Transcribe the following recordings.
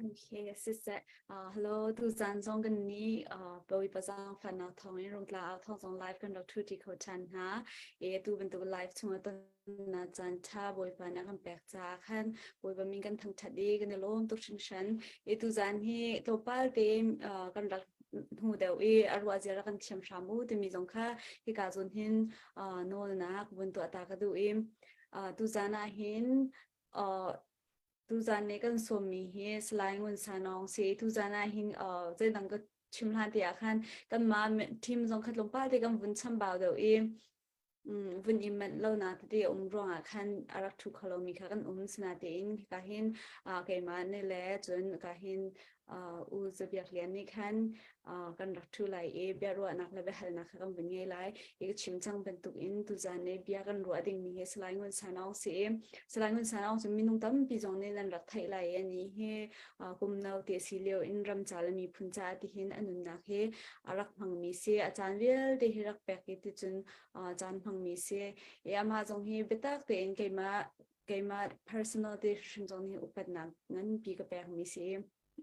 Okay, siseh. Uh, hello, tu zan zong kan ni uh, Bawipa zaangfahnak thawngin Rungtla au thawng zong live kan rak ṭhu ṭi kho ṭhan hna. E tu bantuk live chung ah ton na caan ṭha Bawipa nih a kan pek caah khan Bawipa min kan thangṭhat i kan i lawm tuk hringhran. E tu zan hi tlawmpal te uh, kan rak hnu deuh i a ruah zia rak kan thiam hram u timi zong kha hika zawn hin uh, nawlnak vun tuah ta ka duh i uh, tu zan ah hin uh, Tuzaan nih kan sawmmi hi Salai Ngun Sanawng si. Tuzaan ah hin uh, zeidang ka chim hlan te ah khan kanmah team zong kha tlawmpal te kan vun chambau deuh i um, vun i manh lo na tete a um ruangah khan a rak ṭhu kho lomi kha kan um sinatein hika hin uh, keimah ne le cun ka hin uh, U Zabiak Lian nih khan uh, kan rak ṭhu lai i biaruahnak le biahalnak kha kan vun ngei lai. I ka chim cang bantuk in tuzaan i bia kan ruah dingmi hi Salai Ngun Sanawng si i Salai Ngun Sanawng cu minung tampi zong nih nan rak theih lai i ani hi uh, kum no te si lio in ram ca le miphun ca tihin a nunnak hi a rak hmangmi si. A caan vialte hi rak pek i ticun uh, caan hmangmi si. I amah zong hi biatak tein keimah keimah personal te hrim zong nih upatnak nganpi ka pekmi si.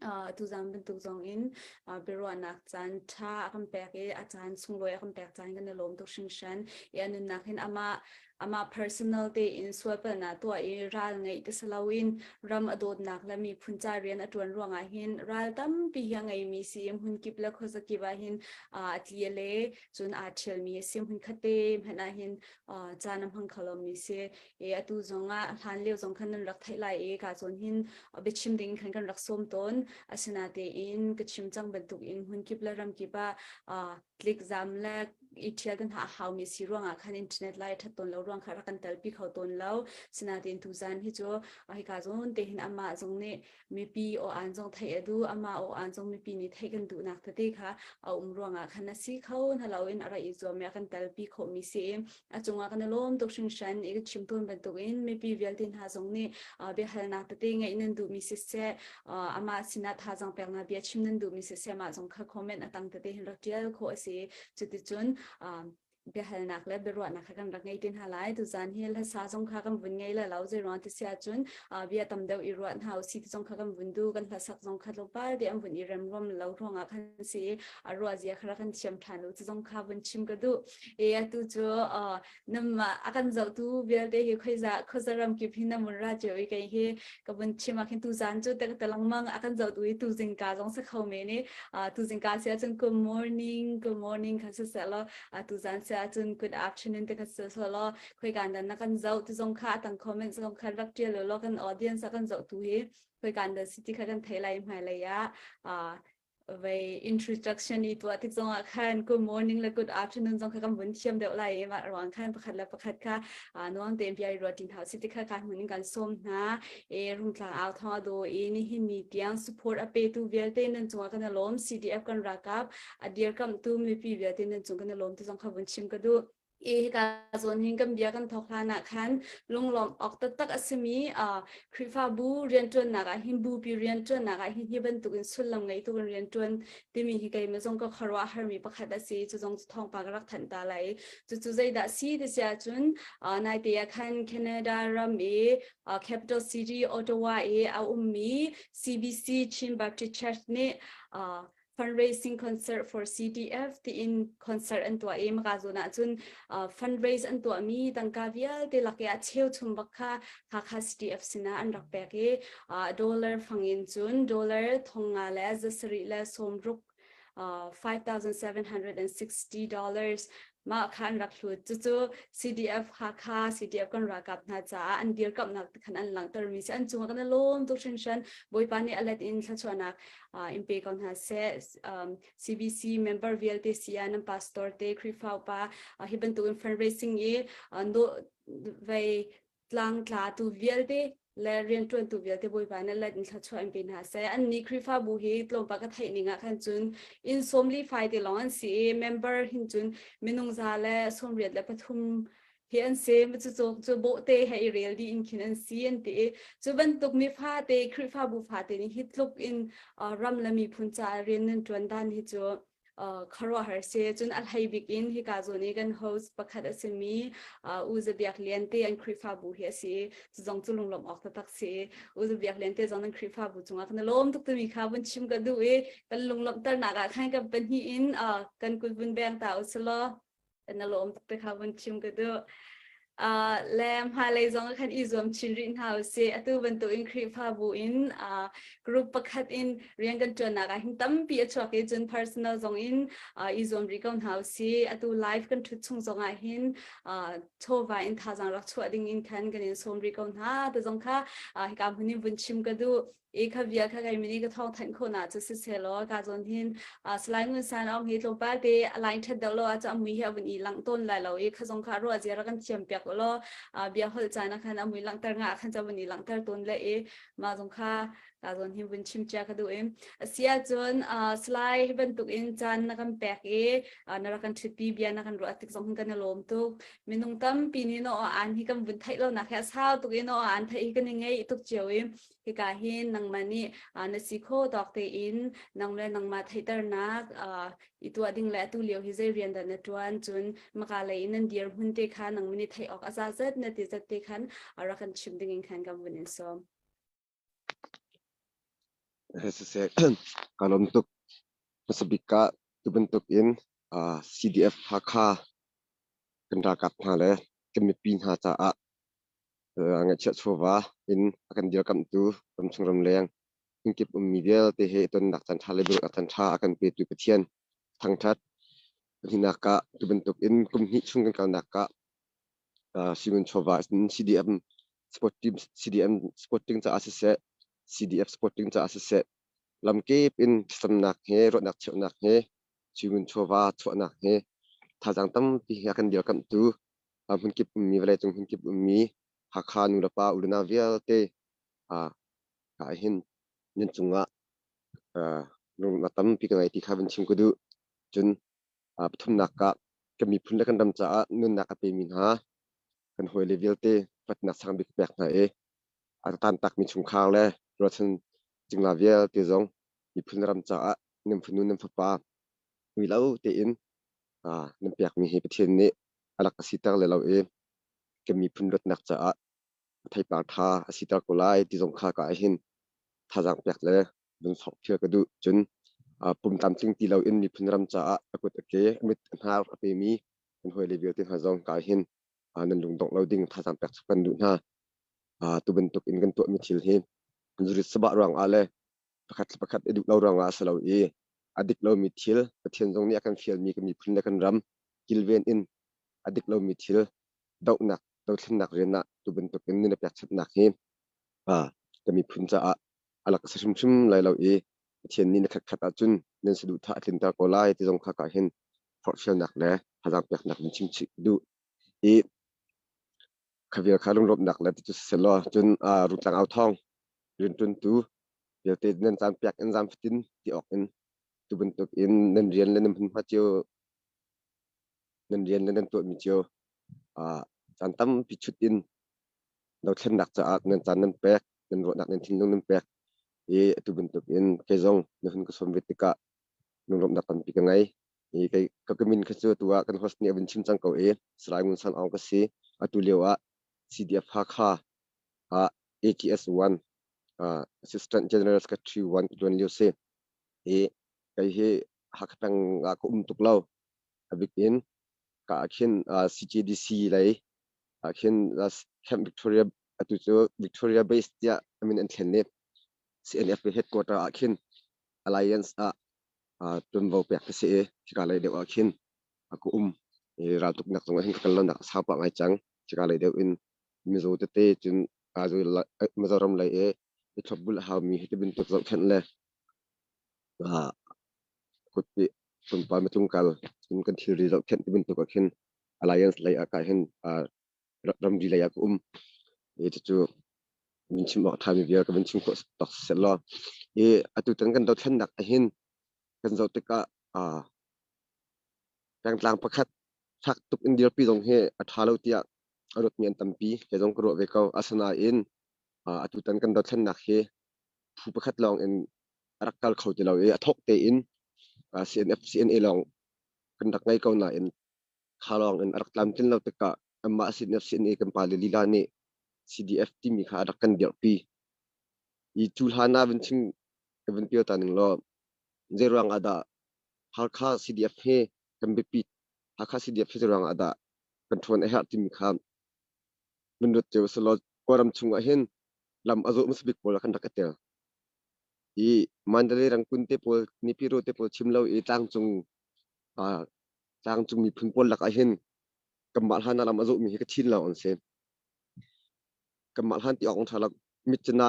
Uh, tuzan bantuk zong in uh, biaruahnak caan ṭha a kan pek i a caan sunglawi a kan pek caan kan i lawm tuk hringhran. I a nunnak hin amah amah personal te in sualpalnak tuah i ral ngeih ti si loin ram a dawtnak le miphun ca rian a ṭuan ruangah hin ral tampi hi a ngeimi si i hmunkip le khuazakip ah hin uh, a tli a le cun aa ṭhialmi a si hmunkhat te hmanh ah hin uh, caan a hmang kho lomi si. E atu zong ah hlan lio zong khan nan rak theih lai i ka zawn hin biachim ding khan kan rak sawm tawn. Asinatein ka chim cang bantuk in hmunkip le ramkip ah tlik zam le i ṭhial kan ha haumi si ruangah khan internet lai ṭhat tawn lo ruang kha rak kan telpi kho tawn lo. Sinatein tuzan hi cu hika zawn te hin amah zong nih mipi aw aan zong theih a duh amah aw aan zong mipi nih theih kan duhnak tete kha a um ruangah khan a si kho na loin a ra i zuam i a kan telpi khawhmi si i a cungah kan i lawm tuk hringhran i ka chim tawn bantukin mipi vialte hna zong nih biahalnak tete ngeih nan duhmi siseh amah sinah thazaang peknak bia chim nan duhmi siseh mah zong kha comment a tang tete hin rak tial khawh a si cuticun biahalnak le biaruahnak kha kan rak ngei te hna lai. Tuzaan hi hlasa zong kha kan vun ngei le lo zeiruang ti si ahcun bia tam deuh i ruah hna usih ti zong kha kan vun duh. Kan hlasak zong kha tlawmpal te an vun i rem ruam lo ruangah khan si a ruah zia kha rak kan thiam ṭhan u ti zong kha vun chim ka duh. E atu cu namah a kan zohtu vialte hi khoiza khuaza ram kip hin na mun ra cio i kei hi ka vun chim ah khin tuzaan cu te lengmang a kan zohtu i tuzing ka zong sa kho men i tuzing ka si ahcun good morning good morning kha si seh law tuzaan si ahcun good afternoon te kha si seh law khoikan dan na kan zoh ti zong kha atang comment zong kha rak tial law kan audience a kan zohtu hi khoikan dan si ti kha kan thei lai hmailei ah vei introduction i tuah tik zongah khan good morning le good afternoon zong kha kan vun thiam deuh lai i mah ruang khan pakhat le pakhat kha nuam tein bia i ruah ṭi hna usih ti kha kan hmun in kan sawm hna e rungtlang au thawng a daw i nihin ni tiang support a petu vialte nan cungah kan i lawm CDF kan ralkap a dirkamhtu mipi vialte nan cung kan i lawm ti zong kha vun chim ka duh i hika zawn hin kan bia kan thawk hlan ah khan lunglawm awk taktak a simi Khrihfabu rianṭuannak ah hin bupi rianṭuannak ah hin hi bantukin sullam ngei tuk in rianṭuan timi hi keimah zong ka khuaruah harmi pakhat a si. Cu zong cu thawngpang ka rak thanh ta lai. Cucu zeidah si ti si ahcun naite ah khan Canada ram i capital city Ottawa i a ummi CBC Chin Baptist Church nih fundraising concert for CDF tiin concert an tuah i maka zawn ahcun fundraise an tuahmi tangka vialte lak i a cheuchum bak kha Hakha CDF sinah an rak pek i dollar fang in cun dollar 5,000 le zasarih le sawmruk $5,760 mah kha an rak hlut. Cucu CDF Hakha, CDF kan ralkap hna caah an dirkamhnak te khan an langhtermi si. An cungah kan i lawm tuk hringhran. Bawipa nih a let in thluachuahnak in pe ko hna seh. CBC member vialte si ah nan pastor te, Khrihfa upa hi bantukin fundraising i vei tlangtlatu vialte le rianṭuantu vialte Bawipa nih let in thluachuah in pe hna seh. Annih Khrihfabu hi tlawmpal ka theih ning ah khan cun inn sawmli fai te lawng an si i member hin cun minung za le 83 hi an si. Cucu cu bawhte he i rel dih in khin an si an ti i cu bantuk mi fate Khrihfabu fate nih hi tluk in ram le miphun caah rian nan ṭuan dan hi cu. Khuaruahhar si. Cun a hlei bik in hika zawn i kan host pakhat a simi U Za Biak Lian te an Khrihfabu hi a si. Cu zong cu lunglawmh awk taktak si. U Za Biak Lian te zong nan Khrihfabu cungah kan i lawm tuk timi kha vun chim ka duh i kan lunglawmhternak ah khan kan pahnih in kan kut vun beng ta usulaw na lawm tuk te kha vun chim ka duh. Le hmailei zong khan i zuam chin rih hna usih. Atu bantukin Khrihfabu in group pakhat in rian kan ṭuannak ah hin tampi a chuak i cun personal zong in i zuam rih ko hna usih. Atu live kan ṭhut chung zong ah hin chawva in thazaang rak chuah ding in khan kan in sawm rih ko hna. Te zong kha hika hmun in vun chim ka duh. I kha bia kha kai mini ka thawng thanh khawh na cu siseh law ka zawn hin Salai Ngun San Aung hi tlawmpal te a line that deuh lo ah cu a mui hi a vun i langh tawn lai lo i kha zong kha ruah zia ra kan thiam piak u law bia holh caan ah khan a mui langhter nga khan ca vun i langhter tawn le i mah zong kha ka zawn hin vun chim cia ka duh i a si ahcun Salai hi bantuk in caan na kan pek i na rak kan ṭhutpi bia na kan ruah tik zong hin kan i lawm tuk. Minung tampi nih no an hi kan vun theih lo nak hi a sau tuk i no an theih hi kan i ngeih tuk cio i Hika hin nangmah nih na si kho tawk tein nang le nangmah theihternak i tuah ding le atu lio hi zei rian dah na ṭuan, cun maka lei in nan dirhmun te kha nangmah nih theih awk a za zat na ti zat te khan rak kan chimh ding in khan kan vun in sawm. Siseh, ka lawm tuk. Hmasa bik ah tu bantuk in CDF Hakha kan ralkap hna le kan mipi hna caah ngaihchiah chawva in a kan dirkamhtu ramchung ramleng hmunkip ummi vialte he i tonnak caan ṭha le biaruahnak caan ṭha a kan petu Pathian thangṭhat. Pahnihnak ah tu bantuk in kum hnih chung kan kalnak ah Simun chawva in CDM sport team CDM sporting caah siseh CDF sporting caah siseh lamkip in thlacamnak he ruahnak cheuhnak he Simun chawva chuahnak he thazaang tampi he a kan dirkamhtu hmunkip ummi vawleicung hmunkip ummi Hakha nulepa unau vialte ah hin nan cungah lungnak tampi ka ngei ti kha van chim ka duh. Cun pathumnak ah kan miphun le kan ram caah nunnak a pemi hna kan hawile vialte upatnak sang bik ka pek hna i a tantakmi chungkhar le ruahchan cingla vialte zong miphun le ram caah nan fanu nan fapa ui lo tein nan pekmi hi Pathian nih a rak ka siter le lo i kan miphun luatnak caah a theipar ṭha a siter ko lai ti zong kha ka ahhin thazaang pek le vun forhfial ka duh. Cun pum tlamtling ti loin miphun ram caah a kut a ke, a mit a hnar a pemi kan hawile vialte hna zong ka ahhin nan lungdongh lo ding thazaang pek chap kan duh hna. Tu bantuk in kan tuahmi thil hi zurit sabah ruangah le pakhat le pakhat i duh lo ruangah a si lo i a dik lomi thil Pathian zong nih a kan fialmi kan miphun le kan ram kilven in a dik lomi thil dohnak dothlennak rian ah tu bantuk in nun a pekchanhnak hi ka miphun caah a lak a si hrimhrim lai lo i Pathian nih na khatkhat ahcun nan saduhthah a tlinter ko lai ti zong kha ka hin forhfialnak le thazaang peknak in chim chih ka duh i kha vial kha lunglawmhnak le ti cu siselaw cun Rungtlang au thawng rianṭuantu vialte nan caan pek in zaam fatin ti awk in tu bantuk in nan rian le nan hmunhma cio nan rian le nan tuahmi cio caan tampi chut in dothlennak caah nan caan nan pek nan ruahnak nan thinlung nan pek i atu bantuk in kei zong na hun ka sawm ve tikah lunglawmhnak tampi ka ngei. I kei ka min kha cu atu ah kan host nih a vun chim cang ko i Salai Ngun San Aung ka si. Atu lio ah CDF Hakha ah ATS 1 Assistant General Secretary 1 ka tuan lio si. I kei hi Hakha peng ah ka um tuk lo. A bik in ka ah khin CJDC lei ah khin Camp Victoria atu cu Victoria Base tiah a min an thlen i CNF headquarter ah khin Alliance ah ṭuanvo pek ka si i hika lei deuh ah khin ka um i raltuknak zong ah hin ka kal lonak a sau pah ngai cang. Hika lei deuh in Mizo tete cun Mizoram lei i i thlopbul a haumi hi ti bantuk zohkhenh le kutpi tlawmpal matlungkal cun kan thilri zohkhenh ti bantuk ah khin Alliance lei ah ka hin ramri lei ah ka um. I cucu vun chim awk ṭhami vial ka vun chim khawh tawk siseh law i atutan kan dothlennak ahhin kan zoh tikah pengtlang pakhat fak tuk in dirpi zong hi a ṭha lo tiah a ruatmi an tampi. Kei zong ka ruah ve ko. Asinain atutan kan dothlennak hi phu pakhat lawng in a rak kal kho ti lo i a thawk tein. CNF CNA lawng kan rak ngei ko nain kha lawng in a rak tlamtlin lo tikah anmah CNF CNA kan pale lila nih CDF timi kha a rak kan dirhpi. I cu hlan ah vun chim ka vun pial ta ning law zei ruang ah dah Halkha CDF hi kan biapit, Hakha CDF hi zei ruang ah dah kan ṭhawn a herh timi kha vun ruat cio selaw Kawlram chung ah hin lam a zawh hmasa bik pawl ah kan rak i tel. I Mandalay Rangoon te pawl, Nipiro te pawl chim lo i tlangcung tlangcung miphun pawl lakah hin kanmah hlan ah lam a zawhmi hi Kachin lawng an si. Kanmah hlan ti awk an ṭha lo. Mitcina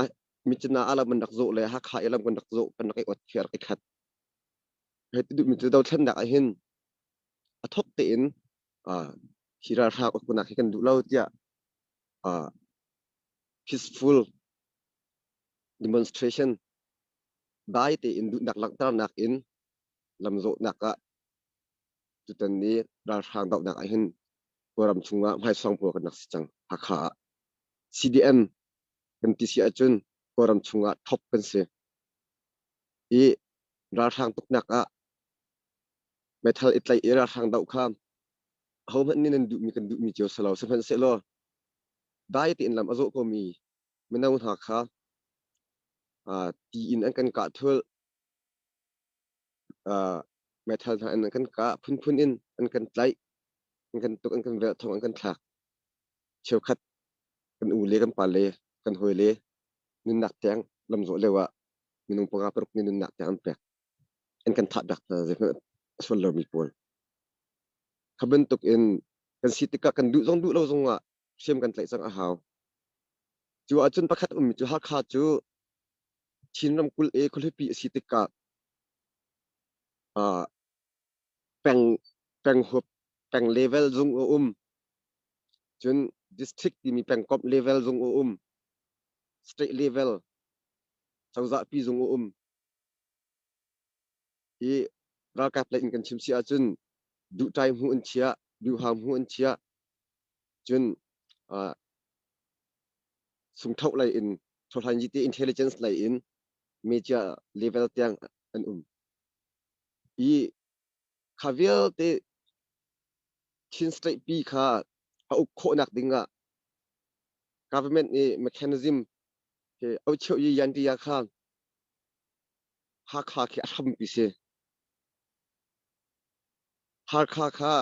Mitcina ah lam an rak zawh le Hakha i lam kan rak zawh kan rak i ot khi a rak i khat. Hei ti duhmi cu dothlennak ah hin a thok tein hi ralhrang uknak hi kan duh lo tiah peaceful demonstration dai tein duhnak langhternak in lamzawhnak ah tutan ni ralhrang dohnak ah hin Kawlram chungah hmaisuang pawl kan rak si cang. Hakha ah CDM kan ti si ahcun Kawlram chungah top kan si. I ralhrang tuknak ah meithal i tlaih i ralhrang doh kha ahohmanh nih nan duhmi kan duhmi cio si lo. Sihmanhsehlaw dai tein lam a zawh komi mino hna kha ti in an kan kah thulh, meithal hna in an kan kah, phunphun in an kan tlaih, an kan tuk, an kan velh, thong an kan thlak. Cheukhat kan u le kan pa le kan hawi le nunnak tiang lamzawh lio ah minung panga paruk nih nunnak tiang an pek. An kan thah bak hna zeihmanh a sual lomi pawl. Kha bantuk in kan si tikah kan duh zong duh lo zong ah hriam kan tlaih cang a hau. Cu ahcun pakhat ummi cu Hakha cu Chin ramkulh i khualipi a si tikah peng penghup peng level zung a um. Cun district timi pengkomh level zung a um. State level cozahpi zung a um. Hi ralkap lei in kan chim si ahcun duhṭai hmu an chiah, duhhang hmu an chiah. Cun sungthoh lei in thohlan te intelligence lei in media level tiang an um. I kha vialte Chin State pi kha a uk khawhnak ding ah government nih mechanism he aucheu yi yan ti ya kha Hakha khi a hrampi si. Hakha kha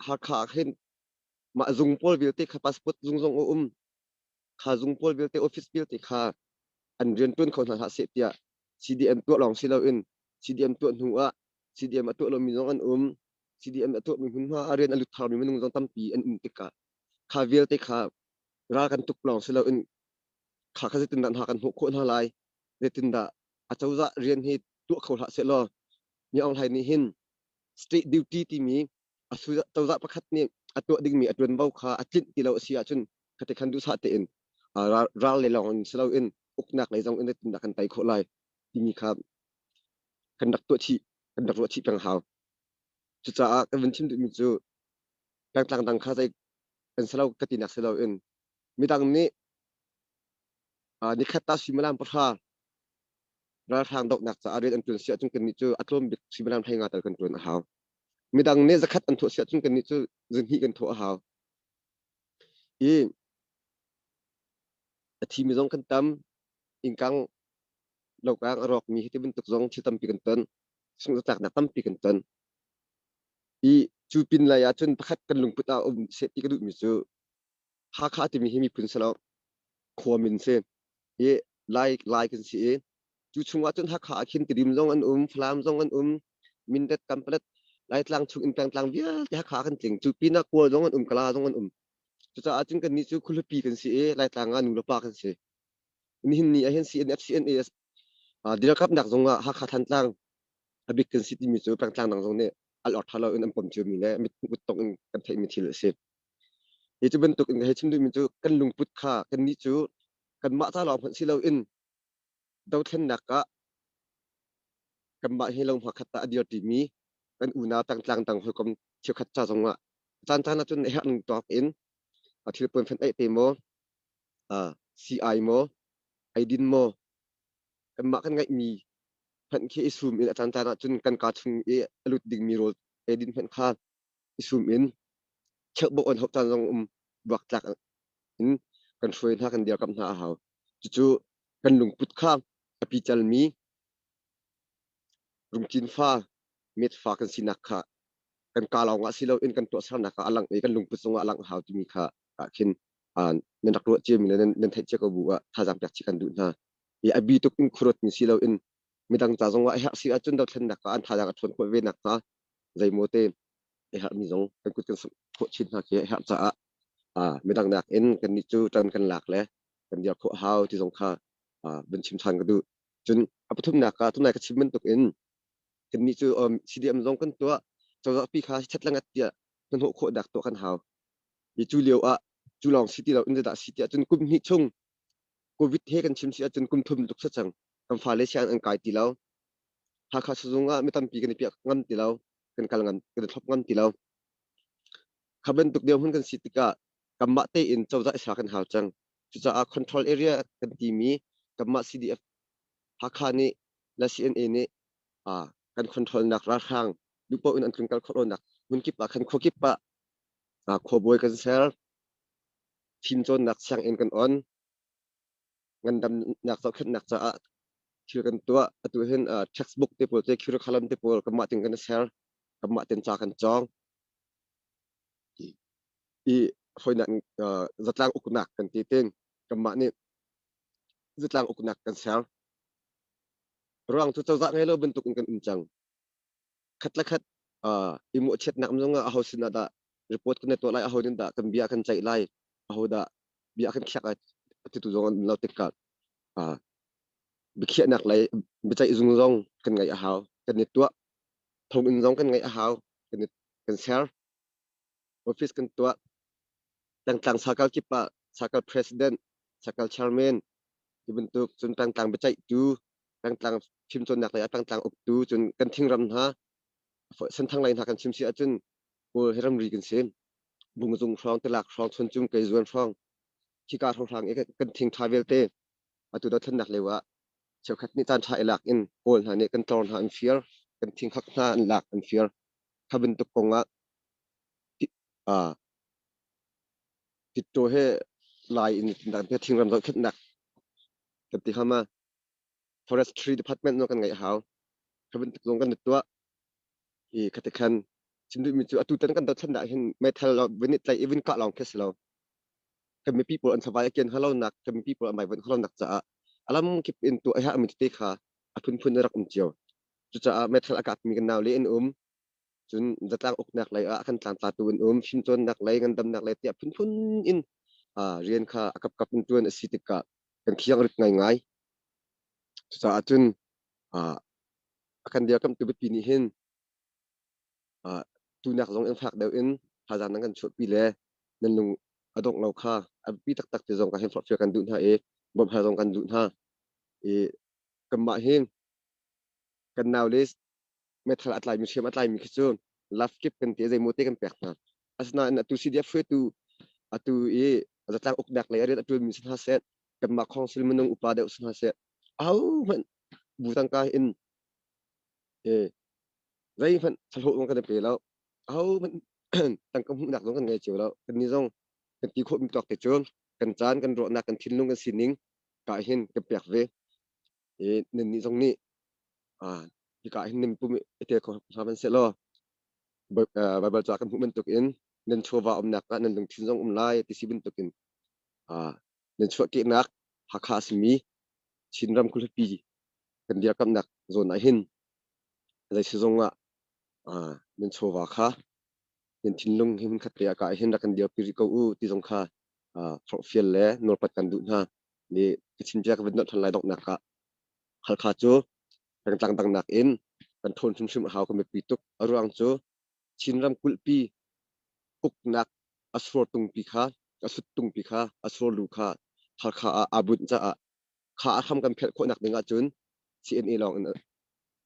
Hakha ah khin mah zung pawl vialte kha passport zung zong a um. Kha zung pawl vialte office vialte kha an rian ṭuan kho hna hlah seh tiah CDM tuah lawng si loin CDM tuah hnu ah CDM a tuah lomi zong an um. CDM a tuahmi hmunhma ah rian a lut tharmi minung zong tampi an um tikah kha vialte kha ral kan tuk lawng si loin kha kha zeitindah hna kan hmuh khawh hna lai, zeitindah acozah rian hi tuah kho hlah sehlaw Mi Aung Hlaing nih hin state duty timi a cozah pakhat nih a tuah dingmi a ṭuanvo kha a tlinh ti lo a si ahcun khati khan duhsah tein ral le lawng in si loin uknak lei zong in zeitindah kan tei khawh lai timi kha kan rak tuah chih kan rak ruah chih peng hau. Cucaah kan vun chim duhmi cu pengtlang dang kha zei kan si lo ka tinak si loin midang nih nikhat ta suimilam 10 ralhrang dohnak caah rian an ṭuan si ahcun kannih cu a tlawm bik suimilam 15 tal kan ṭuan a hau. Midang nih 100 an thawh si ahcun kannih cu 200 kan thawh a hau. I a thimi zong kan tam, innkang lokang a rawkmi hi ti bantuk zong thil tampi kan ton, sungzatlaknak tampi kan ton. I cu pin lei ahcun pakhat kan lungput ah um seh ti ka duhmi cu Hakha timi hi miphun si lo, khua min si. I Lai Lai kan si i cu chungah cun Hakha ah khin Tidim zong an um, Falam zong an um, Mindat, Kanpalet, Laitlang chung in pengtlang vialte Hakha kan tling. Cu pinah Kawl zong an um, Kala zong an um. Cucaah cun kannih cu khualipi kan si i Laitlang ah nu le pa kan si. Nihin ni ah hin CNF, CNA dirkamnak zong ah Hakha Thantlang a bik kan si timi cu pengtlang dang zong nih al awk ṭha loin an pom ciomi le mit tong in kan theihmi thil a si. Hi cu bantuk in ka hei chim duhmi cu kan lungput kha kannih cu kanmah ca lawng hmanh si loin dothlennak ah kanmah hi lohma khat ah a dir ṭimi kan unau tangtlang dang hawikom cheukhat ca zongah caan caan ahcun a herh ning tawk in a thil puan fenh aih te maw, sii-ai maw, eidin maw, kanmah kan ngeihmi. Hmanh khi i sum in a caan ahcun kan kaa chung i a lut dingmi rawl eidin hmanh kha i sum in cheubawk on hauh caan zong um buaktlak in kan hruai hna, kan dirkamh hna a hau. Cucu kan lungput kha a picalmi rungcin fa, met fa kan sinak kha kan kaa lawng ah si loin kan tuahsernak ah a langh i kan lungput zongah a langh a hau timi kha ah khin nan rak ruah ciami le nan theih cia ko bu ah thazaang pek chih kan duh hna. I a bi tuk in khuaruatmi si loin midang ca zongah a herh si ahcun dothlennak ah an thazaang a ṭhawn khawh ve nakhnga zeimaw te a herhmi zong kan kut kan sungh khawh chin hna khi a herh caah midang nakin kannih cu ṭan kan lak le kan dir khawh hau ti zong kha vun chim ṭhan ka duh. Cun a pathumnak ah tunai ka chim bantuk in kannih cu CDM zong kan tuah, cozah pi kha chet langat tiah hnahnawh khawh dak tuah kan hau. I cu lio ah cu lawng si ti lo in zeidah si tiah cun kum hnih chung COVID he kan chim si ahcun kum thum tluk si cang. Kan fale sianginn an kai ti lo. Hakha sizung ah mi tampi kan i piah ngam ti lo. Kan kal ngam, kan i thlop ngam ti lo. Kha bantuk dirhmun kan si tikah kanmah tein cozah i sa kan hau cang. Cucaah control area kan timi kanmah CDF Hakha nih le CNA nih kan control nak ralhrang duhpoh in an tlungkal khawh lonak hmunkip ah khan khuakip ah khuabawi kan ser, fimcawnnak sianginn kan on, ngandamnak zohkhenhnak caah thil kan tuah. Atu hin textbook te pawl te curriculum te pawl kanmah tin kan ser, kanmah ten ca kan cawng. I hoinak zatlang uknak kan ti tin kanmah nih zatlang uknak kan ser. Ruang cu cozah ngei lo bantuk in kan um cang. Khat le khat i mawhchiatnak zong ah aho sin ah dah report kan i tuah lai, aho nih dah kan bia kan ceih lai, aho dah bia kan khiak lai titu zong an um lo tikah biakhiahnak lei biaceih zung zong kan ngaih a hau. Kan i tuah. Thonginn zong kan ngaih a hau. Kan ser. Office kan tuah. Pengtlang sakal kip ah sakal president, sakal chairman ti bantuk, cun pengtlang biaceihtu, pengtlang fimcawnnak lei ah pengtlang uktu, cun kan thingram hna Senthang lei hna kan chim si ahcun Kawl he ramri kan si. Bungzung hrawng, Tilak hrawng, Chuncung, Keizuan hrawng khika hrawnghrang i kan thing ṭha vialte atu dothlennak lio ah cheukhat nih caan ṭha i lak in Kawl hna nih kan tlor hna an fir, kan thing hak hna an lak an fir. Kha bantuk kong ah Titto he Lai in thingram zohkhenhnak kan ti hama forestry department zong kan ngeih hau. Kha bantuk zong kan tuah. I khati khan chim duhmi cu atu tan kan dothlennak hin meithal vun i tlaih i vun kah lawng khi si lo. Kan mipi pawl an savai a kian halonak, kan mipi pawl an vaivuanh halonak caah alam kip in tuah a herhmi tete kha a phunphun a rak um cio. Cucaah meithal a kapmi kan naule an um. Cun zatlang uknak lei ah a kan tlangtlatu an um. Fimcawnnak lei, ngandamnak lei tiah phunphun in rian kha a kapkap in ṭuan a si tikah kan khiang rit ngaingai. Cucaah cun a kan dirkamhtu biapi nih hin tunak zong in fak deuh in thazaang nan kan chuahpi le nan lung a dongh lo kha a biapi taktak ti zong ka hin forhfial kan duh hna i bawmh hal zong kan duh hna. I kanmah hi kan naule meithal a tlaimi, hriam a tlaimi khi cu love kip kan ti, zeimaw te kan pek hna. Asinain atu CDF hruaitu, atu i zatlang uknak lei a rian a ṭuanmi si hna seh, kanmah council minung upa deuh si hna seh, ahohmanh bu tangka in zeihmanh thlahlawh zong kan i pe lo. Ahohmanh tangka hmuhnak zong kan ngei cio lo. Kannih zong kan ti khawhmi tawk te cu kan caan, kan ruahnak, kan thinlung, kan sining ka hin kan pek ve. I nannih zong nih hika hin nan pum i tel kho hna hmanhsehlaw Baibal ca kan hmuh bantukin nan chawva umnak ah nan lungthin zong um lai ti si bantukin nan chuahkehnak Hakha a simi Chinram khualipi kan dirkamnak zawn ah hin zeisizong ah nan chawva kha nan thinlung hi hmunkhat te ah ka hin rak kan dirpi rih ko u ti zong kha forhfial le nawlpat kan duh hna. Ni ka chim cia ka vun nolh ṭhan lai donghnak ah Halkha cu pengtlang dang nakin kan ṭhawn hrimhrim a hau, kan biapi tuk. A ruang cu Chin ramkulhpi uknak a surtungpi kha, a suttungpi kha, a surlu kha Halkha ah aa bunh caah kha a hram kan phelh khawhnak ding ahcun CNA lawng in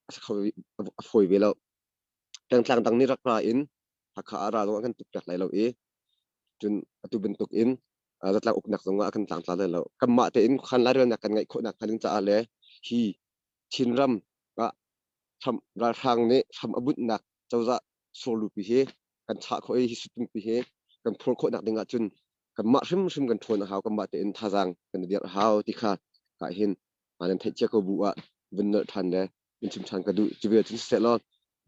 a si kho, a fawi ve lo. Pengtlang dang nih rak ra in Hakha ah ra zong an kan tukpiak lai lo i cun atu bantuk in zatlang uknak zong ah kan tlangtla lai lo. Kanmah tein khan lairelnak kan ngeih khawhnak hnga ding caah le hi Chinram ah Ralhrang nih hram a bunhnak cozah surlupi hi kan chah khawh i hi sutungpi hi kan phur khawhnak ding ahcun kanmah hrimhrim kan ṭhawn a hau, kanmah tein thazaang kan i dirh a hau ti kha ka hin nan theih cia ko bu ah vun nolh ṭhan le vun chim ṭhan ka duh. Cu vial cun siseh law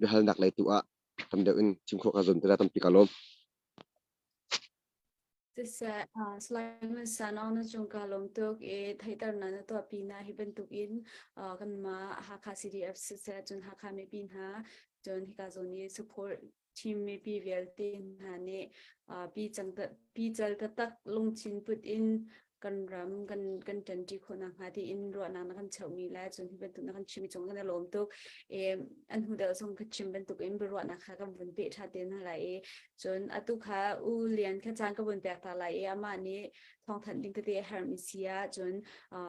biahalnak lei tu ah tam deuh in chim khawh ka zuam te la tampi ka lawm. Siseh, Sulaiman Sanong na cung ka lawm tuk i theihternak na tuahpi na hi bantukin kanmah Hakha CDF siseh cun Hakha mipi hna cun hika zawn i support team mipi vialte hna nih pical taktak lungthin put in kan ram kan kan ṭanṭi khawh nakhnga tiin ruahnak na kan cheuhmi le cun hi bantuk na kan chimmi cung kan i lawm tuk. E, an hnu deuh zong ka chim bantuk in biaruahnak kha kan vun peh ṭha te hna lai i cun atu kha U Lian kha caan ka vun pek ta lai i amah nih thawngthanh ding tete a herhmi si ah cun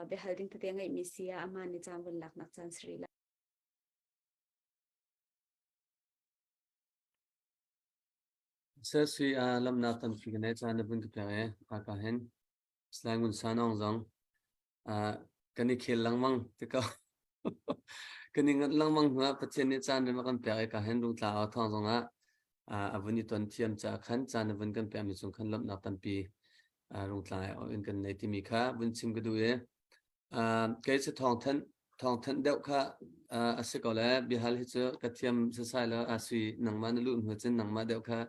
biahal ding tete a ngeihmi si ah amah nih caan vun laknak caan si rih lai. Sesui ah lamnak tampi ka nei caan na vun ka pek i haka hin Salai Ngun Sanawng zong kan i khel lengmang ti ko. Kan i nganh lengmang hnu ah Pathian nih caan rem a kan pek i ka hin rungtla au thawng zong ah a vun i ton thiam caah khan caan a vun kan pekmi cung khan lawmhnak tampi rungtla in kan nei timi kha vun chim ka duh i kei cu thawngthanh deuh kha a si ko le biahal hi cu ka thiam sasai lo a sui nangmah na luh hnu cun nangmah deuh kha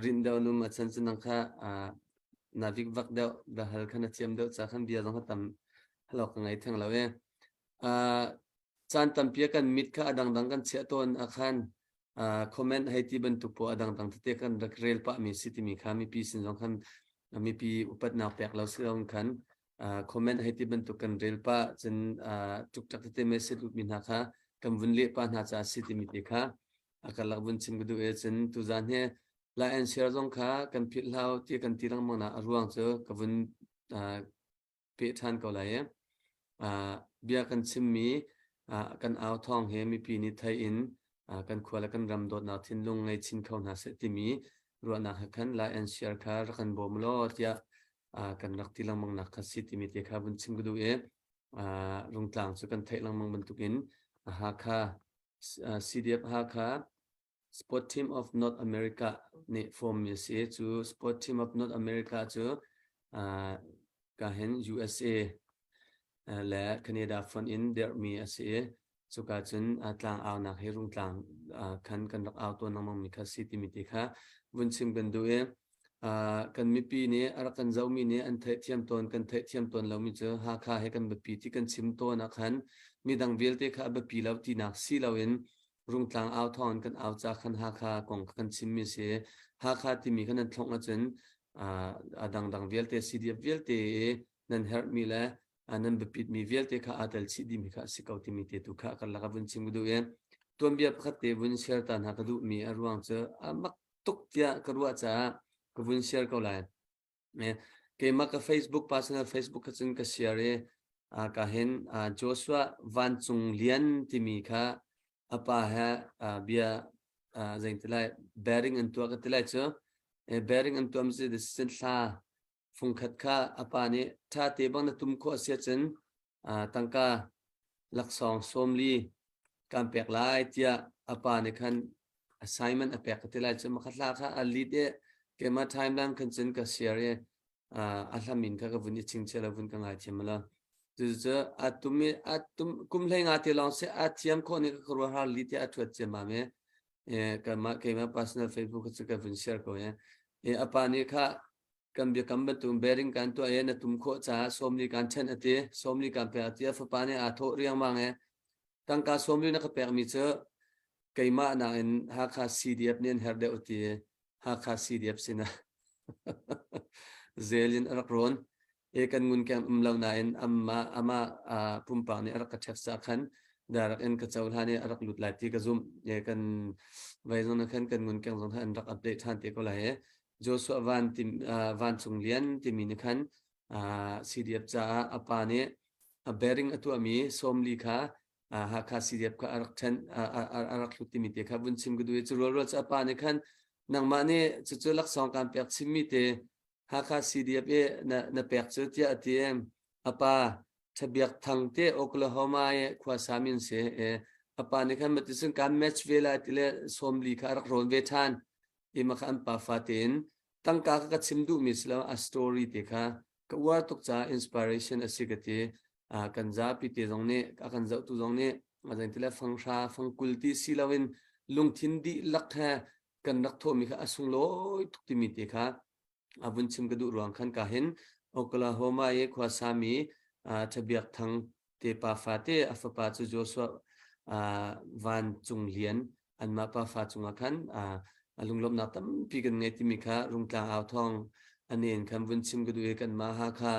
rinh deuh num a chan cu nang kha na vikvak deuh biahal kha na thiam deuh ca khan bia zong kha tam halok ka ngei theng lo e. Caan tampi kan mit kha a dangdang kan chiah tawn ah khan comment hei ti bantuk pawl a dangdang tete kan rak rel pahmi si timi kha mipi sin zong khan mipi upatnak pek lo si lo khan comment hei ti bantuk kan rel pah cun ṭukṭak tete message lutmi hna kha kan vun leh pah hna caah si timi te kha a karlak vun chim ka duh i cun tuzaan hi like and share zong kha kan philh hlau ti kan ti lengmang nak a ruang cu ka vun peh ṭhan ko lai i bia kan chimmi kan au thawng he mipi nih thei in kan khua le kan ram dawtnak thinlung ngei chin kho hna seh timi ruahnak he khan like and share kha rak kan bawm law tiah kan rak ti lengmang nak kha si timi te kha vun chim ka duh i Rungtlang cu kan theih lengmang bantukin Hakha CDF Hakha Sport Team of North America nih form mi a si. Cu Sport Team of North America cu ka hin USA le Canada fonh in dirhmi a si i cuka cun tlang aunak hi Rungtlang khan kan rak au tawn lengmang mi kha si timi ti kha vun chim kan duh i kan mipi nih a rak kan zohmi nih an theihthiam tawn kan theihthiam tawn lomi cu Hakha he kan biapi ti kan chim tawn ah khan midang vialte kha a biapi lo tinak si loin Rungtlang au thawng in kan au ca khan Hakha kong kha kan chimmi si. Hakha timi kha nan thlongh ahcun a dangdang vialte CDF vialte i nan herhmi le nan biapitmi vialte kha aa tel chih dihmi kha a si ko timi te tu kha karlak ah vun chim ka duh i tuanbia pakhat te vun share ta hna ka duhmi a ruang cu a mak tuk tiah ka ruah caah ka vun share ko lai. Keimah ka Facebook personal Facebook kha cun ka share i ka hin Joshua Vancung Lian timi kha a pa he bia zein ti lai bearing an tuah ka ti lai cu bearing an tuah mi decision thla fungkhat kha a pa nih ṭha te bang na tum khawh a si ahcun tangka laksawng 40 kan pek lai tiah a pa nih khan assignment a pek ka ti lai cu makhat hla kha a lead i keimah timeline khan cun ka share i a hlamin kha ka vun i chingchia lo vun ka ngai thiam lo cucu a tum i a tum kum hlei nga te lawng si a thiam khawh ni ka ruah har li te a thuat ciammam i keimah keimah personal Facebook cu ka vun share ko i a pa nih kha kan biakam bantuk bearing kan tuah i na tum khawh caah 40 kan ṭhen a ti 40 kan pek a ti a fapa nih aa thawh riangmang i tangka 40 na ka pekmi cu keimah nakin Hakha CDF nih an herh deuh ti Hakha CDF sinah zel in a rak rawn e kan ngun keng um lo nain amma ama pumpak nih a rak ka ṭhek sa khan darak in ka cohlan i a rak lut lai ti ka zumh e kan vai zong na khan kan ngun keng zong an rak update ṭhan te ko lai e Joshua Van tim Van Cung Lian timi nih khan CDF caah a pa nih a bearing a tuahmi 40 kha Hakha CDF kha a rak ṭhen a rak hlut timi te kha vun chim ka duh i cu rualrual cu a pa nih khan nangmah nih cucu laksawng kan pek chimmi te Hakha CDF i na, na pek cu tiah a ti a pa Thabiak Thang te Oklahoma i khuasa min si. A pa nih khan maticun kan match ve lai ti le 40 kha a rak rawn ve ṭhan. I mah kha an pafa tein tangka kha ka chim duhmi si lo, a story te kha ka uar tuk caah inspiration a si ka ti. Kan zapi te zong nih a kan zohtu zong nih a zein ti le fanghra fangkul ti si loin lungthin dihlak he kan rak thawhmi kha a sunglawi tuk timi te kha a vun chim ka duh ruang khan ka hin Oklahoma i khuasami Thabiak Thang te pa fate a fapa cu Joshua Van Cung Lian anmah pa fa cungah khan a lunglawmhnak tampi kan ngei timi kha Rungtlang au thawng anen khan vun chim ka duh i kanmah Hakha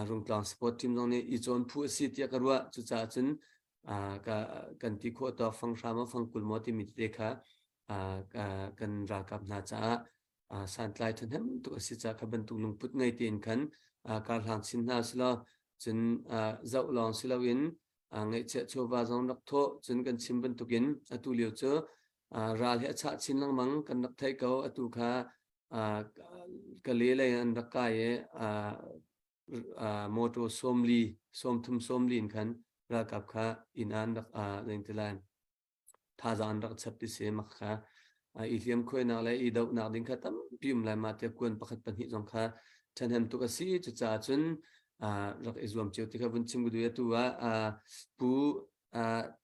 Rungtlang sport team zong nih i cawn phu a si tiah ka ruah. Cucaah cun kan ti khawh tawk fanghra maw fangkul maw timi tete kha kan ralkap hna caah santlai ṭhahnem tuk a si caah kha bantuk lungput ngei tein khan karhlang chin hna silaw cun zoh lawng si loin ngaihchiah chawva zong rak thawh. Cun kan chim bantukin atu lio cu ral hi a chah chin lengmang kan rak theih ko. Atu kha ka le lei an rak kai i motor 40 30 40 in khan ralkap kha inn ah an rak leng ti lai thazaang an rak chap ti si. Mak kha i hliam khuainak le i dohnak ding kha tampi um lai. Mah tiah kuan pakhat pahnih zong kha ṭhahnem tuk a si. Cucaah cun rak i zuam cio ti kha vun chim ka duh. Atu ah Pu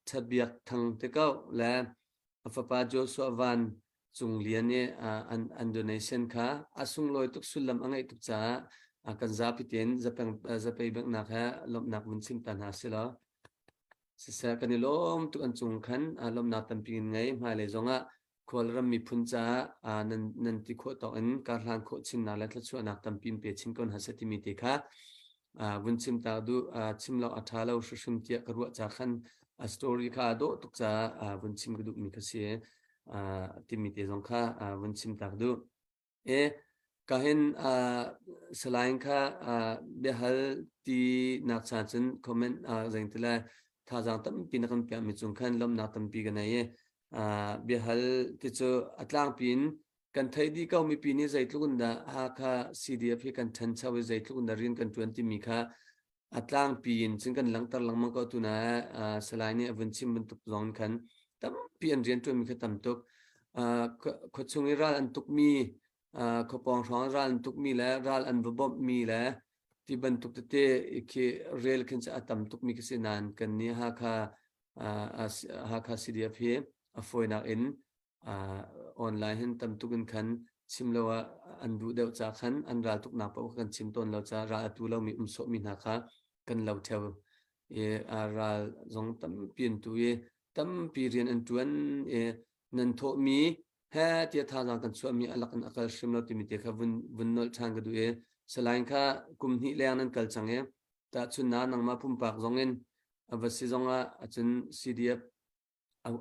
Ṭhabiak Thang te ko le a fapa Joshua Van Cung Lian i an donation kha a sunglawi tuk, sullam a ngeih tuk caah kan zapi tein zapei benghnak he lawmhnak vun chim ta hna si law. Siseh, kan i lawm tuk an cung khan lawmhnak tampi in ngei. Hmailei zongah Kawlram miphun caah nan nan ti khawh tawk in karhlan khawh chinnak le thluachuahnak tampi in pe chin ko hna seh timi te kha vun chim ta duh. Chim lo a ṭha lo hrimhrim tiah ka ruah ca khan a story kha a dawh tuk caah vun chim ka duhmi kha si timi te zong kha vun chim tak duh. E ka hin salain kha biahal ti nak cha cun comment zeng ti lai thazaang tampi na kan piak mi cung khan lawmhnak tampi ka nei i biahal ti cu a tlangpi in kan theih dih ko. Mipi nih zeitluk in dah Hakha CDF hi kan ṭhancho i zeitluk in dah rian kan ṭuan timi kha a tlangpi in cun kan langhter lengmang ko. Tu na Salai nih a vun chim bantuk zong khan tampi an rian ṭuanmi kha tam tuk. Khuachung i ral an tukmi, khuapawng hrawng ral an tukmi le ral an va bawmhmi le ti bantuk tete khi rel khin cu a tam tukmi khi si nain kan nih Hakha Hakha CDF hi a fawinak in online hin tam tuk in khan chim lo ah an duh deuh ca khan an ral tuknak paoh kan chim tawn lo ca ral a tu lomi um sawhmi hna kha kan lo theo i ral zong tampi an tu i tampi rian an tuan i nan thawhmi he tia thazaang kan chuahmi alak in a kal hrim lo timi te kha vun vun nolh ṭhan ka duh i Salain kha kum hnih leng nan kal cang i tahchun na nangmah pumpak zong in a va si zong ah acun CDF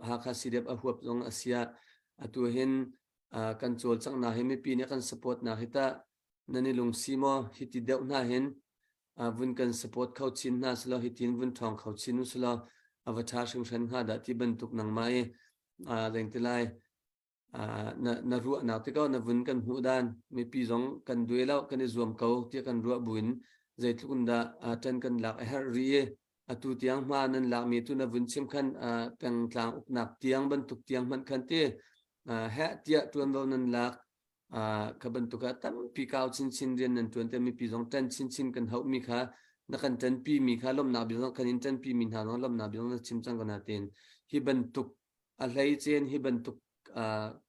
Hakha CDF a huap zong a si ah atu hin kan cawlcanghnak hi mipi nih kan support nak hi tah nan i lungsi maw? Hi ti deuh hna hin vun kan support kho chin hna selaw, hi tin vun ṭhawng kho chin u selaw a va ṭha hringhran hnga dah ti bantuk nangmah i leng ti lai na na ruahnak te ko na vun kan hmuh dan. Mipi zong kan duai lo, kan i zuam ko tiah kan ruah buin zeitluk in dah ṭan kan lak a herh rih i atu tiang hma nan lakmi tu na vun chim khan pengtlang uknak tiang bantuk tiang hmanh khan ti heh tiah ṭuanvo nan lak kha bantuk ah tampi kau chinchin rian nan ṭuan te. Mipi zong ṭan chinchin kan hauhmi kha na kan ṭanpi mi kha lawmhnak bia zong kan in ṭanpi mi hna zong lawmhnak bia zong na chim cang ko na tein hi bantuk a hleicen hi bantuk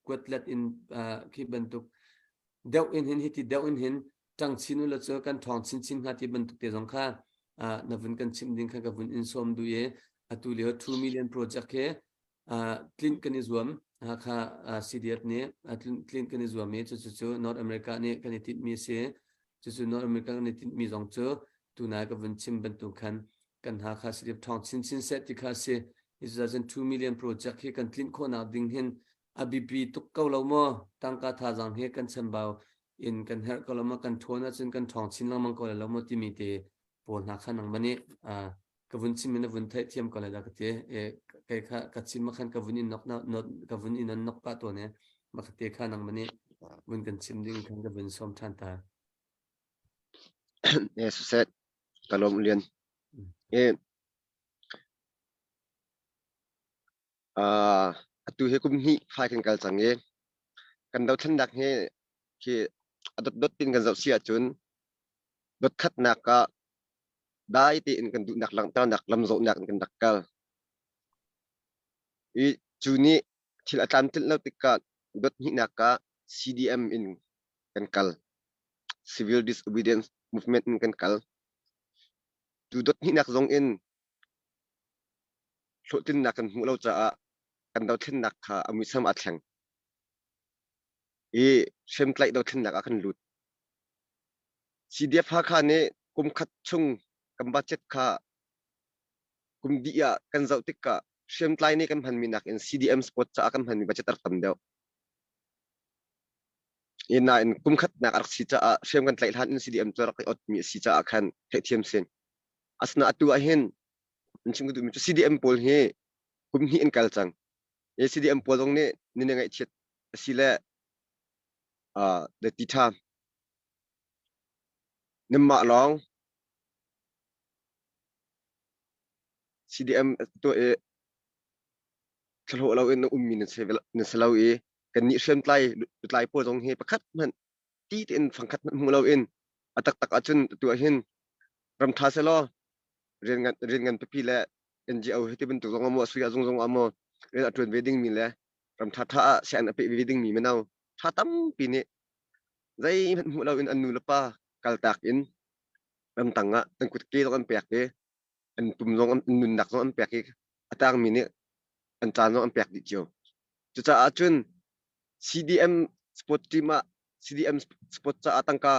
kuatlet in khi bantuk deuh in hin, hi ti deuh in hin ṭang chin u la cu kan ṭhawng chinchin hnga ti bantuk te zong kha na vun kan chimh ding kha ka vun in sawm duh i atu lio 2 million project hi tlinh kan i zuam. Hakha CDF nih tlinh kan i zuam i cucu cu North America nih kan i tinhmi a si. Cucu North America kan i tinhmi zong cu tunai ka vun chim bantuk khan kan Hakha CDF ṭhawng chinchin seh ti kha a si. Cucaah 2 million project hi kan tlinh khawhnak ding hin a biapi tuk ko lo maw? Tangka thazaang hi kan chambau in kan herh ko lo maw? Kan ṭhawn ahcun kan ṭhawng chin lengmang ko lai lo maw timi te pawl hna kha nangmah nih ka vun chim in na vun theihthiam ko lai dah ka ti. Kei kha ka chim ah khan ka vun in nok ka vun in an nok pah tawn i mah te kha nangmah nih vun kan chim ding khan ka vun sawm ṭhan ta. Yes, siseh, ka lawm Lian. Atu hi kum hnih fai kan kal cang i kan dothlennak hi khi a dotdot tin kan zoh si ahcun dotkhatnak ah dai tein kan duhnak langhternak lamzawhnak in kan rak kal. I cu nih thil a tlamtlinh lo tikah dot hnihnak ah CDM in kan kal. Civil Disobedience Movement in kan kal. Tu dot hnihnak zong in hlawhtlinnak kan hmuh lo caah kan dothlennak kha a muisam aa thleng. I hriamtlaih dothlennak ah kan lut. CDF Hakha nih kum khat chung kan budget kha kum dih ah kan zoh tikah hriamtlai nih kan hmanmi nakin CDM sport caah kan hmanmi budget a rak tam deuh. I nain kum khatnak a rak si caah hriam kan tlaih hlan in CDM cu rak i otmi a si caah khan theihthiam sin. Asinain atu ah hin an chim ka duhmi cu CDM pawl hi kum hnih an kal cang. I CDM pawl zong nih ni ngaihchiat a si le ti ṭha. Nanmah lawng CDM tuah i thlahlawh loin na ummi na si lo i kannih hriamtlai lutlai pawl zong hi pakhat hmanh ti tein fangkhat hmanh hmu loin a taktak ahcun atu ahhin ram ṭha selaw rian ngan rian ngan pipi le NGO hi ti bantuk zong ah maw sui ah zung zong ah maw rian a ṭuan ve dingmi le ram ṭhaṭha ah sian a peh ve dingmi mino ṭha tampi nih zeihmanh hmuh loin an nu le pa kaltak in ramtang ah an kutke zong an pek i an pum zong an nunnak zong an pek i a tangmi nih an caan zong an pek dih cio. Cucaah cun CDM sport team ah CDM sport caah tangka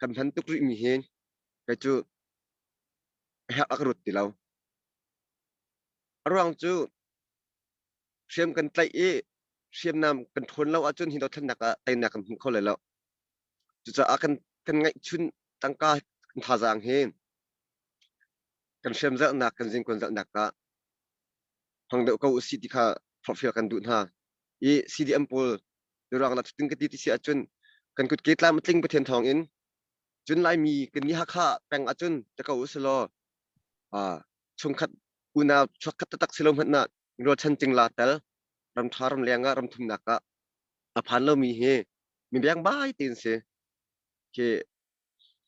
kan hman tuk rihmi hi kei cu a herh a ka ruat ti lo. A ruang cu hriam kan tlaih i hriamnam kan ṭhawn lo ahcun hi dothlennak ah teinak kan hmu kho lai lo. Cucaah kan kan ngeihchun tangka kan thazaang hi kan hriam zalhnak kan zingkuan zalhnak ah hmang deuh ko usih ti kha forhfial kan duh hna. I CDM pawl ruang la cutin ka ti ti si ahcun kan kut ke tlam a tling Pathian thawng in cun Laimi kan ni Hakha peng ahcun te ko usilaw chungkhat unau chuakkhat taktak si lo hmanh ah rualchan cingla tel ramṭha ramleng ah ramthumnak ah a phan lomi hi mi biangbai tein si khi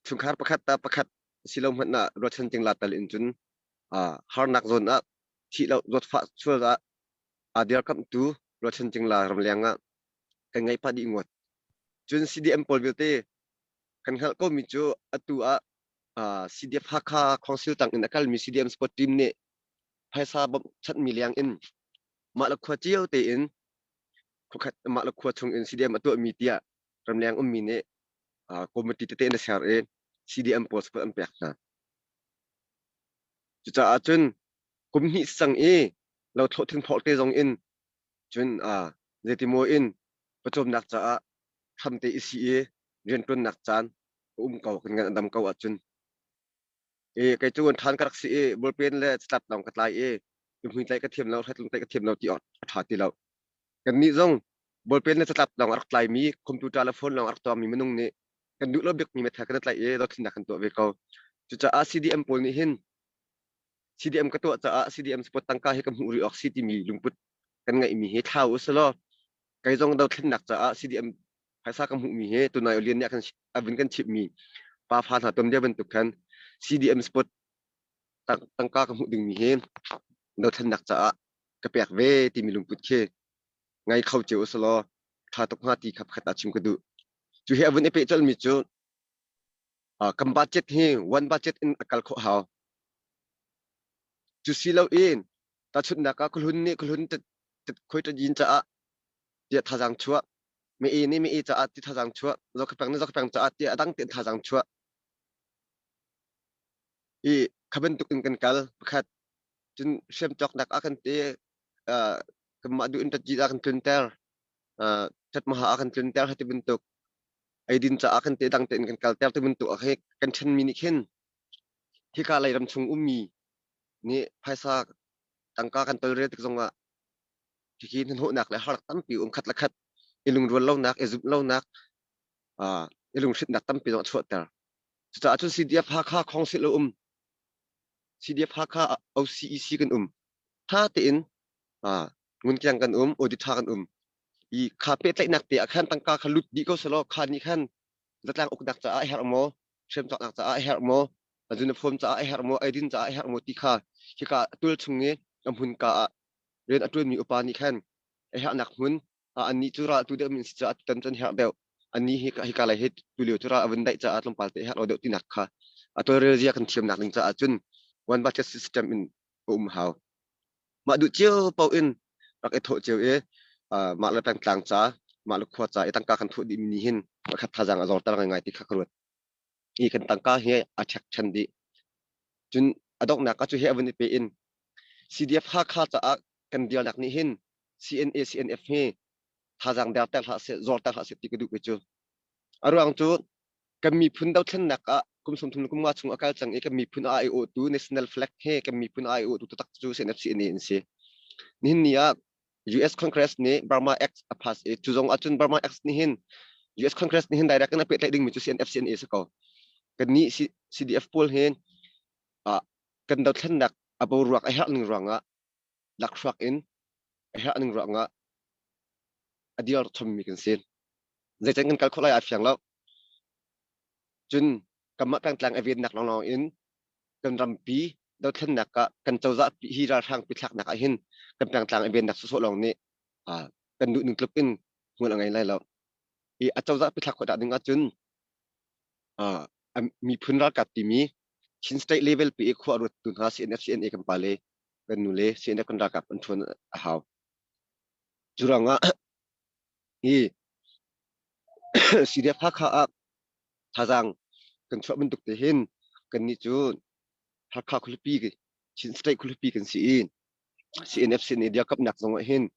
chungkhar pakhat ta pakhat si lo hmanh ah rualchan cingla tel in cun harnak zawn ah thih lo zawtfah sual ah aa dirkamhtu rualchan cingla ramleng ah kan ngeih pah dih ngawt. Cun CDM pawl vialte kan hngalh komi cu atu ah CDF Hakha Council tang in a kalmi CDM Sport Team nih phaisa bawmhchanhmi leng in mah le khua cio tein khuakhat mah le khua chung in CDM a tuahmi tiah ramleng ummi nih committee tete in a ser i CDM pawl support an pek hna. Cucaah cun kum hnih sang i lothlawh thingphawk te zong in cun zeitimaw in pawcawmnak caah hramte i si i rianṭuannak caan a um ko kan ngan a dam ko ahcun i kei cu ṭhan ka rak si i ballpen le catlap lawng ka tlai i tuhmui tlaih ka thiam lo hretlung tlaih ka thiam lo ti awk a ṭha ti lo. Kannih zong ballpen le catlap lawng a rak tlaimi computer le phone lawng a rak tuahmi minung nih kan duh lo bikmi method kan tlaih i dothlennak kan tuah ve ko. Cucaah CDM pawl nih hin CDM ka tuah caah CDM support tangka hi ka hmuh rih awk si timi lungput kan ngeihmi hi thlau usalaw kei zong dothlennak caah CDM phaisa ka hmuhmi hi tunai lian nih a vun kan chimhmi pa fa hna ton dia bantuk khan CDM sport tangka ka hmuh dingmi hi dothlennak caah ka pek ve timi lungput khi ngai kho cio usalaw tha tuk hnga ti kha pakhat ah chim ka duh. Cu hi a vun i peh colmi cu kan budget hi one budget in a kal khawh hau. Cu si lo in tahchunhnak ah khuhlun nih khuhlun khoi yin caah tiah thazaang chuah mi e nih mi e caah ti thazaang chuah zokhapeng nih zokhapeng caah ti a dang tein thazaang chuah i kha bantuk in kan kal pakhat cun hriam cawknak ah kan ti kanmah duh in ṭatjit ah kan tlunter ṭhatmaha ah kan tlunter ti bantuk eidin caah kan te dang tein kan kalter ti bantuk ah khi kan ṭhenmi nih khin hika lei ram chung ummi nih phaisa tangka kan tolrel tik zongah hihi hnahnawhnak le harnak tampi um khat le khat i lungrual lonak i zumh lonak i lunghrinhnak tampi zong a chuahter. Cucaah cun CDF Hakha Council a um. CDF Hakha OCEC kan um. Tha tein. Ngunkiang kan um, audit ṭha kan um. I kha pehtlaihnak te ah khan tangka kha lut dih ko selaw kha nih khan zatlang uknak caah a herh maw, hriamcawknak caah a herh maw, uniform caah a herh maw, eidin caah a herh maw ti kha hika tul chung i a hmun ka ah rian a ṭuanmi upa nih khan a herhnak hmun annih cu ral tu deuh min si caah tutan cun herh deuh annih hi hika lei hi tulio cu ral a vun daih caah tlawmpal te herh lo deuh tinak kha a tawlrel zia kan thiamnak ding caah cun one budget system in a um hau. Mah duh cio paoh in rak i thawh cio i mah le pengtlang ca mah le khua ca i tangka kan thuh dihmi nih hin pakhat thazaang a zorter ngaingai ti kha ka ruat. Hi kan tangka hi a ṭhek ṭhan dih. Cun a donghnak ah cu hi a vun i pe in CDF Hakha caah kan dirnak nih hin CNA CNF hi thazaang derter hlah seh, zorter hlah seh ti ka duh cu. A ruang cu kan miphun dothlennak ah kum 30 kum nga chung a kal cang i kan miphun a aiawhtu national flag he kan miphun a aiawhtu taktak cu CNF CNA an si. Nihin ni ah US Congress nih Burma Act a pass i cu zong ahcun Burma Act nih hin US Congress nih hin direct in a pehtlaih dingmi cu CNF CNA si ko. Kannih CDF pawl hin kan dothlennak a boruak a herh ning ruangah lakhruak in a herh ning ruangah a dir chommi kan si. Zeican kan kal khawh lai aa fiang lo. Cun kanmah pengtlang a vennak lawnglawng in kan rampi dothlennak ah kan cozah hi ralhrang pi thlaknak ah hin kan pengtlang a vennak sawsawh lawng nih kan duh ning tluk in hmual a ngei lai lo. I a cozah pi thlak khawh dah ding ahcun miphun ralkap timi Chin state level pi i khua ruattu hna CNF CNA kan pa le kan nu le CNF kan ralkap an ṭhuan a hau. Cu ruangah hi CDF Hakha ah thazaang kan chuah bantuk te hin kannih cu Hakha khualipi Chin state khualipi kan si i CNF CNA dirkamhnak zong ah hin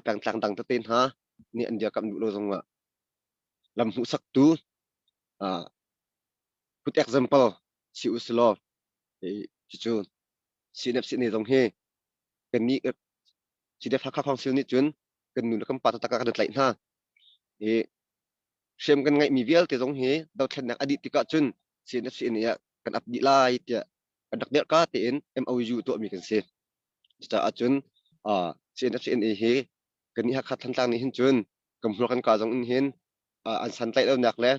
pengtlang dang tete hna nih an dirkamh duh lo zong ah lam hmuhsaktu good example si u silaw cucu CNF CNA zong hi kannih CDF Hakha Council nih cun kan nu le kan pa taktak ah kan tlaih hna. I hriam kan ngeihmi vialte zong hi dothlennak a dih tikah cun CNF CNA ah kan ap dih lai tiah kan rak dirh ka tein MOU tuahmi kan si. Cucaah cun CNF CNA hi kannih Hakha Thantlang nih hin cun kan hmur kan ka zong in hin an santlaih lonak le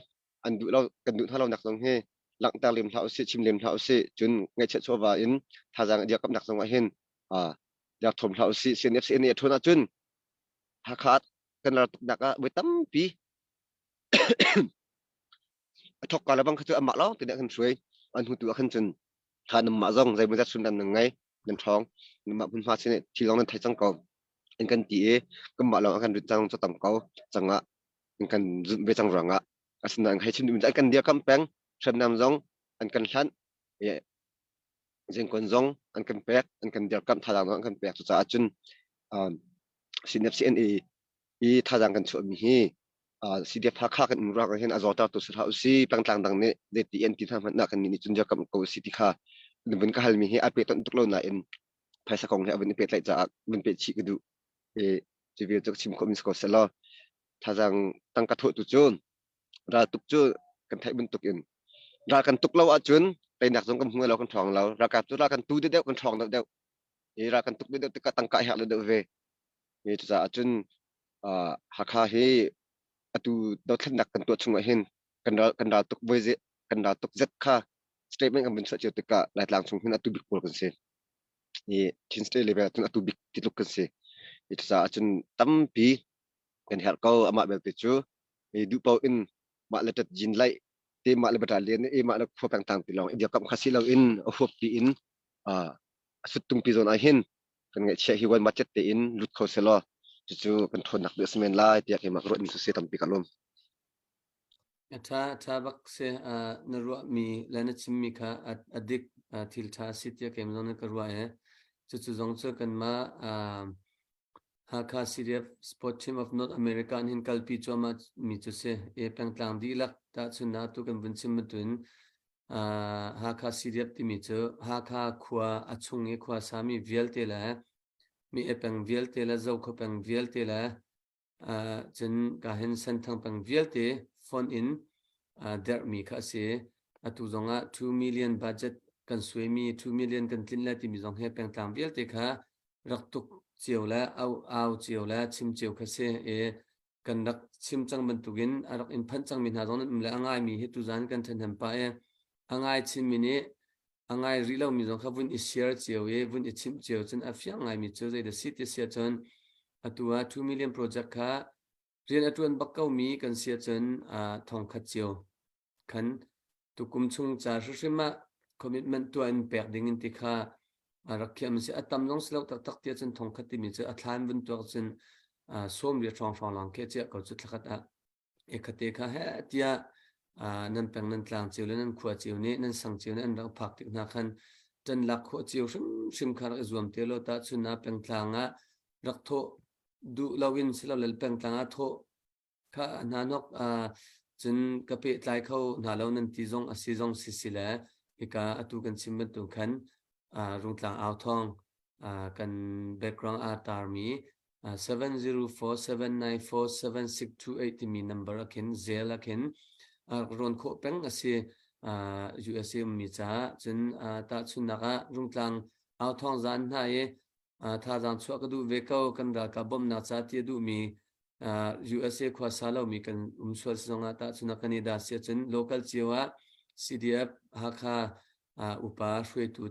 an duh lo kan duh hna lonak zong hi langhter lem hlah usih chim lem hlah usih cun ngaihchiat chawva in thazaang dirkamnak zong ah hin dirthawm hlah usih CNF CNA a ṭhawn ahcun Hakha kan ral tuknak ah voi tampi a thok ka le bang kha cu amah lawng te nih a kan hruai an hnu tu ah khan cun kha namah zong zeimawzat sun nan ngei nan ṭhawng namah hmunhma sin thil zong nan thei cang ko an kan ti i kanmah lawng a kan rit cang cu tam ko cangah an kan zumh ve cang ruangah asinain hei chim duhmi an kan dirkamh peng hriamnam zong an kan hlanh zingkon zong an kan pek an kan dirkamh thazaang zong an kan pek cucaah cun CNF CNA i thazaang kan chuahmi hi CDF Hakha kan um ruangah hin a zawter tu si hlah usi pengtlang dang nih zeiti an ti hna hmanh ah kan nih cun dirkamh ko usi ti kha vun ka halmi hi a pe ton tuk lo nain phaisa kong he a vun i pehtlaih caah vun peh chih ka duh i cu vial cu ka chim khawhmi si ko seh law thazaang tangka thawh tu cu ral tuk cu kan theih bantuk in ral kan tuk lo ahcun teinak zong kan hmu lo kan ṭhawng lo ralkap cu ral kan tu deuh kan ṭhawng deuh deuh i ral kan tuk deuh deuh tikah tangka herh deuh ve i cucaah cun Hakha hi atu dothlennak kan tuah chungah hin kan ral kan ral tuk voi kan ral tuk zet kha statement kan vun chuah cio tikah Laitlang chung hin atu bik pawl kan si i Chin State level ahcun atu bik ti tluk kan si i cucaah cun tampi kan herh ko amah belte cu i duh paoh in mah le ṭat jin laih te mah le battalion i mah le khua pengtang ti lawng i dirkamh kha si loin a huap pi in a suttung pi zawn ah hin kan ngaihchiah hi wan budget tein lut kho selaw cucu kan ṭhawnnak bik a si men lai tiah keimah ka ruah ning cu si tampi ka lawm. A ṭha ṭha bak si na ruahmi le na chimmi kha a dik thil ṭha a si tiah keimah zong nih ka ruah i cucu zong cu kanmah Hakha CDF Sport Team of North America an hin kalpi cuahmah mi cu si. E pengtlang dihlak tahchunhnak tu kan vun chim bantuin Hakha CDF timi cu Hakha khua a chung i khua sami vialte le mi e peng vialte le Zokhua peng vialte le cun ka hin Senthang peng vialte phone in derhmi kha a si. Atu zongah 2 million budget kan suaimi 2 million kan tlinh lai timi zong hi pengtlang vialte kha rak tuk. cio le au au cio le chim cio kha si i kan rak chim cang bantukin a rak in phanh cangmi hna zong nan um le a ngaimi hi tuzan kan ṭhahnem pah i a ngai chinmi nih a ngai rih lomi zong kha vun i share cio i vun i chimh cio cun a fiang ngaimi cu zeidah si ti si ahcun atu ah 2 million project kha rian a ṭuan bak komi kan si ahcun thong khat cio khan tukum chung ca hrimhrim ah commitment tuah in pek ding in ti kha a rak khiam si. A tam zong si lo taktak ti ahcun thong khat timi cu a thlan vun tuak cun sawm riat hrawng hrawng lawng khi chiah ko cu thlakhat ah e khate kha he tiah nan peng nan tlang cio le nan khua cio nih nan sang cio nih an rak phak tik hna khan ṭan lak khawh cio hrimhrim kha rak i zuam te lo ta chun ah pengtlang ah rak thawh duh loin silole pengtlang ah thawh kha hna nok cun ka pehtlai kho hna lo nan ti zong a si zong si si le hika atu kan chim bantuk khan Rungtlang au thawng kan background aa tarmi 704-794-7628 timi number ah khin Zelle ah khin rawn khawh peng a si. USA ummi caah cun tahchunhnak ah Rungtlang au thawng zan hna i thazaang chuah ka duh ve ko kan ralkap bawmhnak ca ti a duhmi USA khuasa lomi kan um sual si zongah tahchunhnak kan i dah si ahcun local cio ah CDF Hakha upa hruaitu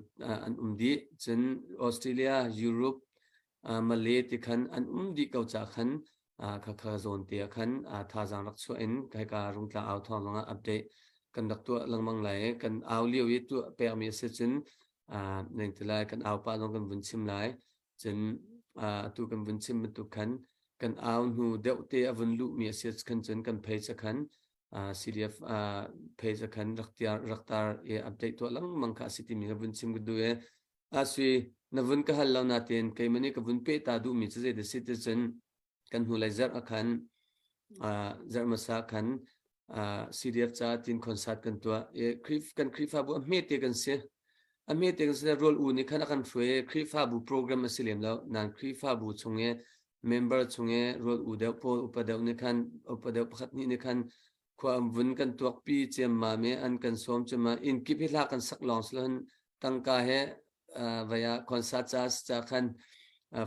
an um dih. Cun Australia, Europe, Malay ti khan an um dih ko ca khan khakha zawn te ah khan thazaang rak chuah in hika Rungtlang au thawng zongah update kan rak tuah lengmang lai i kan au lio i tuah pekmi a si cun neng ti lai kan au pah zong kan vun chim lai. Cun atu kan vun chim bantuk khan kan au hnu deuh te a vun luhmi a si khan cun kan page khan CDF page khan rak tiar rak tar i update tuah lengmang kha a si timi ka vun chim ka duh i asui na vun ka hal lo natin keimah nih ka vun peh ta duhmi cu zei si ti cun kan hnulei zarh ah khan zarh hmasa khan CDF ca tin concert kan tuah i kan Khrihfabu a hmete kan si a hmete kan si rual u nih khan a kan hruai i Khrihfabu program a si lem lo nan Khrihfabu chung i member chung i rual u deuh pawl upa deuh nih khan upa deuh pakhat hnih nih khan khua an vun kan tuakpi ciammam i an kan sawm ciammam inn kip hi hla kan sak lawng si loin tangka he vai ah concert ca ca khan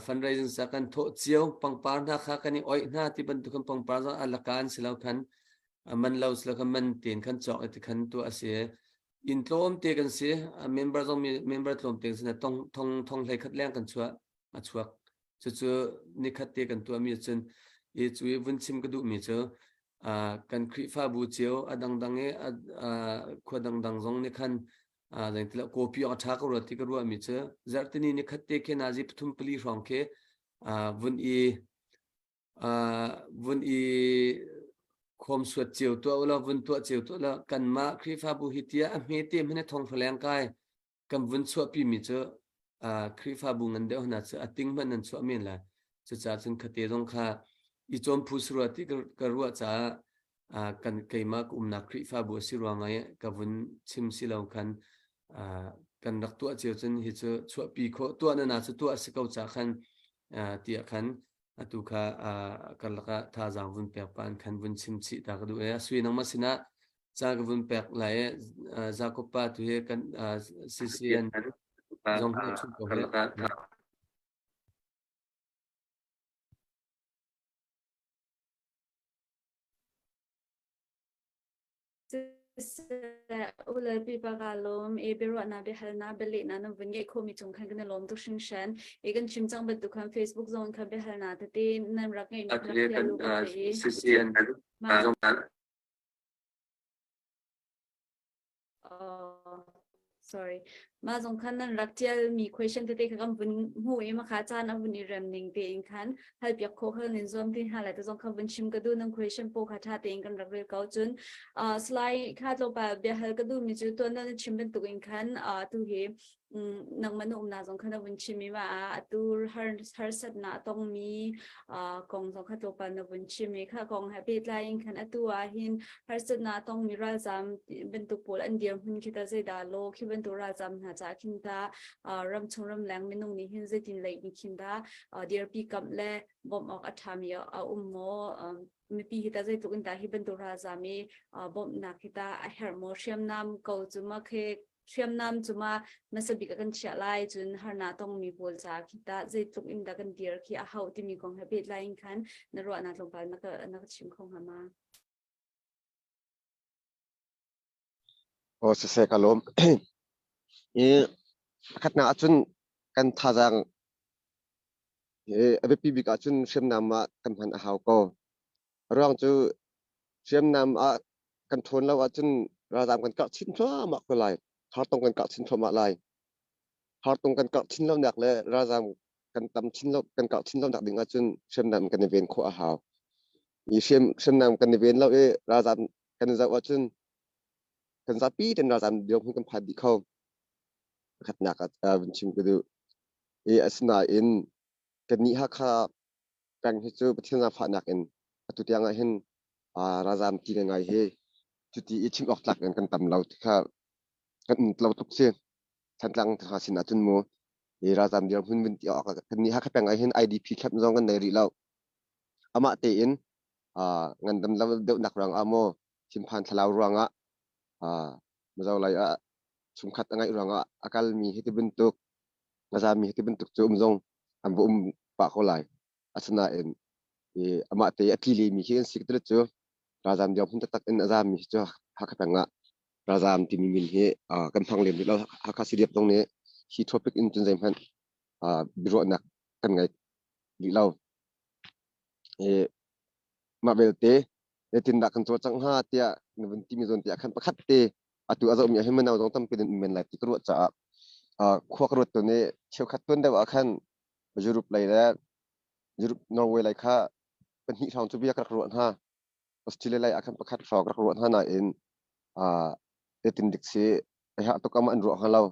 fundraising ca kan thawh cio pangpar hna kha kan i oih hna ti bantuk khan pangpar zong alaka an si lo khan man lo si lo khan man ten khan cawk i ti khan tuah a si inn tlawm te kan si member zong member tlawm te kan si tong thong thong hlei khat leng kan chuah a chuak cucu nikhat te kan tuahmi cun i cu i vun chim ka duhmi cu kan Khrihfabu cio a dangdang i khua dangdang zong nih khan zeitila kawpi a ṭha ka ruat ti ka ruahmi cu zarhtini nikhat te khi nazi pathum pali hrawng khi vun i vun i khawm suat cio tuah ulaw vun tuah cio tuah ulaw kanmah Khrihfabu hi tiah a hmete hmanh thong leng kai kan vun chuahpimi cu Khrihfabu ngan deuh hna cu a ting hmanh nan chuah men lai. Cucaah cun khate zong kha i cawm phu si rua ti ka ruah caah kan keimah ka umnak Khrihfabu a si ruang i ka vun chim si lo khan kan rak tuah cio cun hi cu chuahpi khawh tuah na na cu tuah a si ko ca khan tiah khan atu kha karlak ah thazaang vun pek pa in khan vun chim chih ta ka duh e a sui nangmah sinah ca ka vun pek lai i Jakob pa tu hi kan CCN zong hi chung ko he. Ule pipa ka lawm e biaruahnak biahalnak bialehnak nan vun ngeih khomi cung khan kan i lawm tuk hringhran. E kan chim cang bantuk khan Facebook zong khan biahalnak tete nan rak ngeihmi kha rak tial u ka thei i. Oh, sorry. Mah zong khan nan rak ṭialmi question tete kha kan vun hmuh i makha caan a vun i rem ning tein khan halpiak khawh kha nan zuam ti hna lai te zong kha vun chim ka duh nan question pawl kha ṭha tein kan rak rel ko cun uh, slide kha tlawmpal biahal ka duhmi cu tuan nan chim bantuk in khan uh, tu hi nangmah na umnak zong kha na vun chim i mah ah atu har harsatnak a tongmi kong zong kha tlawmpal na vun chim i kha kong he pehtlai in khan atu ah hin harsatnak a tongmi ralzaam bantuk pawl an dirhmun khi ta zeidah law khi bantuk ralzaam hna caah khin ta ramchung ramleng minung nih hin zeitin lei in khin dah dirpi kamh le bawmh awk a ṭhami a um maw mipi hi ta zeitluk in dah hi bantuk ralzaam i bawmhnak hi ta a herh maw hriamnam ko cu ma khi. Hriamnam cu ma hmasa bik ah kan chiah lai, cun harnak tongmi pawl ca khi tah zeitluk in dah kan dir khi a hauh timi kong he pehtlai in khan na ruahnak tlawmpal na ka chim kho hnga ma? Aw siseh ka lawm. I pakhatnak ahcun kan thazaang hi a biapi bik ahcun hriamnam ah kan hman a hau ko. A ruang cu hriamnam ah kan ṭhawn lo ahcun ralzaam kan karh chin thluahmah ko lai. Hartong kan karh chin thluahmah lai. Hartong kan karh chin lonak le ralzaam kan tam chin lo kan karh chin lonak ding ahcun hriamnam kan i ven khawh a hau. I hriamnam kan i ven lo i ralzaam kan i zoh ahcun kan zapi ten ralzaam dirhmun kan phan dih kho. Pakhatnak ah vun chim ka duh. I asinain kannih Hakha peng hi cu Pathian zaangfahnak in atu tiang ah hin ralzaam ti ngai hi cuti i chim awk tlak in kan tam lo ti kha kan um lo tuk si. Thantlang hna sin ahcun mu hi ralzaam dirhmun vun ti awk kannih Hakha peng ah hin IDP camp zong kan nei rih lo. Amah tein ngandam lo deuhnak ruangah maw thinphan thlalau ruangah Mizo lei ah chungkhat a ngeih ruangah a kalmi hi ti bantuk a zaami hi ti bantuk cu um zong an va um pah ko lai. Asinain amah te a tli lemi khi an si ka cu ralzaam dirhmun taktak in a zaammi hi cu Hakha peng ah ralzaam timi min hi kan hmang lem rih lo. Hakha CDF zong nih hi topic in cun zeihmanh biaruahnak kan ngei rih lo. Mah belte zeitindah kan cawlcangh hnga tiah na vun timi zawn te ah khan pakhat te atu a zohmi ah hin mino zong tampi nan um men lai ti ka ruah caah khua ka ruat tawn i cheukhat tuan deuh ah khan Europe lei le Europe Norway lei kha pahnih hrawng cu bia ka rak ruah hna. Australia lei ah khan pakhat hrawng ka rak ruah hna nain zeitin dik si a herh tuk ah an ruah hnga lo.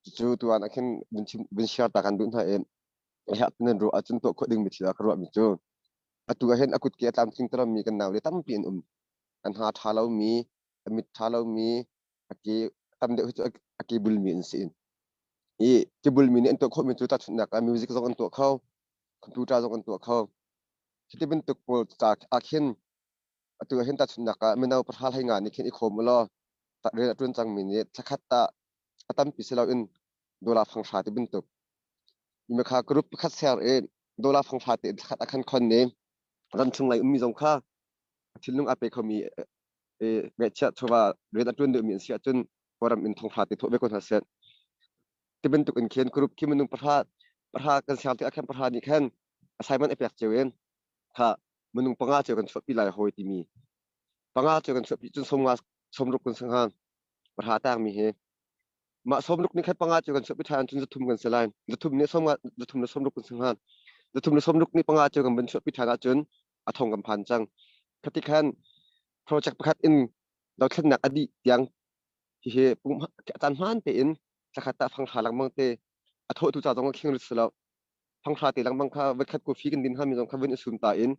Cucu tuan ah khin vun chim vun share ta kan duh hna i a herh nan ruah ahcun tuah khawh dingmi thil ah ka ruahmi cu atu ah hin a kutke a tlamtling termi kan naule tampi an um. An ha ṭha lomi, a mit ṭha lomi, a ke tam deuh hi cu a ke bulmi an si. I ke bulmi nih an tuah khawhmi cu tahchunhnak ah music zong an tuah kho, computer zong an tuah kho. Cuti bantuk pawl ca ah khin atu ah hin tahchunhnak ah mino pahra hlei nga nih khin i khawm ulaw rian a ṭuan cangmi nih thlakhat ah a tampi si loin dollar fanghra ti bantuk Mikha group pakhat ser i dollar fanghra te thlakhat a khan khon i ramchung lei ummi zong kha thinlung a pe khomi ngeihchiah chawva rian a ṭuan duhmi an si ahcun kawlram in thonghra te thawh ve ko hna seh. Ti bantuk in khin group khi minung pahra pahra kan ser tikah khan pahra nih khan assignment a pek cio in kha minung panga cio kan chuahpi lai hawi timi panga cio kan chuahpi cun sawmnga sawmruk kan si hnga pahra tangmi hi Mah sawmruk nih khat panga cu kan chuahpi ṭhan cun zathum kan si lai. Zathum nih sawmnga zathum le sawmruk kan si hnga. Zathum le sawmruk nih panga cu kan van chuahpi ṭhan ahcun a thong kan phan cang. Khati khan project pakhat in dothlennak a dih tiang hihi pum caan hmaan tein thlakhat ah fanghra lengmang te a thawhtu ca zong a khing rit si lo. Fanghra te lengmang kha voikhat coffee kan din hngami zong kha vun i sum ta in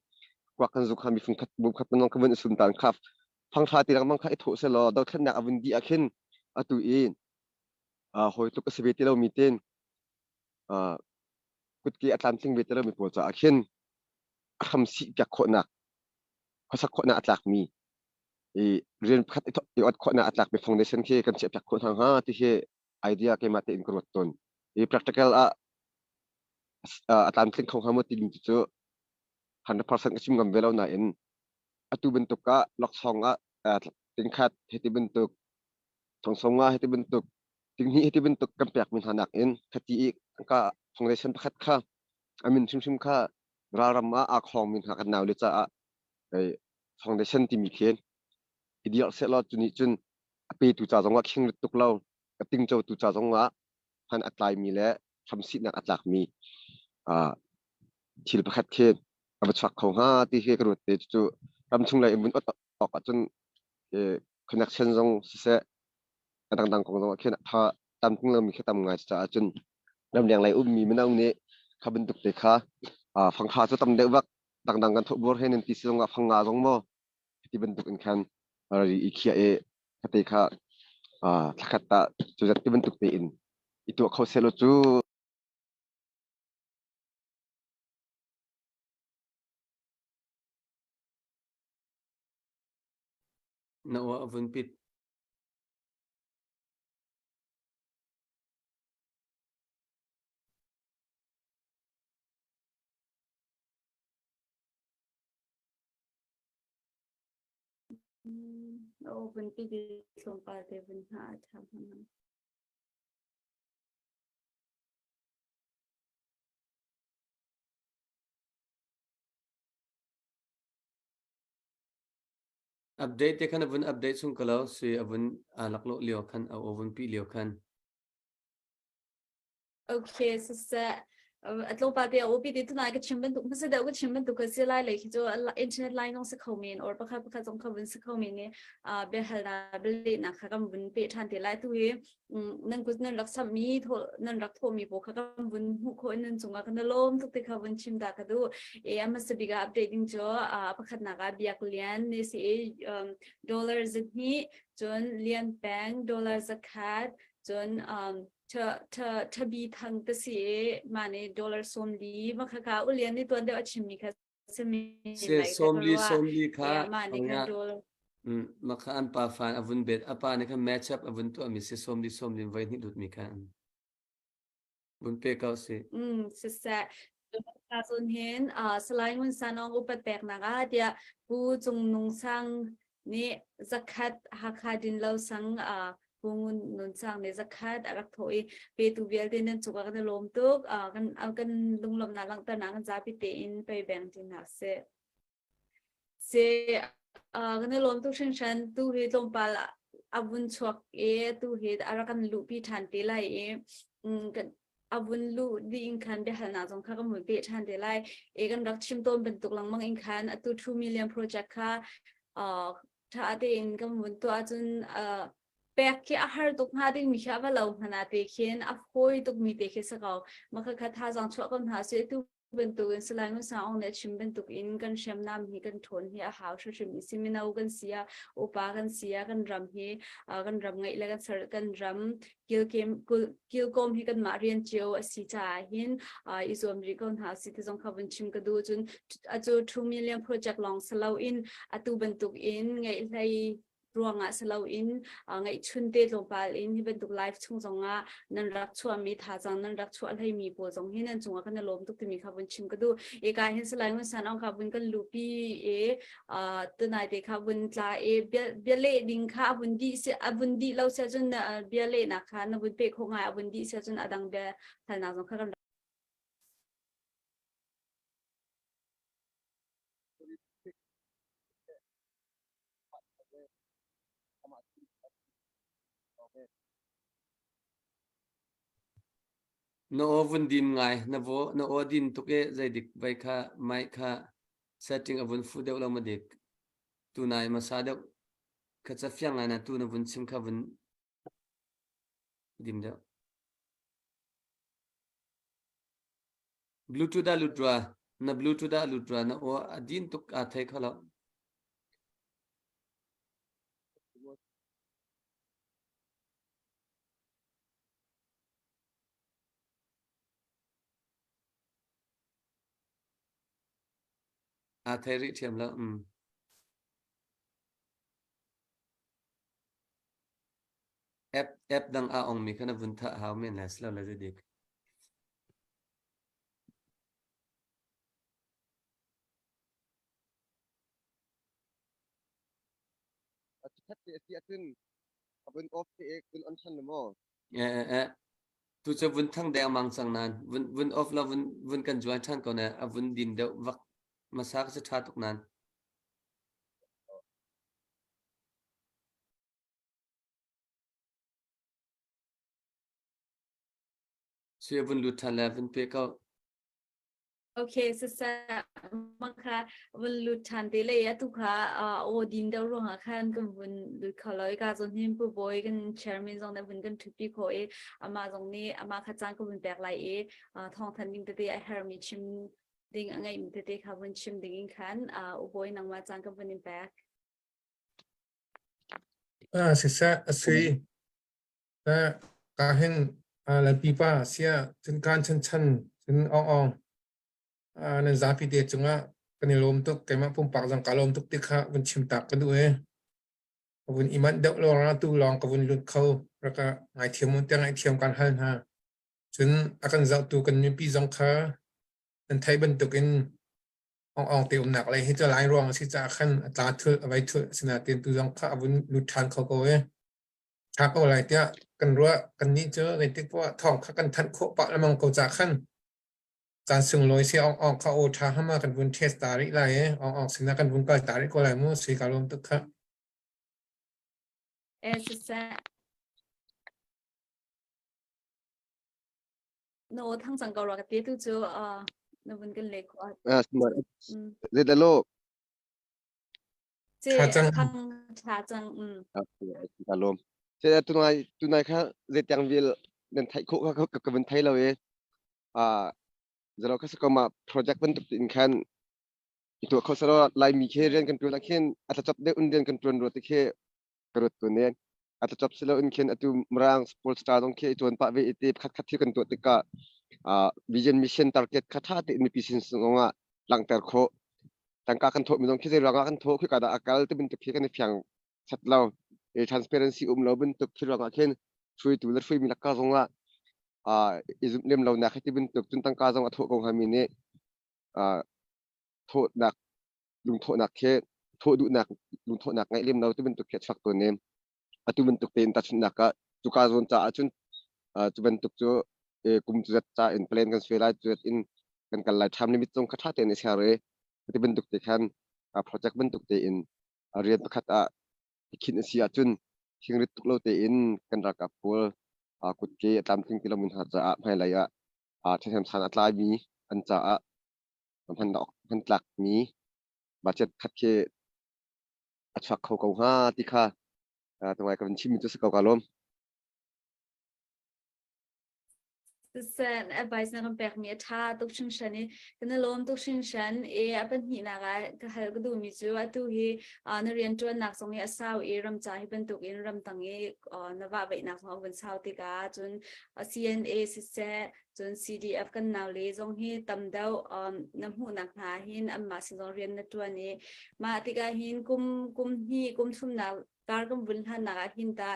kuak kan zuk hngami fungkhat bumkhat zong kha vun i sum ta in kha fanghra te lengmang kha i thawh selaw dothlennak a vun dih ah khin atu i hawi tluk a si ve ti lomi ten kutke a tlamtling ve ti lomi pawl caah khin a hram sih piak khawhnak khuasak khawhnak a tlakmi i rian pakhat i ot khawhnak a tlakmi foundation khi kan chiah piak khawh hna hnga ti hi idea keimah tein ka ruat tawn. I practical ah a tlamtling kho hnga maw timi cu 100% ka chim ngam ve lo nain atu bantuk ah laksawng ah tingkhat hiti bantuk thongsong nga hiti bantuk tinghnih hiti bantuk kan pekmi hna nakin khati i ka foundation pakhat kha a min hrimhrim kha ralram ah aa khawngmi hna kan naule caah foundation timi khi i dirh sehlaw cu nih cun a petu ca zongah khing rit tuk lo a tingcotu ca zongah hman a tlaimi le hramsihnak a tlakmi thil pakhat khi a va chuak kho hnga ti hi ka ruat te. Cucu ramchung lei in vun ot awk ahcun connection zong siseh a dangdang kong zong ah khin tha tam tung lomi khi tam ngai. Caah cun ramleng lei ummi mino nih kha bantuk te kha fangkha cu tam deuh vak dangdang kan thawh bur he nan ti si zongah fanga zong maw ti bantuk in khan ri i khiah i khate kha thlakhat ta cu zat ti bantuk te in i tuah kho selaw cu. Na aw a vun pit. Aw vun pi di tlawmpal te vun hna a ṭha hmang. Update te khan a vun update chung ko lo si a vun aa laklawh lio khan a aw vun pi lio khan. Okay, siseh a tlawmpal te a upi ti tunai ka chim bantuk hmasa deuh ka chim bantuk ka si lai lei khi cu internet line zong si kho men or pakhat pakhat zong kha vun si kho men i biahalnak bialehnak kha kan vun peh ṭhan te lai. Tu hi nan kut nan rak sammi nan rak thawhmi pawl kha kan vun hmuh khawh in nan cungah kan i lawm tuk ti kha vun chim ta ka duh. E a hmasa bik ah update ding cu pakhatnak ah Biak Lian nih si i dollar 200, cun Lian Peng dollar 100, cun Thabi Thang te si i mah nih dollar 40 ma kha kha Ulian nih tuan deuh a chimmi kha simi Se 40 40 kha mah nih khan dollar Ma kha an pa fan a vun bet a pa nih khan match up a vun tuah mi si 40 40 voi hnih lut mi kha vun pe ko si. Siseh cun hin Salai Ngun Sanong upat peknak ah tiah Pu Cung Nung Sang nih 100, Hakha Dinlo sang Pu Ngun Nun Sang nih 100 a rak thawh i petu vialte nan cungah kan i lawm tuk. Kan lunglawmhnak langhternak kan zapi tein pei beng ti hna sih. Se kan i lawm tuk hringhran. Tu hi tlawmpal a vun chuak i tu hi a rak kan luhpi ṭhan te lai i a vun luh dih in khan biahalnak zong kha kan vun peh ṭhan te lai. I kan rak chim tawn bantuk lengmang in khan atu 2 million project kha ṭha tein kan vun tuah ahcun pek khi a har tuk hnga ding mi khi a va lo hmanh ah te khin a fawi tuk mi te khi si ko. Mah kha thazaang chuah ko hna sih. Tu bantukin Salai Ngun Sang Aung nih a chim bantukin kan hriamnam hi kan ṭhawn hi a hau hrimhrim i si. Mino kan si ah, upa kan si ah, kan ram hi kan ram ngeih le kan ser kan ram kilkawm hi kanmah rian cio a si caah hin i zuam rih ko hna si ti zong kha vun chim ka duh. Cun atu 2 million project lawng si loin atu bantukin ngeih hlei ruangah si loin ngeihchun te tlawmpal in hi bantuk live chung zongah nan rak chuahmi thazaang nan rak chuah hleimi pawl zong hi nan cungah kan i lawm tuk timi kha vun chim ka duh. Eka hin Salai Ngun San Aung kha vun kan luhpi i tunai te kha vun tla i bia leh ding kha a vun dih a vun dih lo sia cun bia lehnak kha na vun peh khawh ngai, a vun dih sia cun a dang bia halnak zong kha kan Na aw vun dim ngai. Na vo na aw din tuk i zeidik vai kha mic kha setting a vun fuh deuh lo ma dik. Tunai hmasa deuh kha ca fiang ngai na tu na vun chim kha vun dim deuh. Bluetooth ah lut rua. Na Bluetooth ah lut rua. Na aw a din tuk aa thei kho lo. Aa thei rih ṭhiam lo. App app dang aa ongmi kha na vun thah hau men lai si lo le zeidik. Chikkhat te a si ahcun a vun off te i vun on ṭhan maw? Eh eh tu cu vun thang dengmang cang nan vun vun off la vun vun kan join ṭhan ko ne a vun din deuh vak hmasa ka si ṭha tuk nan. Sui vun lut ṭhan le vun pe ko. Okay, siseh maka vun lut ṭhan te le atu kha aw din deuh ruangah khan kan vun lut kho lo i ka zawn hin Pu Bawi kan chairman zong nih vun kan ṭhutpi khawh i amah zong nih amah kha caan ka vun pek lai i thawngthanh ding tete a herhmi chim ding a ngeihmi tete kha vun chim ding in khan U Bawi nangmah caan ka vun in pek. Siseh a si. Ka hin Lalpipa sia cun kaan chanchan cun Aung Aung nan zapi te cungah kan i lawm tuk. Keimah pumpak zong kaa lawm tuk ti kha vun chim tak ka duh i ka vun i manh deuh lawng ah tu lawng ka vun lut kho. Rak ka ngaithiam u tiah ngaihthiam kaan hal hna. Cun a kan zohtu kan mipi zong kha nan theih bantukin. Ong Ong te umnak lei hi cu lai ruang a si caah khan a tla thulh a vai thulh asinain tu zong kha a vun lut ṭhan kho ko i ṭha ko lai tiah kan ruah. Kannih cu zeitik poah thawng kha kan thanh khawh pah lengmang ko caah khan caan sunglawi si Ong Ong kha aw ṭha hama kan vun test ta rih lai i Ong Ong sinah kan vun kal ta rih ko lai mu sui ka lawm tuk khah. Eh, siseh. No thang cang ko rua ka ti tu cu na vun kan le ko. Ah, Zeitalo. Ce thang tha cang. Ka lawm. Ce tunai tunai kha zeitiang vil nan theih khawh kha ka vun thei lo i ah zalo kha sakoma project bantuk in khan tu kho salo Laimi khe rian kan tuan khin a tlachap deuh in rian kan tuan ro te khe ka ruat tu ne a tlachap silo in khin atu Mirang sports star zong khi tuan pah ve ite khat khat thil kan tuah tikah vision mission target kha tha te mipi sin zongah langhter khawh tangka kan thawh mi zong khi zei ruangah kan thawh khi ka dah akal te bantuk khi kan i fiang chat lo e transparency um lo bantuk khi ruangah khin hruaitu le hruaimi lakka zongah i zumh lem lo nak hi ti bantuk cun tangka zong a thawh ko hnga mi nih thawhnak lungthawhnak khi thawh duhnak lungthawhnak ngeih lem lo ti bantuk khi a chuak tawn i atu bantuk tein tahchunhnak ah cuka zawn caah cun cu bantuk cu kum cu zat ca in plan kan suai lai cu zat in kan kal lai time limit zong kha ṭha tein i ser i ti bantuk te khan project bantuk tein rian pakhat ah i khinh a si ahcun thingrit tuk lo tein kan ralkap pawl kutke a tlamtling ti lomi hna caah hmailei ah ṭhahnem san a tlaimi an caah hman tlakmi budget khat khi a chuak kho ko hnga ti kha tungai ka vun chimmi cu si ko ka lawm. Siseh advice na kan pekmi a ṭha tuk hringhran i kan i lawm tuk hringhran i a pahnihnak ah ka hal ka duhmi cu atu hi na rianṭuannak zong hi a sau i ramca hi bantukin ramtang i na vahveihnak zong a vun sau tikah cun CNA siseh cun CDF kan naule zong hi tam deuh na hmuhnak hna hin anmah sin zong rian na ṭuan i mah tikah hin kum kum hnih kum thumnak kar kan vun hlannak ah hin ta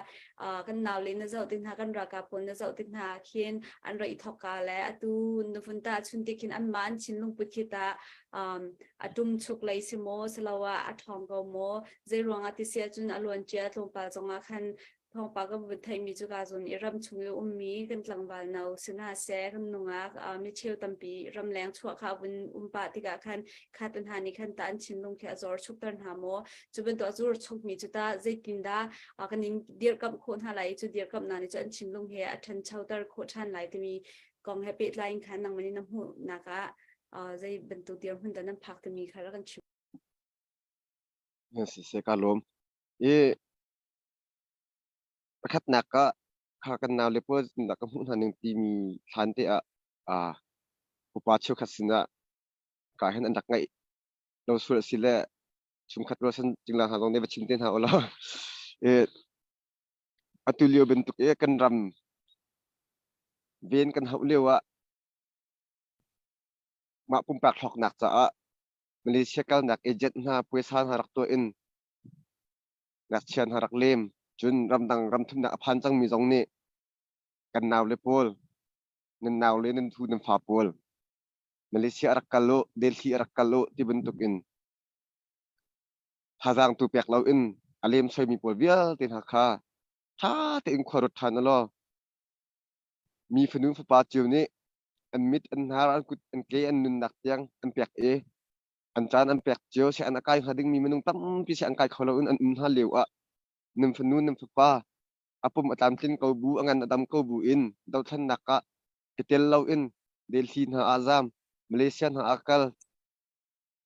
kan naule na zoh tik hna kan ralkap pawl na zoh tik hna khin an ra i thok ka le atu na vun ta chun tik khin anmah an thinlung put khi ta a tum chuk lei si maw siloah a ṭhawng ko maw zei ruangah ti si ahcun a luan cia tlawmpal zongah khan thawngpang kan vun theihmi cu ka zawn i ram chung i ummi kan tlangval no si hna seh kan nungak micheu tampi ramleng chuah kha vun um pah tikah khan kha te hna nih khan ta an thinlung khi a zor chukter hna maw cu bantuk a zur chukmi cu ta zeitindah kan in dirhkamh khawh hna lai cu dirhkamh hna nih cu an thinlung he a ṭhanchoter khawh ṭhan lai timi kong he pehtlai in khan nangmah nih na hmuhnak ah zei bantuk dirhmun dah nan phak timi kha rak kan chim. Si ka lawm. I Pakhatnak ah kha kan naule pawl zeitindah ka hmuh hna ning timi thlan te ah aa upa cheukhat sinah ka hin an rak ngaih lo sual a si le chungkhat rualchan cingla hna zong nih va chim te hna ulaw i atu lio bantuk i kan ram ven kan hauh lio ah mah pumpak hlawknak caah Malaysia kalnak agent hna puaisa hna rak tuah in ngakchia hna rak lem. Cun ramdang ramthumnak a phan cangmi zong nih kan naule pawl, nan naule nan thu nan fa pawl Malaysia a rak kal u, Delhi a rak kal u ti bantuk in thazaang tu pek loin a lemsoimi pawl vialte hna kha ṭha tein khua ruat ṭhan u law mi fanu fapa cio nih an mit, an hnar, an kut, an ke, an nunnak tiang an pek i an caan an pek cio si an a kai hnga dingmi minung tampi si an kai kho loin an um hna lio ah nan fanu nan fapa a pum a tlamtlin ko bu a ngan a dam ko bu in dothlennak ah i tel loin Delhi hna ah zam Malaysia hna ah kal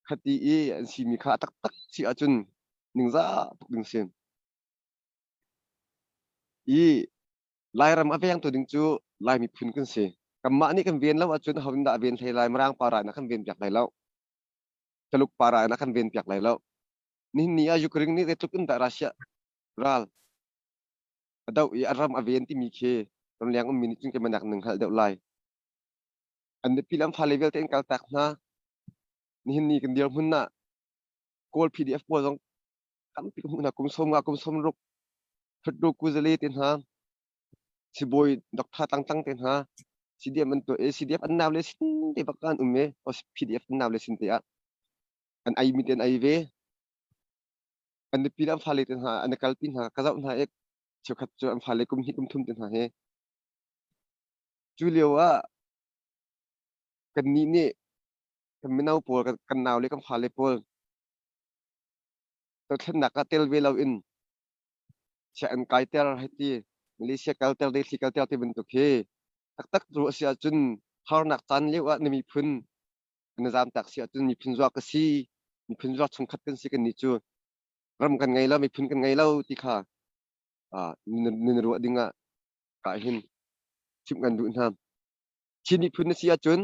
khati i an simi kha a taktak si ahcun ningzah tuk ding si i Lairam a vengtu ding cu Lai miphun kan si. Kanmah nih kan ven lo ahcun aho dah a ven hlei lai? Mirang para in a kan ven piak lai lo. Taluk para in a kan ven piak lai lo. Nihin ni ah Ukraine nih zeitluk in dah Russia ral a doh i a ram a ven timi khi ramleng ummi nih cun keimah nak nan hngalh deuh lai. An nupi le an fale vialte in kaltak hna. Nihin ni kan dirhmun ah Kawl PDF pawl zong tampi ka hmuh hna kum 50 kum 60 Hutru Kuzale te hna sibawi Dr. Tangtang te hna CDM an tuah i CDF an nau le sin te bak an um i PDF an nau le sin te ah. An ei mi te an ei ve. An nupi le an fale te hna an i kalpi hna. Ka zoh hna i cheukhat cu an fale kum hnih kum thum te hna he. Cu lio ah kannih nih kan mino pawl kan nau le kan fale pawl dothlennak ah tel ve loin chia an kaiter hei ti Malaysia kalter Delhi kalter ti bantuk hi taktak ru a si ahcun harnak caan lio ah na miphun na zamtak si ahcun miphun zuak ka si miphun zuak chungkhat kan si kan nih cu ram kan ngei lo miphun kan ngei lo ti kha nan ruah ding ah ka hin chimh kan duh hna. Chin miphun na si ahcun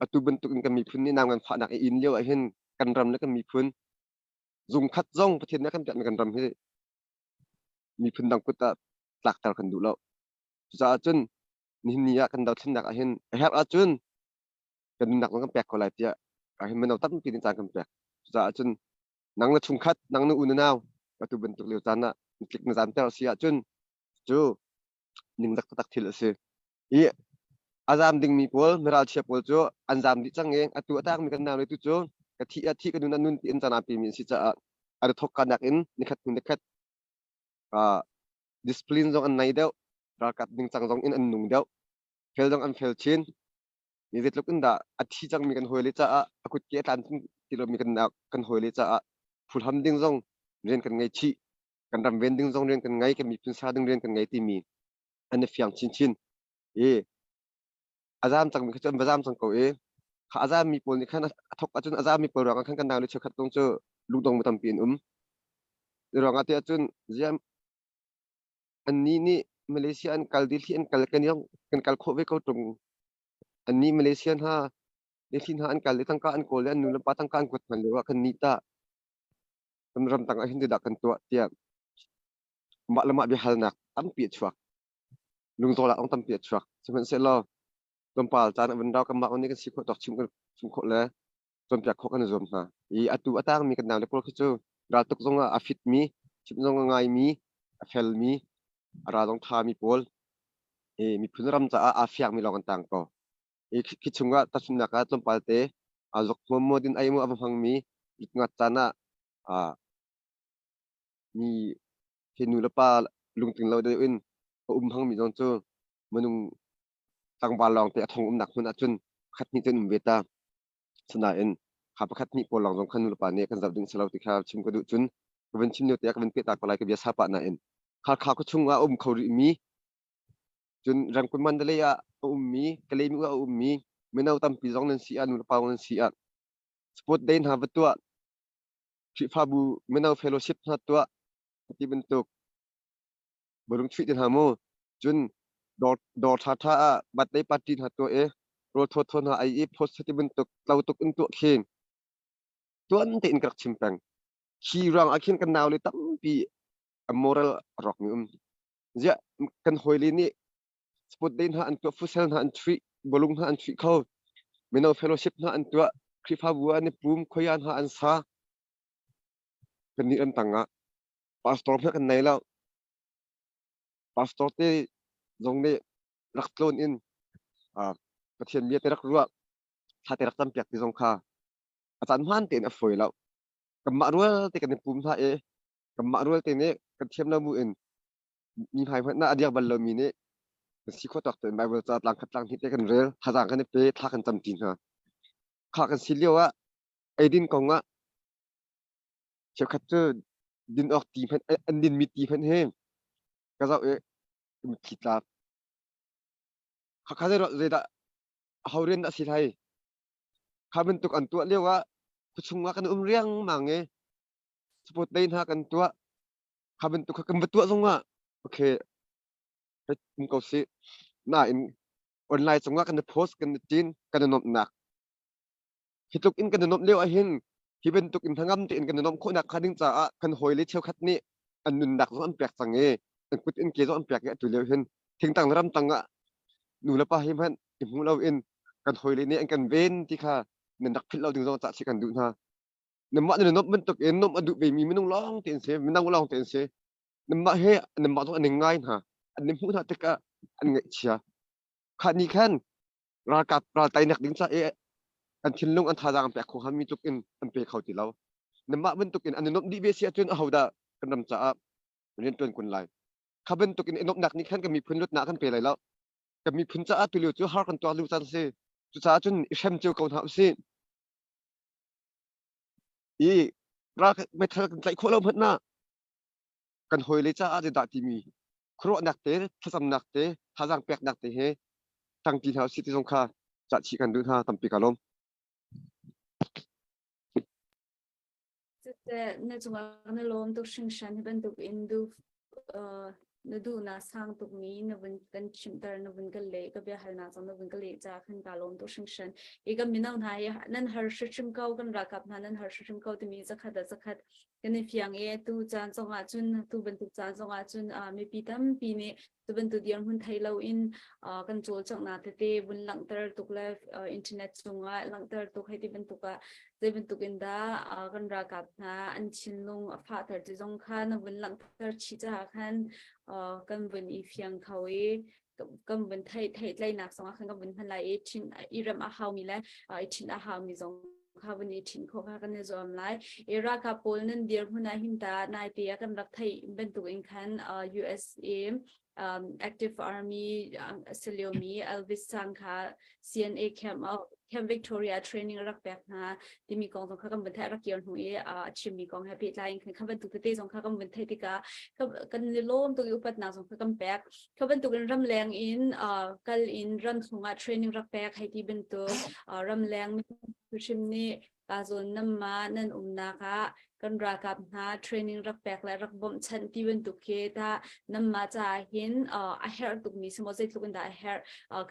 atu bantuk in kan miphun nih nang kan fahnak i in lio ah hin kan ram le kan miphun zungkhat zong Pathian nih a kan pekmi kan ram hi miphun dang kut ah tlakter kan duh lo. Cucaah cun nihin ni ah kan dothlennak ah hin a herh ahcun kan nunnak zong kan pek ko lai tiah hin mino tampi nih caan kan pek. Cucaah cun nang na chungkhat, nang na u na nau atu bantuk lio caan ah tlik na zamter a si ahcun cu ningzak taktak thil a si. I a zam dingmi pawl miralchia pawl cu an zam dih cang i atu a tangmi kan nau le tu cu ka thih ah thih ka nun ah nun tiin caan aa pemi an si caah an i thawk ka nakin nikhat hnu nikhat discipline zong an nei deuh, ralkap ningcang zong in an nung deuh, fel zong an fel chin. Mi zeitluk in dah a thi cangmi kan hawile caah a kutke a tlan ti lomi kan kan hawile caah phuhlam ding zong rian kan ngei chih, kan ram ven ding zong rian kan ngei, kan miphun sa ding rian kan ngei timi an i fiang chinchin. I a zaam cangmi kha cu an va zaam cang ko i kha a zaammi pawl nih khan a thawk ahcun a zaammi pawl ruangah khan kan nau le cheukhat zong cu lungdong mi tampi an um. Cu ruangah tiah cun ziam annih nih Malaysia an kal dih an kal kan kan kal khawh ve ko ṭung. Annih Malaysia hna Delhi hna an kal i tangka an kawl i an nu le pa tangka an kuat hman lio ah kan nih tah kan ram tang ah hin zeidah kan tuah tiah mah le mah biahalnak tampi a chuak. Lungzawlak zong tampi a chuak. Sihmanhsehlaw tlawmpal caan a vun rau kanmah nih kan si khawh tawk chim kan chim khawh le cawnpiak khawh kan i zuam hna. I atu a tangmi kan naule pawl khi cu raltuk zong ah a fitmi, chimh zong a ngaimi, a felmi, a ral zong ṭhami pawl i miphun ram caah aa fiangmi lawng an tang ko. I khi chungah tahchunhnak ah tlawmpal te aa zok hmuam maw din ei maw a va hmangmi ngat caan ah mi hi nu le pa lungtling lo deuh in a um hmangmi zong cu minung tlangval lawng te a thong umnak hmun ahcun pakhat hnih cun um ve ta. Sinain kha pakhat hnih pawl lawng zong kha nu le pa nih kan zoh ding si lo ti kha chim ka duh cun ka vun chim lio te ah ka vun peh ta ko lai ka bia sa pah nain Hakha khuachung ah a um kho rih mi cun Rangkun Mandalay ah a ummi Kalaymyo ah a ummi mino tampi zong nan si ah nu le pa zong nan si ah sport day hna va tuah Khrihfabu mino fellowship hna tuah ti bantuk bawlung chuih te hna mu cun dawr dawr ṭha ṭha ah birthday party hna tuah i rawl thawthaw hna ei i post ti bantuk tlo tuk in tuah khin tuan tein ka rak chim peng khi ruang ah khin kan nau le tampi a moral a rawk mi um ziah kan hawile nih sport day hna an tuah futsal hna an chuih bawlung hna an chuih kho mino fellowship hna an tuah Khrihfabu ah an i pum khoia hna an sa kan nih an tang ah pastor hmanh kan nei lo. Pastor te zong nih rak tlawn in Pathian bia te rak ruah, thla te rak campiak ti zong kha a caan hmaan tein a fawi lo. Kanmah rual te kan i pum hna i kanmah rual te nih kan thiam lo mu in mi hmai hmanh ah a diak bal lomi nih kan si khawh tawk tein Bible ca tlang khat tlang hnih te kan rel, thazaang kan i pe, thla kan campi hna. Kha kan si lio ah eidin kong ah Cheukhat cu din awk ti hmanh an dinmi ti hmanh hi ka zoh i ka mitthli tla. Khakha zeidah aho rian dah a si hlai? Kha bantuk an tuah lio ah khuachung ah kan um riangmang i sport day hna kan tuah. Kha bantuk kha kan va tuah zong ah okay um ko sih. Nain online cungah kan i post kan i tin kan i nuamhnak. Hi tluk in kan i nuamh lio ahhin hi bantuk in hnangam tein kan i nuamh khawhnak hnga ding caah kan hawile cheukhat nih an nunnak zong an pek cang i an kut in ke zong an pek i atu lio hin thingtang le ramtang ah nu le pa hi hmanh i hmu loin kan hawile nih an kan ven ti kha nan rak philh lo ding zong cah si kan duh hna. Nanmah nan i nuamh bantuk in nuamh a duh vemi minung lawng tein si, minung lawng tein si. Nanmah he nanmah zong an i ngai hna. An i hmuh hna tikah an ngaihchia. Kha ni khan ralkap ral teinak ding ca i an thinlung an thazaang an pek kho hngami tluk in an pe kho ti lo. Namah bantuk in an i nuamh dih ve si ahcun ahodah kan ram caah rian ṭuan kun lai? Kha bantuk in i nuamhnak nih khan kan miphun luatnak kan pe lai lo. Kan miphun caah tulio cu har kan tuar lio caan si. Cucaah cun i hrem cio ko hna usih. I ral meithal kan tlaih khawh lo hmanh ah kan hawile caah zeidah timi khuaruahnak te, thlacamnak te, thazaang peknak te he ṭangṭi hna usih ti zong kha cahchih kan duh hna. Tampi ka lawm. Siseh, na cungah na lawm tuk hringhran. Hi bantuk in duh na duhnak sang tukmi na vun kan chimhter, na vun ka leh, ka biahalnak zong na vun ka leh caah khan kaa lawm tuk hringhran. Hi kan mino hna hi nan har hrimhrim ko, kan ralkap hna nan har hrimhrim ko timi zakhat ah zakhat kan i fiang i tu caan zongah cun tu bantuk caan zongah cun mipi tampi nih tu bantuk dirhmun thei loin kan cawlcanghnak tete vun langhter tuk le internet cungah langhter tuk hei ti bantuk ah zei bantuk in dah kan ralkap hna an thinlung a fahter ti zong kha na vun langhter chih caah khan kan vun i fiang kho i kan vun theih theihtlainak zongah khan kan vun hman lai i thin i rem a haumi le i thin a haumi zong kha vun i thin khawh kha kan i zuam lai. I ralkap pawl nan dirhmun ah hin ta naite ah kan rak theih bantuk in khan USA active army a liomi Elvis Sang kha CNA camp Camp Victoria training rak pek hna timi kong zong kha kan vun theih rak kir hnu i a chimmi kong he pehtlai in khan kha bantuk tete zong kha kan vun theih tikah kan i lawm tuk i upatnak zong kha kan pek. Kha bantuk in ramleng in kal in ram chungah training rak pek hei ti bantuk ramleng hrim nih ka zawn nam ma nan umnak ah kan ralkap hna training rak pek le rak bawmhchanh ti bantuk khi ta namma caah hin a herh tukmi si maw, zeitluk in dah a herh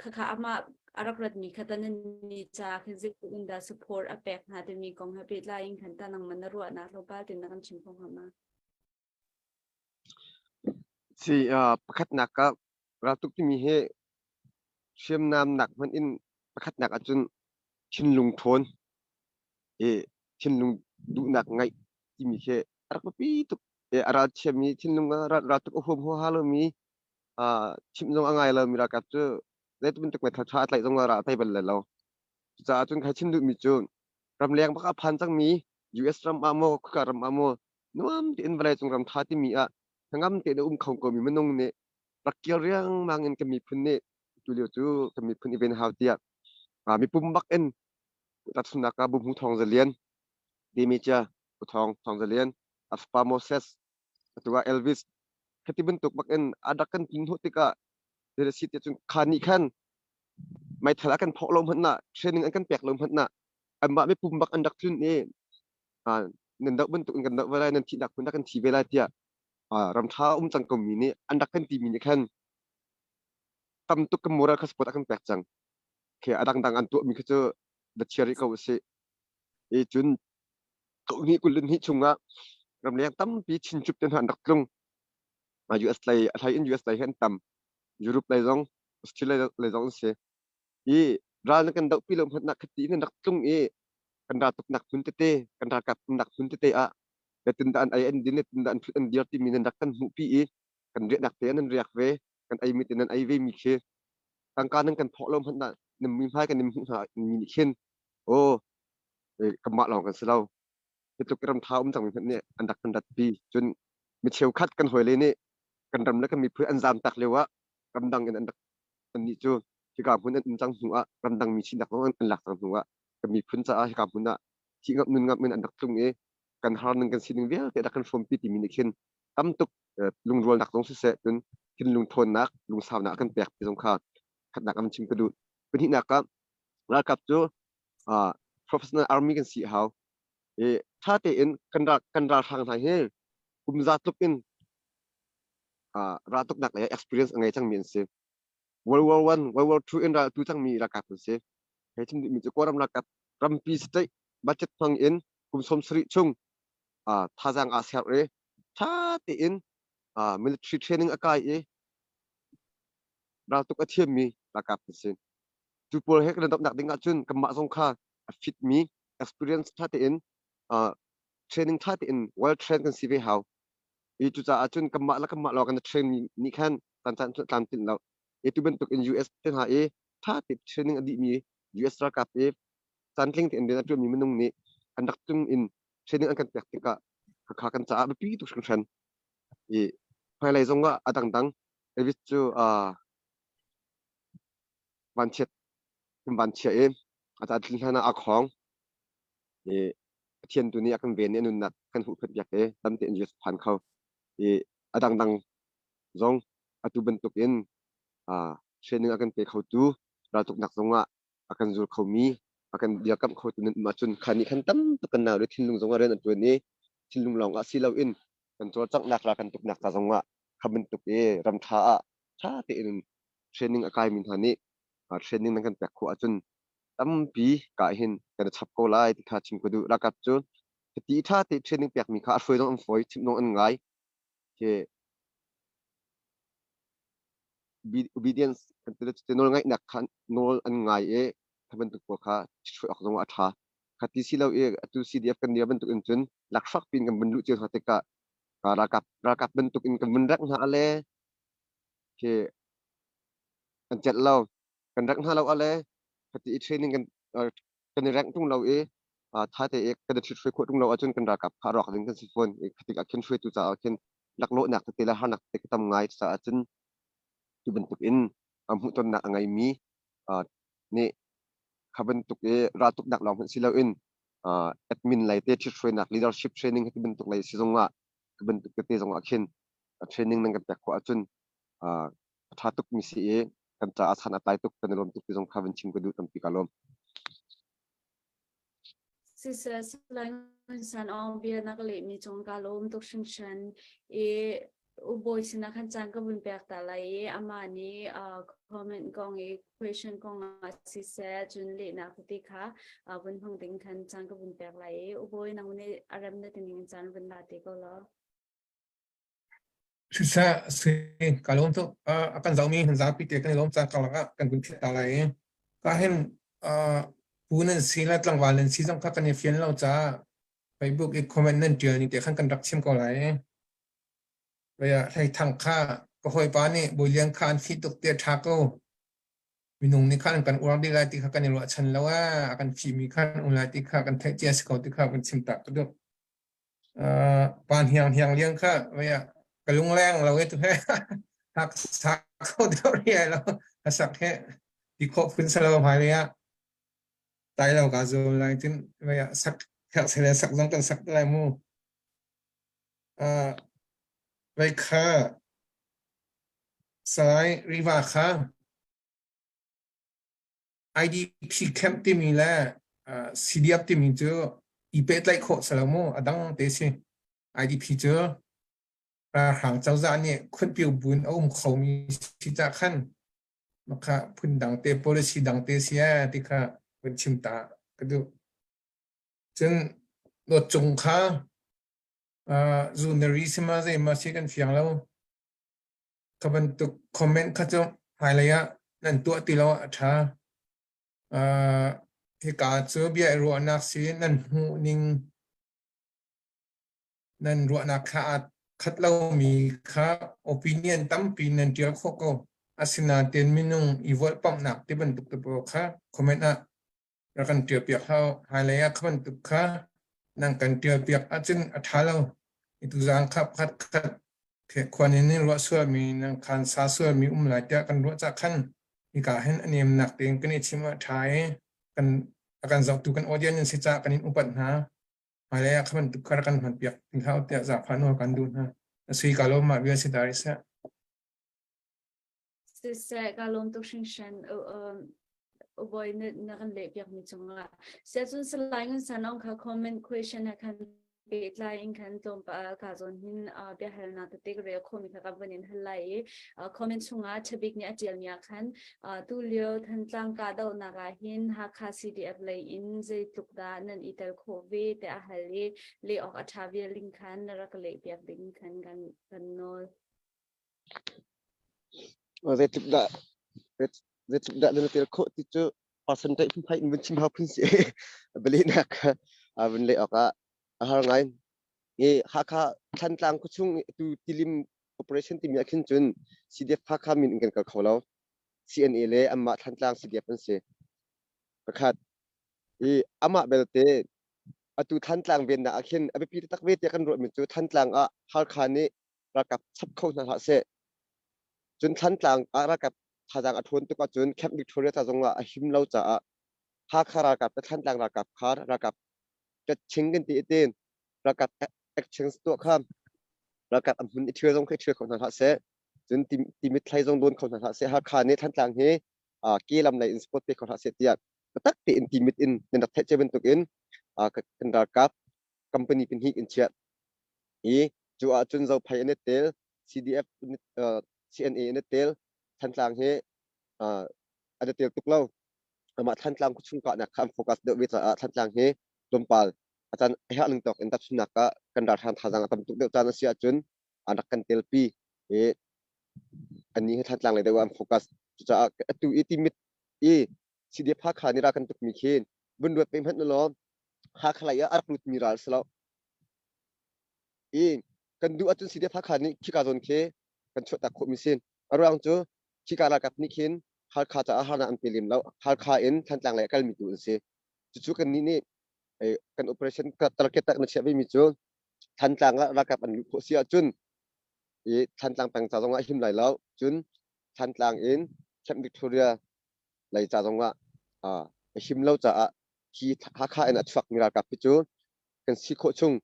khakha amah a rak ratmi kha ta nan ni ca khin zeitluk in dah support a pek hna timi kong he pehtlai in khan ta nangman na ruahnak tlawmpal tin na kan chim kho hnga ma? Si pakhatnak ah raltuk timi hi hriamnam nak hmanh in pakhatnak ahcun thinlung ṭhawn i thinlung duhnak ngeih timi khi a rak biapi tuk. I a ralchiami thinlung a raltuk a huam huaha lomi chimh zong a ngai lomi ralkap cu zeibantuk meithal ṭha a tlaih zong ah ral a tei bal lai lo. Cucaah cun kai chim duhmi cu ramleng bak ah phan cangmi US ram ah maw khua ram ah maw nuam tein vawleicung ram ṭha timi ah hnangam tein a um kho komi minung nih rak kir riangmang in kan miphun nih tulio cu kan miphun i ven hau tiah mipum bak in tahchunhnak ah Buhmu Thawng Za Lian, Demicia Pu Thawng Thawng Za Lian, a fapa Moses, atu ah Elvis khati bantuk bak in a rak kan tin hnawh tikah zei si ti cun kha nih khan meithal a kan phawk lo hmanh nah training an kan pek lo hmanh nah anmah mipum bak an rak tlun i nan doh bantuk in kan doh ve lai, nan thihnak hmun ah kan thi ve lai tiah ram ṭha um cang komi nih an rak kan timi nih khan tam tuk kan moral kha support a kan pek cang. Khi a dangdang an tuahmi kha cu va chia rih ko usih. I cun kohnih 22 chungah ramleng tampi Chinchup te hna an rak tlung. US lei a hlei in US lei hi an tam. Europe lei zong Australia lei zong an si. I ral na kan dohpi lo hmanh ah khati in an rak tlung i kan raltuknak hmun tete, kan ralkap umnak hmun tete ah zeitindah an ei an din, zeitindah an ṭhut an dir timi nan rak kan hmuhpi i kan riahnak te nan riak ve, kan eimi te nan ei ve mi khi tangka nan kan thawh lo hmanh ah nan mui hmai kan in hmuh hna mi nih khin aw kanmah lawng kan si lo, hi tluk ram ṭha um cangmi hmanh nih an rak kan ratpi. Cun mi cheukhat kan hawile nih kan ram le kan miphun an zaam tak lio ah ramdang in an rak annih cu hika hmun an um cang hnu ah ramdang mi sinak zong an lak cang hnu ah kan miphun caah hika hmun ah thih ngap nun ngap in an rak tlung i kan har ning kan sining vialte rak kan hrawmpi timi nih khin tam tuk lungrualnak zong siseh, cun thinlung ṭhawnnak, lungsaunak a kan pek ti zong kha khatnak an chim ka duh. Pahnihnak ah ralkap cu professional army kan si a hau i ṭha tein kan ralhrang hna hi kum za tluk in raltuknak lei experience a ngei cangmi an si. World War One, World War Two in ral tu cangmi ralkap an si. Hei chim duhmi cu Kawlram ralkap rampi state budget hmang in kum 70 chung thazaang aa ser i ṭha tein military training a kai i raltuk a thiammi ralkap an si. Cu pawl he kan i dohnak ding ahcun kanmah zong kha a fitmi experience ṭha tein training ṭha tein well trained kan si ve hau. I cucaah cun kanmah le kanmah lawng kan i train mi nih khan caan caan tlamtlinh lo. I tu bantuk in US te hna i ṭha tein training a dihmi US ralkap i caantling tein rian a ṭuanmi minung nih an rak tung in. Training an kan pek tikah khakha kan caah biapi tuk hringhran. I hmailei zong ah a dangdang Elvis cu vanchiat kan vanchia i a ca tlin hlan ah a khawng. I Pathian tu nih a kan ven i a nunnak kan huhphenh piak i dam tein US phan kho. I a dangdang zong atu bantuk in training a kan pe khotu raltuknak zong ah a kan zul khomi a kan dirkamh khotu nan um ahcun kha nih khan tam tuk kan nau le thinlung zong ah rian an ṭuan i thinlung lawng ah si loin kan cawlcanghnak ra kan tuknak ca zong ah kha bantuk i ram ṭha ah ṭha tein training a kaimi hna nih training nan kan pek khawh ahcun tampi ka hin kan i chap ko lai ti kha chim ka duh. Ralkap cu hiti ṭha te training pekmi kha a hruai zong an fawi, chimh zong an ngai. Khi obedience kan ti le nawl ngaihnak kha nawl an ngai i kha bantuk pawl kha hruai awk zong a ṭha. Kha ti si lo i atu CDF kan dir bantuk in cun lakhruak piin kan vun luh cio hna tikah ralkap bantuk in kan vun rek hna le khi kan celh lo. Kan rek hna lo ale khati i training kan i rank tung lo i tha te i kan i ṭhit khawh tung lo ahcun kan ralkap kha rawk ding kan si fawn i khatik ah khin hruaitu caah khin laklawhnak tete le harnak tete ka tam ngai caah cun tu bantuk in hmuhtonnak a ngeimi nih kha bantuk i raltuknak lawng hmanh si loin admin lei te ṭhithruainak leadership training ti bantuk lei si zong ah ka bantuk tete zong ah khin training nan kan pek khawh ahcun a ṭha tuk mi si i kan caah san a tlai tuk kan i lawm tuk ti zong kha van chim ka duh tampi ka lawm. Siseh Salai Ngun San Aung bia na ka lehmi cung ka lawm tuk hringhran i ubawi sinah khan caan ka vun pek ta lai i amah nih comment kong i question kong ah siseh cun lehnak tete kha vun hmang ding khan caan ka vun pek lai i ubawi nang nih a rem na ti ning caan vun la te ko law. Siseh si ka lawm tuk. A kan zohmi kan zapi te kan i lawm caan karlak ah kan vun phit ta lai i ka hin pu nan si le tlangval nan si zong kha kan i fian lo caah Facebook i comment nan ṭial ning te khan kan rak chim ko lai. Vaya hlei thang kha ka hawipa nih Bawi Lian kha an fih tuk te ṭha ko. Minung nih khan kan uar dih lai ti kha kan i ruahchan lo a kan fihmi khan um lai ti kha kan theih cia si ko ti kha kan chim tak ka duh. Pa hniang hniang liang kha vaya ka lungleng lo e tu he hak sak ko deuh ri ai lo sak he ti khawh phun salo hmai lei ah tai lo ka zul lai tin vaya sak herh sele sak zong kan sak lai mu vai kha salai riva kha IDP camp timi le CDF timi cu i pehtlaih khawh si lo mu a dang te si. IDP cu ralhrang cozah nih khunpiu buin a um khomi si cah khan makha phun dang te policy dang te si eh ti kha vun chim ta ka duh. Cun dawt cung kha zunari sima zei ma si kan fiang lo. Kha bantuk comment kha cu hmailei ah nan tuah ti lo ah a ṭha. Hika cu bia i ruahnak si nan hmuh ning nan ruahnak kha aa khat lomi kha opinion tampi nan ṭial khawh ko. Asinain minung i volhpamhnak ti bantuk te pawl kha comment ah rak kan ṭialpiak hlah u. Hmailei ah kha bantuk kha nan kan ṭialpiak ahcun a ṭha lo. Tuzaan kha pakhat khat khuan in nan ruah sualmi, nan khaan sa sualmi um lai tiah kan ruah cah khan hika hin a nemnak tein kan i chim ah a ṭha i kan a kan zohtu kan audience nan si caah kan in upat hna. Hmailei ah kha bantuk kha rak kan hmanpiak ti hlah u tiah zaangfah nawl kan duh hna. A sui ka lawm mah bia si dar i seh. Siseh, ka lawm tuk hringhran. Ubawi na kan leh piak mi cungah. Siacun Salai Ngun San Aung kha comment question he khan pehtlai in khan tlawmpal ka zawn hin biahalnak tete ka rel khomi kha ka van in hal lai i comment chungah Chabik nih a ṭialmi ah khan tu lio Thantlang kahdohnak ah hin Hakha CDF lei in zeitluk dah nan i tel khawh ve tiah a hal i leh awk a ṭha vial ding khan na rak leh piak ding khan kan nawl. Zeitluk dah zeitluk dah nan tel khawh ti cu percentage phunphai in vun chim hau phun si. Bialehnak vun leh awkah a har ngai. I Hakha Thantlang khuachung tu Tilim operation timi ah khin cun CDF Hakha min in kan kal kho lo. CNA le anmah Thantlang CDF an si. Pakhat. I amah belte. Atu Thantlang vennak ah khin a biapi taktak ve tiah kan ruahmi cu Thantlang ah Halkha nih ralkap chap kho hna hlah seh. Cun Thantlang ah ralkap thazaang a ṭhawn tuk ahcun Camp Victoria ca zong ah a him lo caah Hakha ralkap le Thantlang ralkap kha ralkap ṭetching kan ti i tin ralkap exchange tuah kha ralkap a hmun i ṭhial zong khi ṭhial kho hna hlah seh. Cun Timit thlai zong dawn kho hna hlah seh. Hakha nih Thantlang hi ke lam lei in support pe kho hlah seh tiah biatak tein Timit in nan rak theih cia bantukin kan ralkap company pahnih in chiah i cu ahcun Zophei an i tel, CDF CNA an i tel, Thantlang hi an i tel tuk lo. Amah Thantlang khuachung kahnak kha an focus deuh ve caah Thantlang hi tlawmpal a caan a herh ning tawk in tahchunhnak ah kan ralhrang thazaang a tam tuk deuh caan a si ahcun an rak kan telpi i annih hi Thantlang lei deuh ah an focus. Cucaah atu i Timit i CDF Hakha nih ral kan tukmi khi vun ruat pe hmanh ulaw Hakha lei ah a rak lutmi ral si lo. I kan duh ahcun CDF Hakha nih khika zawn khi kan chuahtak khawhmi si. A ruang cu khika ralkap nih khin Halkha caah harnak an pe lem lo. Halkha in Thantlang lei a kalmi tu an si. Cucu kannih nih kan operation target tak na chiah vemi cu Thantlang ah ralkap an luh khawh si ahcun i Thantlang peng ca zongah a him lai lo. Cun Thantlang in Camp Victoria lei ca zongah a him lo caah hi Hakha in a chuakmi ralkap hi cu kan si khawh chung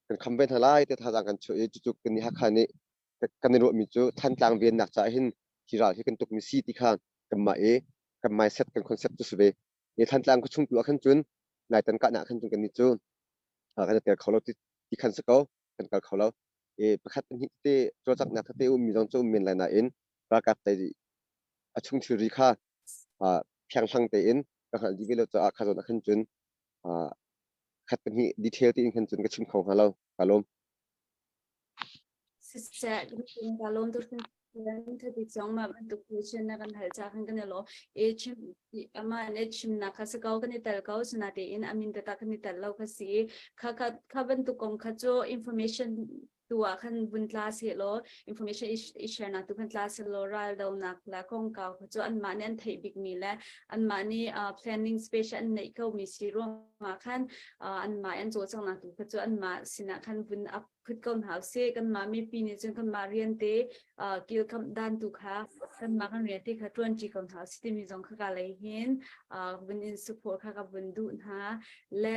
kan kham ve hna lai ti thazaang kan chuah i cucu kan nih Hakha nih kan i ruahmi cu Thantlang vennak caah hin hi ral hi kan tukmi si ti kha kanmah i kan mindset kan concept cu si ve. Ni Thantlang khuachung tu ah khan cun naitan kahnak khan cun kannih cu kan i tel kho lo ti ti khan si ko kan kal kho lo. I pakhat pahnih te cawlcanghnak tete ummi zong cu um men lai nain ralkap tei a chung thilri kha phianghlang tein ka hngalh dih ve lo caah kha zawn ah khan cun khat pahnih detail tein khan cun ka chim kho hnga lo. Ka lawm. Siseh, ka lawm tuk Thatik zong mah bantuk question na kan hal ca khan kan i lawm. E chim ama ne chimnak kha si ko kan i tel ko sinatein amin taktak kan i tel lo kha si. Kha kha kha bantuk kong kha cu information tu ah khan vun tla seh law information i share nak tu khan tla seh law ral donak la kongkau kha cu anmah nih an theih bikmi le anmah nih planning space an neih ko mi si ruangah khan anmah an cawlcanghnak tu kha cu anmah sinah khan vun up phut ko hna usih. Kanmah mipi nih cun kanmah rian te kilkamh dan tu kha kanmah kan rian te kha ṭuanṭi ko hna usih timi zong kha ka lei hin vun in support kha ka vun duh hna. Le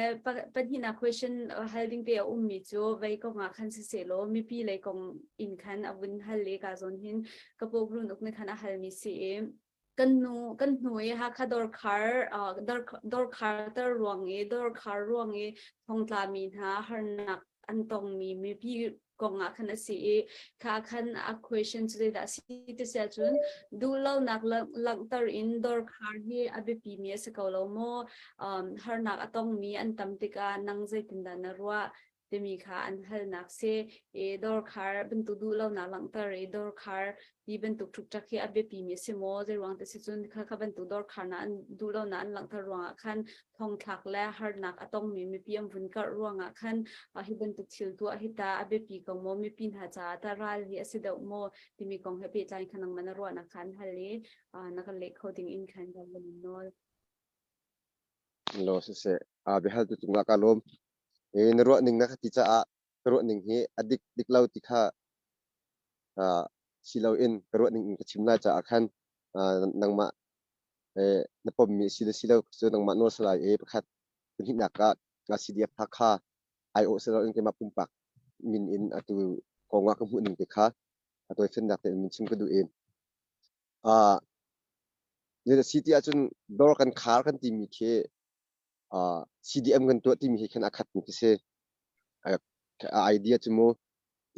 pahnihnak question hal ding te a ummi cu vei kong ah khan siseh law mipi lei kong in khan a vun hal le ka zawn hin ka pawgrun uk nih khan a halmi si i kan nu kan hnu i Hakha dawrkhar dawrkhar ruang i dawrkhar ruang i thongtla mi hna harnak an tongmi mipi kong ah khan a si i kha khan a question cu zeidah a si ti si ahcun duhlonak langhter in dawrkhar hi a biapi mi a si ko lo maw? Harnak a tongmi an tam tikah nang zeitindah na ruah timi kha an halnak si i dawrkhar bantuk duhlonak langhter i dawrkhar ti bantuk ṭhukṭak hi a biapi mi a si maw? Zeiruang te si cun kha kha bantuk dawrkhar na an duhlonak an langhter ruangah khan thongthlak le harnak a tongmi mipi an vun karh ruangah khan hi bantuk thil tuah hi ta a biapi ko maw? Mipi hna caah ta ral hi a si deuh maw? Timi kong he pehtlai khan nangmah na ruahnak kha an hal i na kan leh kho ding in khan kan van in nawl. Lo siseh, biahal tu cungah ka lawm. Na ruah ning na ka ti caah ka ruah ning hi a dik dik lo ti kha si loin ka ruah ning in ka chim lai caah khan nangmah na pommi si le si lo cu nangmah nawl si lai i pakhat pahnihnak ah CDF Hakha aiawh si loin keimah pumpak min in atu kong ah ka hmuh ning te kha a tawifiannak tein min chim ka duh i si ti ahcun dawr kan khar kan timi khi CDM kan tuah timi he khan a khatmi khi si. A idea cu mu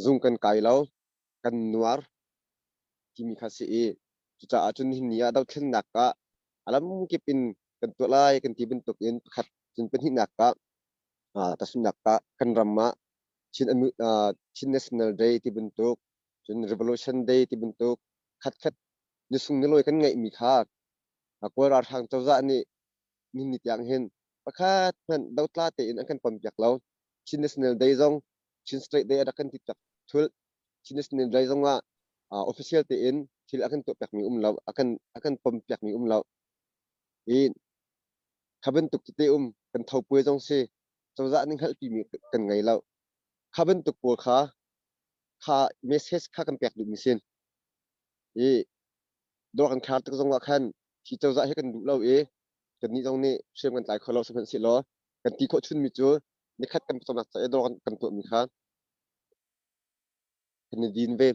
zung kan kai lo, kan nuar timi kha si i cucaah cun nihin ni ah dothlennak ah a lamkip in kan tuah lai kan ti bantuk in pakhat cun pahnihnak ah tahchunhnak ah kan ram ah Chin, Chin National Day ti bantuk cun Revolution Day ti bantuk khatkhat nisung nilawi kan ngeihmi kha Kawl ralhrang cozah nih nihin ni tiang hin pakhat hmanh dotla tein an kan pompiak lo. Chin National Day zong Chin State Day a rak kan ti piak thul. Chin National Day zong ah official tein thil a kan tuahpiakmi um lo, a kan pompiakmi um lo. I kha bantuk tete um kan tho puai zong si. Cozah nih hngalhpimi kan ngei lo. Kha bantuk pawl kha kha message kha kan pek duhmi sin. I dawr kan khar tik zong ah khan hi cozah hi kan duh lo i kannih zong nih hriam kan tlai kho lo sihmanhsehlaw kan ti khawh chunmi cu nikhat kan pawcawmnak ca i dawr kan tuahmi kha kan i din ve.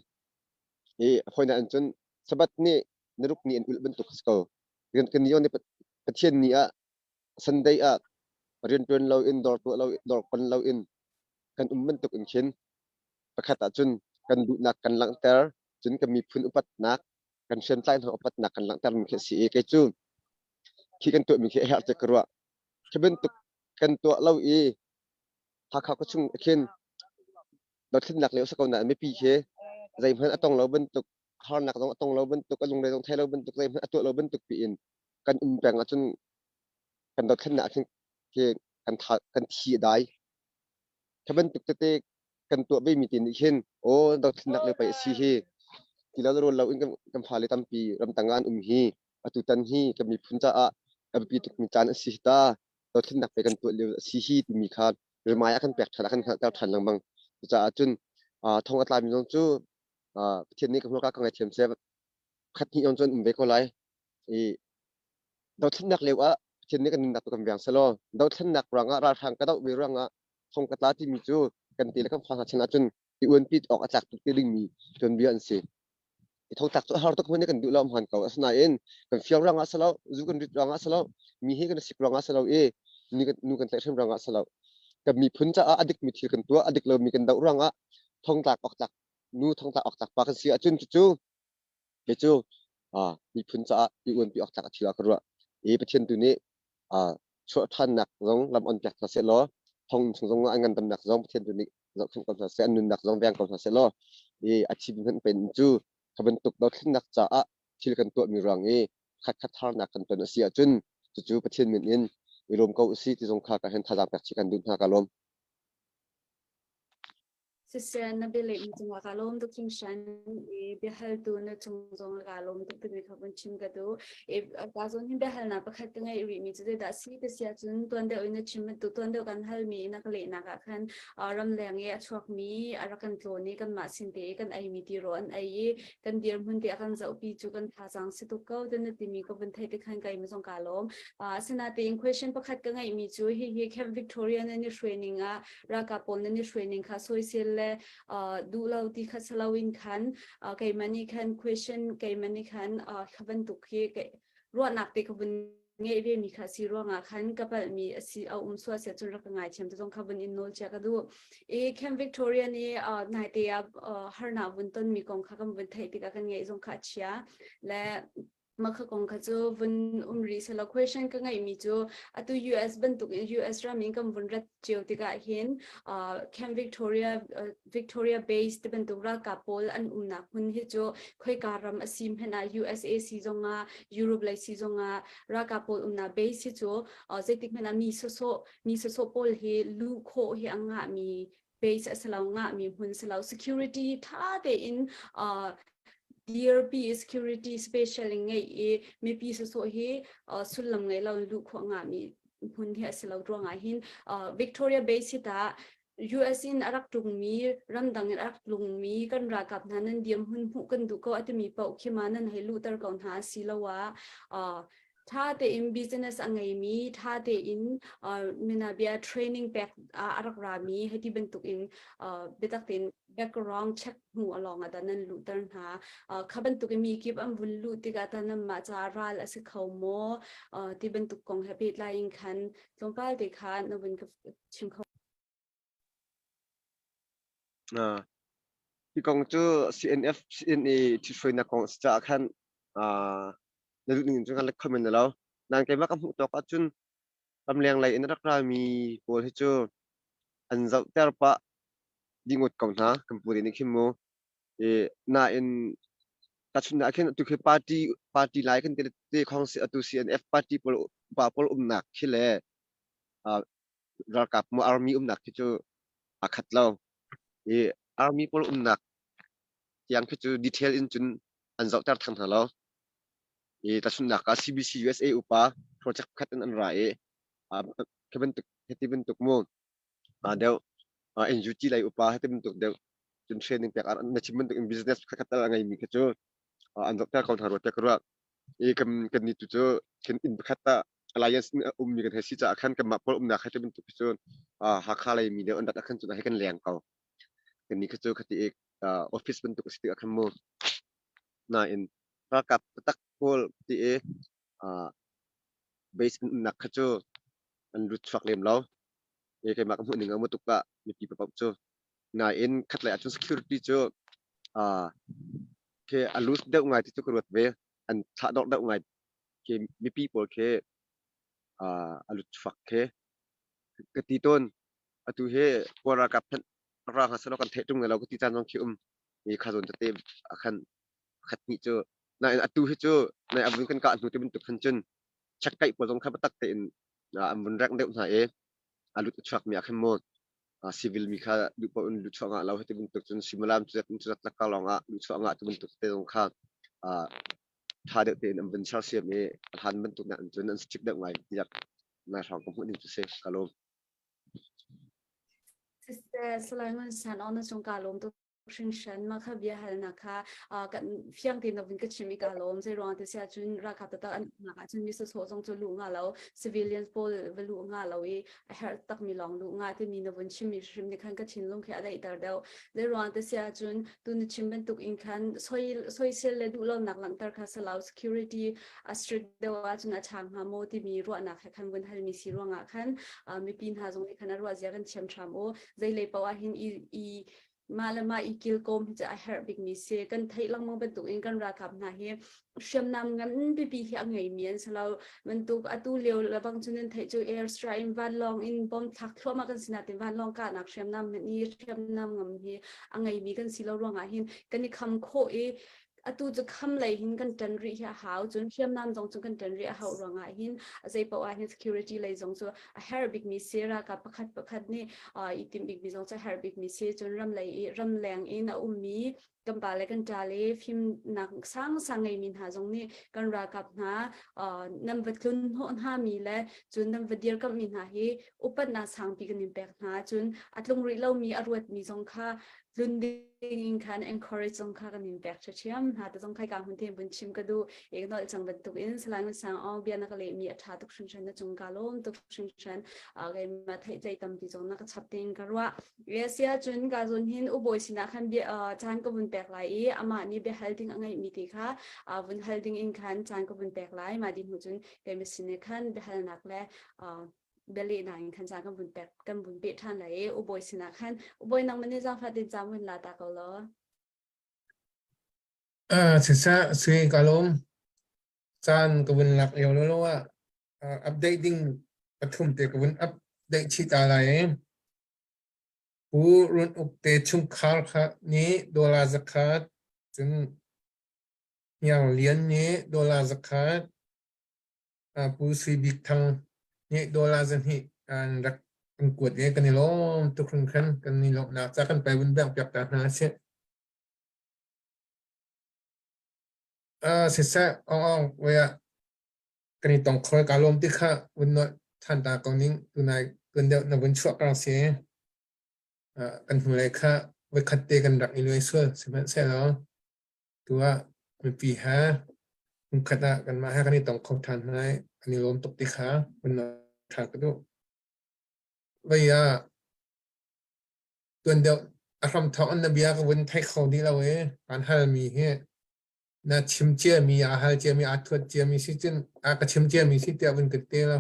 I hawinak in cun Sabbath nih naruk ni an ulh bantuk a si ko. Kan nih nih Pathian ni ah Sunday ah rianṭuan loin dawr tuah lo dawr kon loin kan um bantuk in khin pakhat ahcun kan duhnak kan langhter cun kan miphun upatnak kan hriamtlai hna upatnak kan langhter mi khi a si i kei cu khi kan tuahmi khi a herh tiah ka ruah. Khi bantuk kan tuah lo i Hakha khuachung khin dothlennak lio si ko nain mipi khi zeihmanh a tong lo bantuk harnak zong a tong lo bantuk a lungre zong thei lo bantuk zeihmanh a tuah lo bantuk piin kan um peng ahcun kan dothlennak ah khin khi kan tha kan thi a dai. Kha bantuk tete kan tuah ve mi te nih khin aw dothlennak lio pei a si hi ti lo rawl lo in kan fale tampi ramtang ah an um hi atutan hi kan miphun caah a biapi tukmi caan a si hi ta dothlennak pe kan tuah lio a si hi timi kha rimai a kan pek ṭhan a kan hngalhter ṭhan lengmang. Cucaah cun thong a tlami zong cu Pathian nih ka hmurka ka ngaithiam seh khat hnih zong cu an um ve ko lai. I dothlennak lio ah Pathian nih kan nunnak tu kan veng selaw dothlennak ruangah ralhrang ka doh ve ruangah thong ka tla timi cu kan te le kan fa hna chan ahcun i uanpi awk a tlak tuk te dingmi tuanbia an si. I thongtlak cu a har tuk hmun i kan duh lo hmaan ko. Asinain kan fiang ruangah si lo, zu kan rit ruangah si lo, mi hi kan sik ruangah si lo i nu kan tlaihhrem ruangah si lo. Kan miphun caah a dikmi thil kan tuah, a dik lomi kan doh ruangah thongtlak awk tlak nu thongtlak awk tlak pa kan si ahcun cucu kei cu miphun caah i uanpi awk tlak a thil ah ka ruah. I Pathian tu nih chuah ṭhannak zong lam on piak hna seh law thong chung zong an ngandamnak zong Pathian tu nih zohkhenh ko hna seh, an nunnak zong veng ko hna seh law i a thi hmanh pen cu kha bantuk dothlennak caah thil kan tuahmi ruang i khatkhat harnak kan ton a si ahcun cucu Pathian min in i lawm ko usih ti zong kha ka hen thazaang pek chih kan duh hna ka lawm. Siseh na bialehmi cungah kaa lawm tuk hringhran i biahaltu na cung zong kaa lawm tuk timi kha vun chim ka duh. I ka zawn hin biahalnak pakhat ka ngeih rihmi cu zeidah a si ti si ahcun tuan deuh in na chim bantuk tuan deuh kan halmi i na ka lehnak ah khan ramleng i a chuakmi a rak kan tlawn i kanmah sin te i kan eimi tirawl an ei i kan dirhmun te a kan zohpi cu kan thazaang si tuk ko ti na timi ka vun theih tik khan keimah zong kaa lawm. Asinain question pakhat ka ngeihmi cu hihi Camp Victoria nan i hruai ning ah ralkap pawl nan i hruai ning kha soisel le duh lo ti kha si loin khan keimah nih khan question keimah nih khan kha bantuk hi ruahnak te ka vun ngeih ve mi kha si ruangah khan ka palhmi a si a um sual sia cun rak ka ngaithiam te zong kha vun in nawl chia ka duh i Camp Victoria nih naite ah harnak vun ton mi kong kha kan vun theih tikah kan ngeih zong kha a chia le Mah kha kong kha cu vun um rih selaw question ka ngeihmi cu atu US bantuk in US ram in kan vun rat cio tikah hin Camp Victoria Victoria Base ti bantuk ralkap pawl an umnak hmun hi cu khoika ram a si hmanh ah USA si zongah Europe lei si zongah ralkap pawl umnak base hi cu zeitik hmanh ah mi sawsawh mi sawsawh pawl hi luh khawh hi a ngahmi base a si lo ngahmi hmun si lo security tha tein DRP security special in ngeih i mipi sawsawh hi sullam ngei lo luh khawh ngahmi hmun hi a si lo ruangah hin Victoria Base hi ta US in a rak tlungmi ramdang in a rak tlungmi kan ralkap hna nan dirhmun hmuh kan duh ko a timi paoh khi ma nan hei luhter ko hna asiloah ṭha tein business a ngeimi ṭha tein minabia training pek a rak rami hiti bantuk in biatak tein background check hnu along ah nan luhter hna. Kha bantuk in mi kip an vun luh tikah ta nan mah ca ral a si kho maw ti bantuk kong he pehtlai in khan tlawmpal te kha na vun ka chim kho. Hi kong cu CNF CNA ṭhithruainak kong a si caah khan na duh ning cun kan let kho men lo. Nain keimah ka hmuh tawk ahcun ramleng lei in a rak rami pawl hi cu an zohter pah dih ngawt ko hna kan pu te nih khin mu. I nain tahchunhnak ah khin atu khi party party lai kan ti te khong si atu CNF party pawl upa pawl umnak khi le ralkap mu army umnak khi cu aa khat lo. I army pawl umnak tiang khi cu detail in cun an zohter thang hna lo. I tahchunhnak ah CBC USA upa project pakhat in an ra i khi bantuk hiti bantuk mu. Deuh NUG lei upa he bantuk deuh cun training pek na chim bantuk in business khat tal a ngeimi kha cu an zohter ko hna rua tiah ka ruah. I kan kan ni tu cu khin inn pakhat ah alliance in ummi kan hei si caah khan kanmah pawl umnak he bantuk khi cu Hakha lei mi deuh an rat ah khan cun hei kan leng ko. Kan ni kha cu khati i office bantuk a si tikah khan mu nain ralkap taktak pawl ti i base in umnak kha cu an lut chuak lem lo. I keimah ka hmuh ning a mu tuk ah mipi paoh cu nain khatlei ahcun security cu khi a loose deuh ngai ti cu ka ruat ve. An thlahdorh deuh ngai khi mipi pawl khi a lut chuak khi ka ti tawn. Atu hi Kawl ralkap hmanh ra hna sehlaw kan theih ṭung lo ka ti caan zong khi um. I kha zawn tete ah khan pakhat hnih cu nain atu hi cu nai a vun kan kah hnu ti bantuk khan cun check-kaih pawl zong kha biatak tein an vun rengh deuh hna i a lut a chuakmi ah khan mu civil mi kha duh paoh in luhchuah ngah lo hiti bantuk cun suimilam cuzat in cuzat lak lawng ah luhchuah ngah ti bantuk te zong kha ṭha deuh tein an vun sersiam i a hlan bantuk nak in cun an strict deuh ngai tiah nai hrawng ka hmuh ning cu si ka lawm. Siseh, Salai Ngun San on na cung ka lawm tuk hringhran. Mah kha bia halnak kha kan fiang tein na vun ka chim i ka lawm. Zei ruang ti siah cun ralkap taktak an umnak ahcun mi sawsawh zong cu luh nga lo, civilians pawl va luh nga lo i a herh takmi lawng luh nga timi na vun chimmi hrim nih khan ka thinlung khi a daihter deuh. Zei ruang ti siah cun tu na chim bantuk in khan soisel le duhlonak langhter kha si lo, security a strict deuh ahcun a ṭha hnga maw timi ruahnak he khan vun halmi si ruangah khan mipi hna zong nih khan a ruah zia kan thiam hram u. Zeilei paoh ah hin i mah le mah i kilkawm hi cu a herh bikmi si. Kan theih lengmang bantuk in kan ralkap hna hi hriamnam ngan pipi hi a ngeimi an si lo. Bantuk atu lio lebang cun nan theih cu air strike in vanlawng in bomb thlak thluahmah kan si natin vanlawng kahnak hriamnam hmanh hi hriamnam ngam hi a ngeimi kan si lo ruangah hin kan i kham khawh i atu cu kham lei hin kan ṭan rih hi a hau. Cun hriamnam zong cu kan ṭan rih a hauh ruangah hin zei paoh ah hin security lei zong cu a herh bikmi si. Ralkap pakhat pakhat nih i timh bikmi zong cu a herh bikmi si. Cun ram lei i ramleng in a ummi kan pa le kan ṭa le fimnak sangsang ngeimi hna zong nih kan ralkap hna nan va tlun hnawh hna mi le cun nan va dirkamhmi hna hi upatnak sangpi kan in pek hna. Cun a tlung rih lomi a ruatmi zong kha tlun ding in khan encourage zong kha kan in pek ṭhiam hna. Te zong khai ka hun te vun chim ka duh ek nol cang bantuk in Salai Ngun Sang Aung bia na ka leh mi a ṭha tuk hringhran, na cung ka lawm tuk hringhran. Kei ma theih tlei tampi zong na ka chap ting ka ruah. Sia cun ka zun hin ubawi sinah khan bia caan ka vun pek lai i amah nih bia hal ding a ngeih mi ti kha vun hal ding in khan caan ka vun pek lai. Mah di hnu cun kei ma sin khan bia halnak le bialehnak in khan caan kan vun pek kan vun peh ṭhan lai i ubawi sinah khan. Ubawi, nangmah nih zaangfah tein caan vun la ta ko law. Siseh, sui ka lawm. Caan ka vun lak lio lolo ah update ding pathum te ka vun update chih ta lai i Pu Run Uk te chungkhar kha nih dollar 100, cun Hniang Lian nih dollar 100, Pu Sui Bik Thang nih dollar 200 an rak kan kuat i kan i lawm tuk hringhran. Kan i lawmhnak ca kan pai vun bengh piak ta hna sih. Siseh, ong ong voi ah kan i tong khoi ka lawm ti kha vun nolh than ta ko ning. Tunai tuan deuh na vun chuah kang si. Kan hnulei kha voi khat te kan rak i luai sual sihmanhsehlaw tu ah mipi he hmunkhat ah kanmah he kan i tong kho ṭhan hna i kan i lawm tuk ti kha vun ṭha ka duh. Voi ah tuan deuh a hramthawk in na bia ka vun thei kho dih lo i kaan halmi hi na chim ciami, aa hal ciami, aa thuat ciami si cun a ka chim ciami si tiah vun ka ti lo.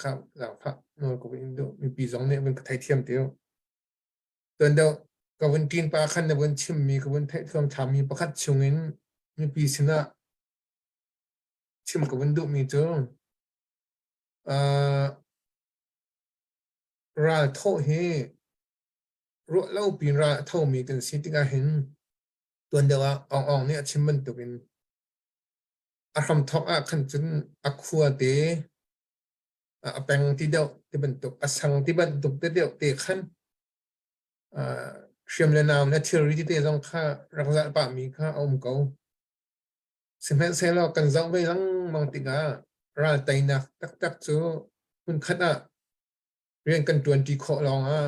Kha zaangfah nawl ka vun in duh. Mipi zong nih vun ka theithiam ti u. Tuan deuh ka vun ṭin pa khan na vun chimmi ka vun theih thluamthlammi pakhat chungin mipi sinah chim ka vun duhmi cu ral thawh hi ruah lo pin ral a thomi kan si tikah hin tuan deuh ah Aung Aung nih a chim bantukin a hramthawk ah khan cun a khua te a peng ti deuh ti bantuk a sang ti bantuk te deuh te khan hriam le naam le thilri tete zong kha rak zalh pahmi kha a um ko. Sihmanhsehlaw kan zoh ve lengmang tikah ral teinak taktak cu hmunkhat ah rian kan ṭuanṭi khawh lawngah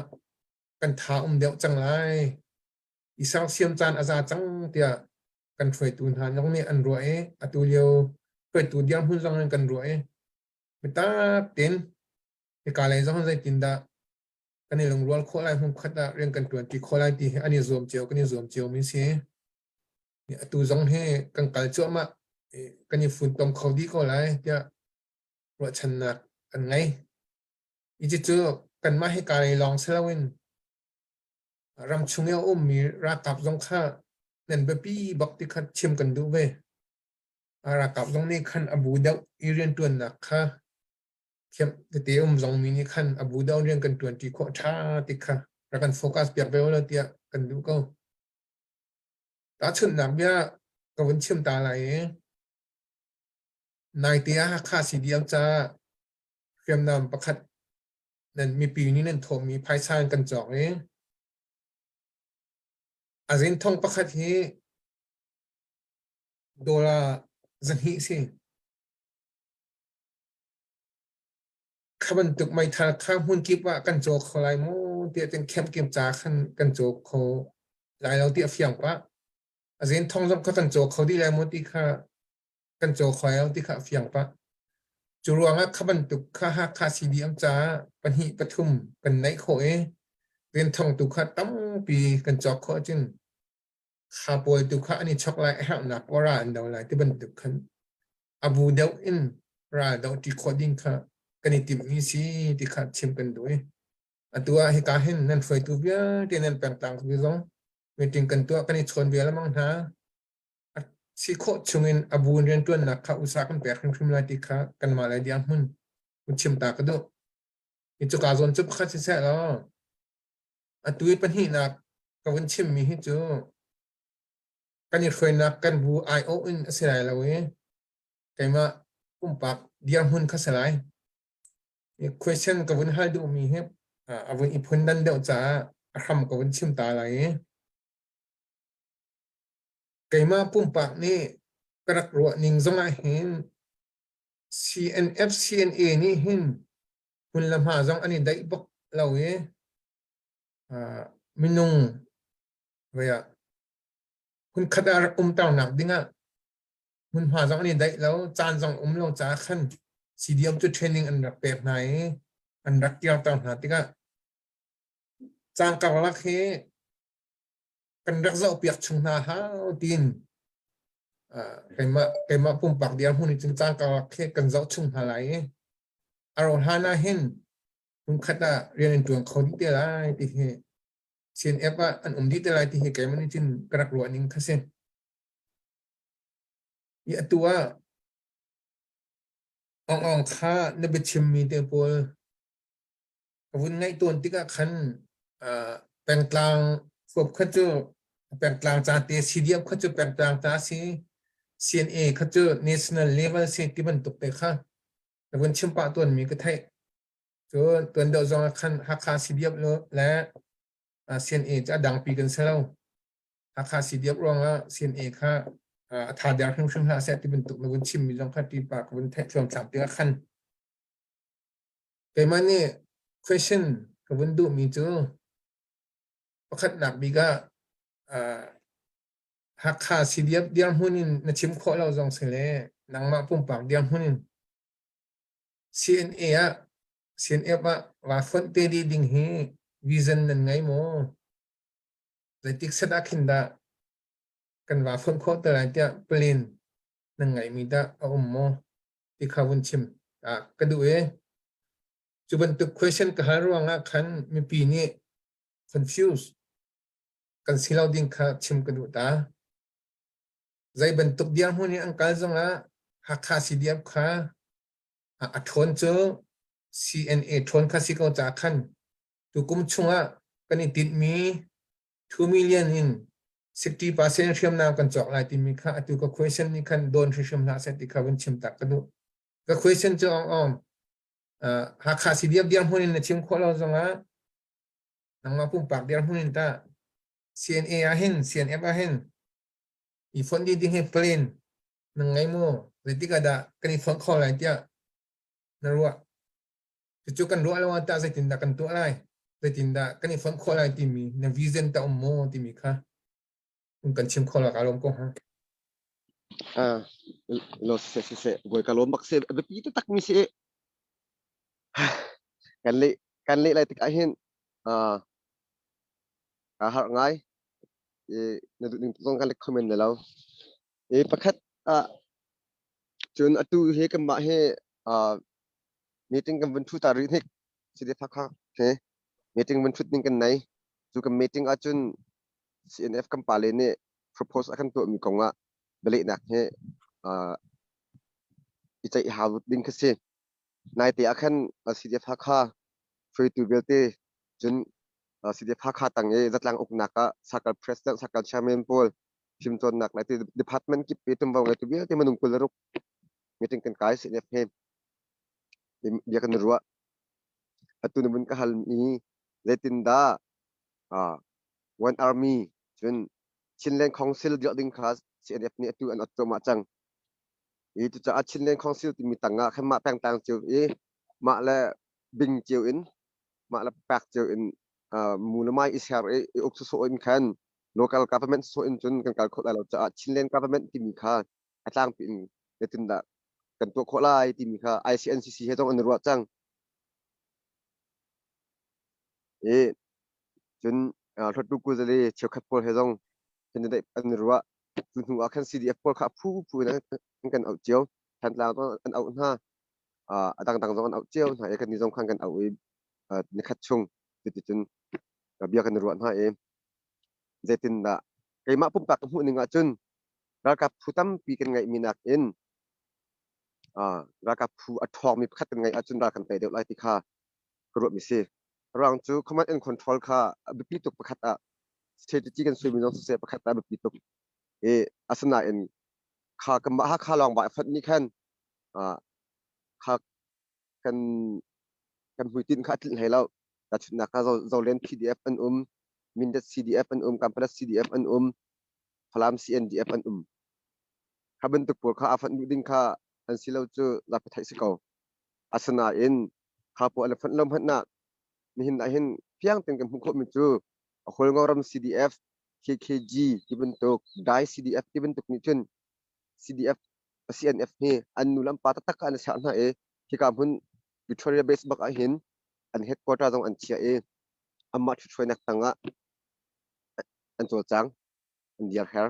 Kan tha um deuh cang lai. I sersiam caan a za cang tiah kan hruaitu hna zong nih an ruah i atu lio hruaitu dirhmun zong in kan ruah i biatak tein hika lei zong zeitindah kan i lungrual khawh lai, hmunkhat ah rian kan ṭuanṭi khawh lai ti hi an i zuam cio, kan i zuam cio mi si. Atu zong hi kan kal cuahmah, kan i funtom kho dih ko lai tiah ruahchannak kan ngei. Hi cu kanmah hika lei lawng si loin ramchung i a ummi ralkap zong kha nan biapi bak ti kha chim kan duh ve. Ralkap zong nih khan a bu deuh i rianṭuannak kha thiam tete um zong mi nih khan a bu deuh rian kan ṭuanṭi khawh ṭha ti kha rak kan focus piak ve ulaw tiah kan duh ko. Tahchunhnak bia ka vun chim ta lai i naite ah Hakha CDM caah hriamnam pakhat nan mipi nih nan thawhmi phaisa in kan cawk i a zinthong pakhat hi dollar 200 si. Kha bantuk meithal kha hmun kip ah kan caw kho lai maw tiah cun camp kip ca khan kan caw kho lai lo ti a fiang pah. A zinthong zong kha kan caw kho dih lai maw ti kha kan caw kho lai lo ti kha a fiang pah. Cu ruangah kha bantuk kha Hakha CDM caah pahnih pathum kan neih khawh i rianthong tu kha tampi kan cawk khawh ahcun kha pawl tu kha an i chok lai, a herhnak ora an do lai ti bantuk khan a bu deuh in ral doh ṭi khawh ding kha kan i timhmi si ti kha chim kan duh i atu ah hika hin nan hruaitu vialte nan pengtlang zong meeting kan tuah, kan i chawn bia lengmang hna. Si khawh chungin a bu in rianṭuannak kha usa kan pek hrimhrim lai ti kha kanmah le dirhmun hun chim ta ka duh. Hi cuka zawn cu pakhat siseh law atu i pahnihnak ka vun chimmi hi cu kan i hruainak kan bu aiawh in a si lai lo i keimah pumpak dirhmun kha si lai. Question ka vun hal duhmi hi a vun i phundan deuh caah a hram ka vun chim ta lai i keimah pumpak nih ka rak ruah ning zong ah hin CNF CNA nih hin hmun le hma zong an i daih bak lo i minung voi ah hmunkhat ah rak umternak dingah hmunhma zong an i daih lo, caan zong um lo caah khan CDM cu training an rak pek hna i an rak kirter hna tikah caan karlak hi kan rak zohpiak chung hna hau tiin keimah pumpak dirhmun in cun caan karlak khi kan zoh chung hna lai i a ro hlan ah hin hmunkhat ah rian an ṭuan kho dih te lai ti hi CNF ah an um dih te lai ti hi keimah nih cun ka rak ruah ning kha si. I atu ah Aung Aung kha na biachimmi te pawl ka vun ngaih tawn tikah khan pengtlang huap kha cu pengtlang ca te CDF kha cu pengtlang ca si, CNA kha cu national level si ti bantuk te kha ka vun chim pah tawnmi ka theih. Cu tuan deuh zong ah khan Hakha CDF le CNA cu a dangpi kan si lo. Hakha CDF ruangah CNA kha a tha der hrimhrim hlah seh ti bantuk na vun chimmi zong kha ti pa ka vun theih thluamthlam tikah khan keimah nih question ka vun duhmi cu pakhatnak bik ah Hakha CDF dirhmun in na chim khawh lo zong si le nangmah pumpak dirhmun in CNA ah CNF ah va fonh te dih ding hi vision nan ngei maw? Zeitik set ah khin dah kan va fonh khawh te lai tiah plan nan ngeihmi dah a um maw? Ti kha vun chim ka duh i cu bantuk question ka hal ruangah khan mipi nih confuse kan si lo ding kha chim ka duh ta. Zei bantuk dirhmun in an kal zongah Hakha CDF kha a ṭhawn cu CNA ṭhawn kha si ko caah khan tukum chungah kan i tinhmi 2 million in 60% hriamnam kan cawk lai timi kha atu ka question nih khan dawn hrimhrim hlah seh ti kha vun chim tak ka duh. Ka question cu ong ong Hakha CDF dirhmun in na chim khawh lo zongah nangmah pumpak dirhmun in tah CNA ah hin CNF ah hin i fonh dih ding hi plan na ngei maw? Zeitik ah dah kan i fonh kho lai tiah na ruah? Cucu kan ruah lo ah tah zeitindah kan tuah lai? Zeitindah kan i fonh khawh lai timi na vision ta um maw timi kha kan chim kho la ka lawm ko ha. Ah, lo se se se voi ka lawm bak se biapi taktak mi si. Kan le kan le lai tik ah hin ah ka har ngai. E na duh ning zong kan le comment le lo. E pakhat ah cun atu he kan mah he ah meeting kan vun thu ta rih hnik si phakha he meeting vun thut ning kan nei. Cu kan meeting ahcun CNF kan pale nih propose a kan tuahmi kong ah bialehnak he i ceih hau ding kha si. Naite ah khan CDF Hakha hruaitu vialte cun CDF Hakha tang i zatlang uknak ah Sakal President, Sakal Chairman pawl fimcawnnak le department kip i tumvo ngeitu vialte minung 26 meeting kan kai CNF he bia kan ruah. Atu na vun ka halmi zeitindah One Army cun Chinland Council dirh ding kha CNF nih atu an ot cuahmah cang. I cucaah Chinland Council timi tang ah khan mah pengtlang cio i mah le bing cio in mah le pak cio in mu le mai i ser i i uk sawsawh in khan local government sawsawh in cun kan kal khawh lai lo caah Chinland government timi kha a tlangpi in zeitindah kan tuah khawh lai timi kha ICNCC he zong an i ruah cang. I cun hluattu kuzale cheukhat pawl he zong candidate an i ruah. Cu hnu ah khan CDF pawl kha a phu phu in an kan auh cio. Thantlang zong an auh hna. A dangdang zong an auh cio hna i kannih zong khan kan auh i nikhat chung cuticun bia kan i ruah hna i zeitindah keimah pumpak ka hmuh ning ahcun ralkap phu tampi kan ngeihmi nakin ralkap phu a ṭhawngmi pakhat kan ngeih ahcun ral kan tei deuh lai ti kha ka ruahmi si. Ruang cu command and control kha a biapi tuk pakhat ah strategy kan suimi zong siseh pakhat ah a biapi tuk. I asinain kha kanmah Hakha lawng ba fonh nih khan kha kan kan hmuitinh kha a tlinh hlei lo. Tahchunhnak ah Zolen PDF an um, Mindat CDF an um, Kampalas CDF an um, Falam CNDF an um. Kha bantuk pawl kha aa fonh duh ding kha an si lo cu zapi theih si ko. Asinain kha pawl an i fonh lo hmanh ah nihin ah hin fiang tein kan hmuh khawhmi cu Hualngoram CDF, KKG ti bantuk, Dai CDF ti bantuk nih cun CDF, CNF hi an nu le an pa taktak an i serh hna i hika hmun Victoria Base bak ah hin an headquarter zong an chiah i anmah ṭhithruainak tangah an cawlcang, an dirher.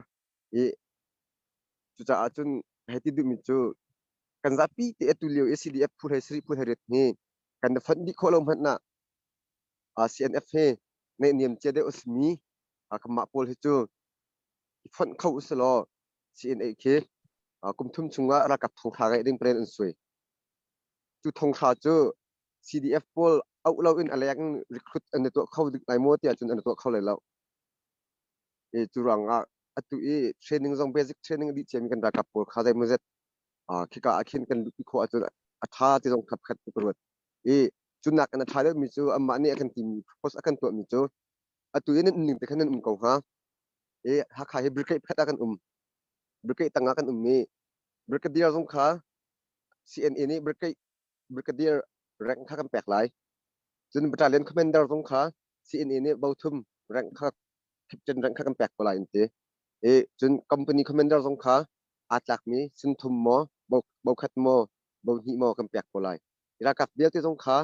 I cucaah cun hei ti duhmi cu kan zapi te atu lio i CDF phu hlei sarih phu hlei riat hi kan i fonh dih khawh lo hmanh ah CNF hi naihniam cia deuh a simi kanmah pawl hi cu i fonh kho usih law CNA khi kum thum chungah ralkap thonghra ngeih ding plan an sui. Cu thonghra cu CDF pawl auh loin a leng in recruit an i tuah kho lai maw tiah cun an i tuah kho lai lo. I cu ruangah atu i training zong basic training a dih ciami kan ralkap pawl kha zeimawzet khika ah khin kan luhpi khawh ahcun a ṭha ti zong kha pakhat ka ruat. I cu nak in a ṭha deuhmi cu amah nih a kan timi propose a kan tuahmi cu atu i nan um ning te khan nan um ko hnga. I Hakha hi brigade pakhat ah kan um. Brigade tangah kan um i brigadier zong kha CNA nih brigade brigadier rank kha kan pek lai. Cun battalion commander zong kha CNA nih bothum rank kha captain rank kha kan pek ko lai an ti. I cun company commander zong kha aa tlakmi sinthum maw, bokhat maw, bohnih maw kan pek ko lai. Ralkap vialte zong kha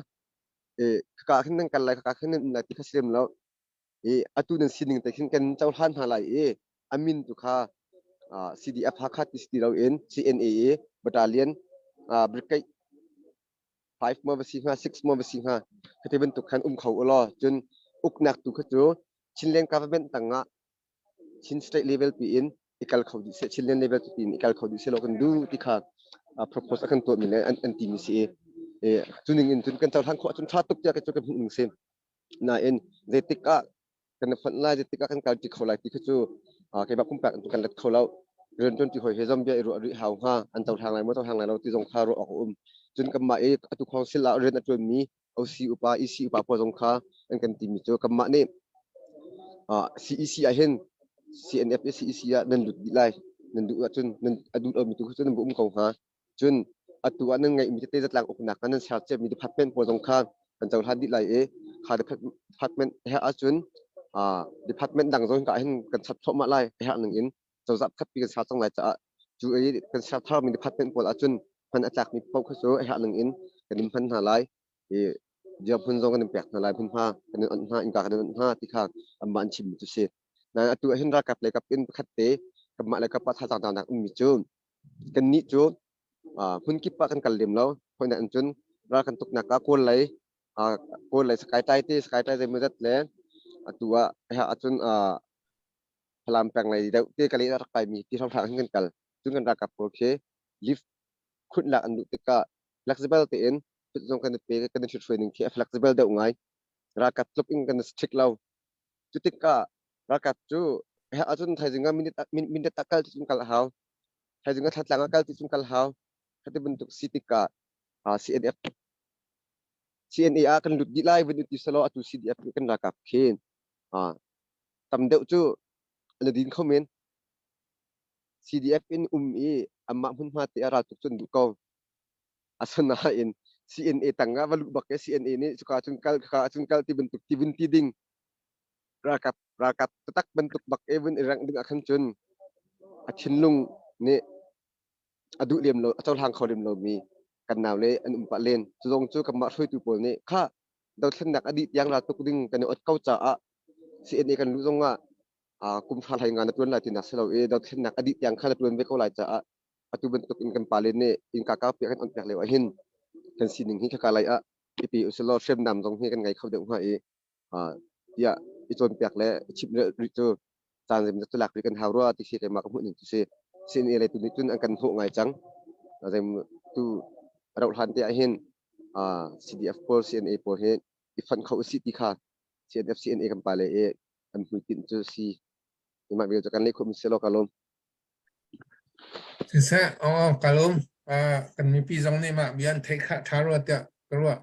khaka khin nan kal lai, khaka khin nan um lai ti kha si lem lo. I atu nan sining te khin kan cohlan hna lai i a min tu kha CDF Hakha ti si ti loin CNA i battalion brigade 5 maw va si hnga 6 maw va si hnga khati bantuk khan um kho u law cun uknak tu kha cu Chinland government tangah Chin state level pi in i kal kho dih seh Chinland level pi in i kal kho dih seh law kan duh ti kha propose a kan tuahmi le an timi si i cu ning in cun kan cohlan khawh ahcun ṭha tuk tiah cu kan hmuh ning si nain zeitik ah kan i fonh lai zeitik ah kan kalṭi kho lai ti kha cu keimah pumpak in kan let kho lo rianṭuan ti hoi he zong bia i ruah rih hau hnga an cohlang lai maw cohlang lai lo ti zong kha ruah awk a um cun kanmah i atu council ah rian a ṭuanmi OC upa EC upa pawl zong kha an kan timi cu kanmah nih CEC ah hin CNF i CEC ah nan lut dih lai nan duh ahcun nan a duh lomi tu cu nan um ko hnga cun atu ah nan ngeihmi tete zatlang uknak ah nan ser ciami department pawl zong kha kan cohlan dih lai i Kha department he ahcun department dang zong ka hin kan chap thluahmah lai. A herh ning in cozah pakhatpi kan ser cang lai caah cu i kan ser tharmi department pawl ahcun hman a tlakmi paoh kha cu a herh ning in kan in hman hna lai. I dirhmun zong kan in pek hna lai, hmunhma kan in onh hna, innka kan in onh hna ti kha anmah an chimmi cu si. Nain atu ahhin ralkap lei kap in pakhat te kanmah le kap ah thazaang dangdang ummi cu kannih cu hmun kip ah kan kal lem lo. Hawinak in cun ral kan tuknak ah Kawl lei Kawl lei Sakai Tai te Sakai Tai zeimawzat le atu ah ahcun Falam peng lei deuh te ka leh rak kaimi ti hramhram hin kan kal. Cun kan ralkap pawl khi lift khunh lak an duh tikah flexible tein phut zong kan i pe kan i ṭhithruai ning khi a flexible deuh ngai. Ralkap tluk in kan i strict lo. Cu tikah ralkap cu ahcun thaizing ah minute minute ah kal ti cun kal a hau. Thaizing ah thlatlang ah kal ti cun kal hau. Khati bantuk si tikah CNF CNA ah kan lut dih lai vun ti selaw atu CDF nih kan ralkap khi tam deuh cu an i din kho men. CDF in um i anmah hmunhma te ah raltuk cu an duh ko. Asinain CNA tang ah va luh bak i CNA nih cuka cun kal khaka cun kal ti bantuk ti vun ti ding ralkap ralkap taktak bantuk bak i vun i rengh ding ah khan cun a thinlung nih a duh lem lo a cohlang kho lem lomi kan nau le an um pah len. Cu zong cu kanmah hruaitu pawl nih kha dothlennak a dih tiang raltuk ding kan i ot ko caah CNA kan luh zong ah kum hra hlei nga na tuan lai tinak si lo i dothlennak a dih tiang kha na tuan ve ko lai caah atu bantuk in kan pale nih innka kaupi kan on piak lio ahhin kan sining hi khaka lai ah i pe usilaw hriamnam zong hi kan ngei kho deuh hnga i tiah i cawnpiak le i chimh rih cu caan zeimawzat cu lak rih kan hau rua ti khi keimah ka hmuh ning cu si. CNA lei tu nih cun an kan hnawh ngai cang. Zeim tu rauh hlan te ahhin CDF pawl CNA pawl hi i fonh kho usih ti kha CNF CNA kan pale i an hmuitinh cu si. Mah vial cu kan leh khawhmi si law ka lawm. Siseh, aw ka lawm. Kan mipi zong nih mah bia an theih kha ṭha rua tiah ka ruah.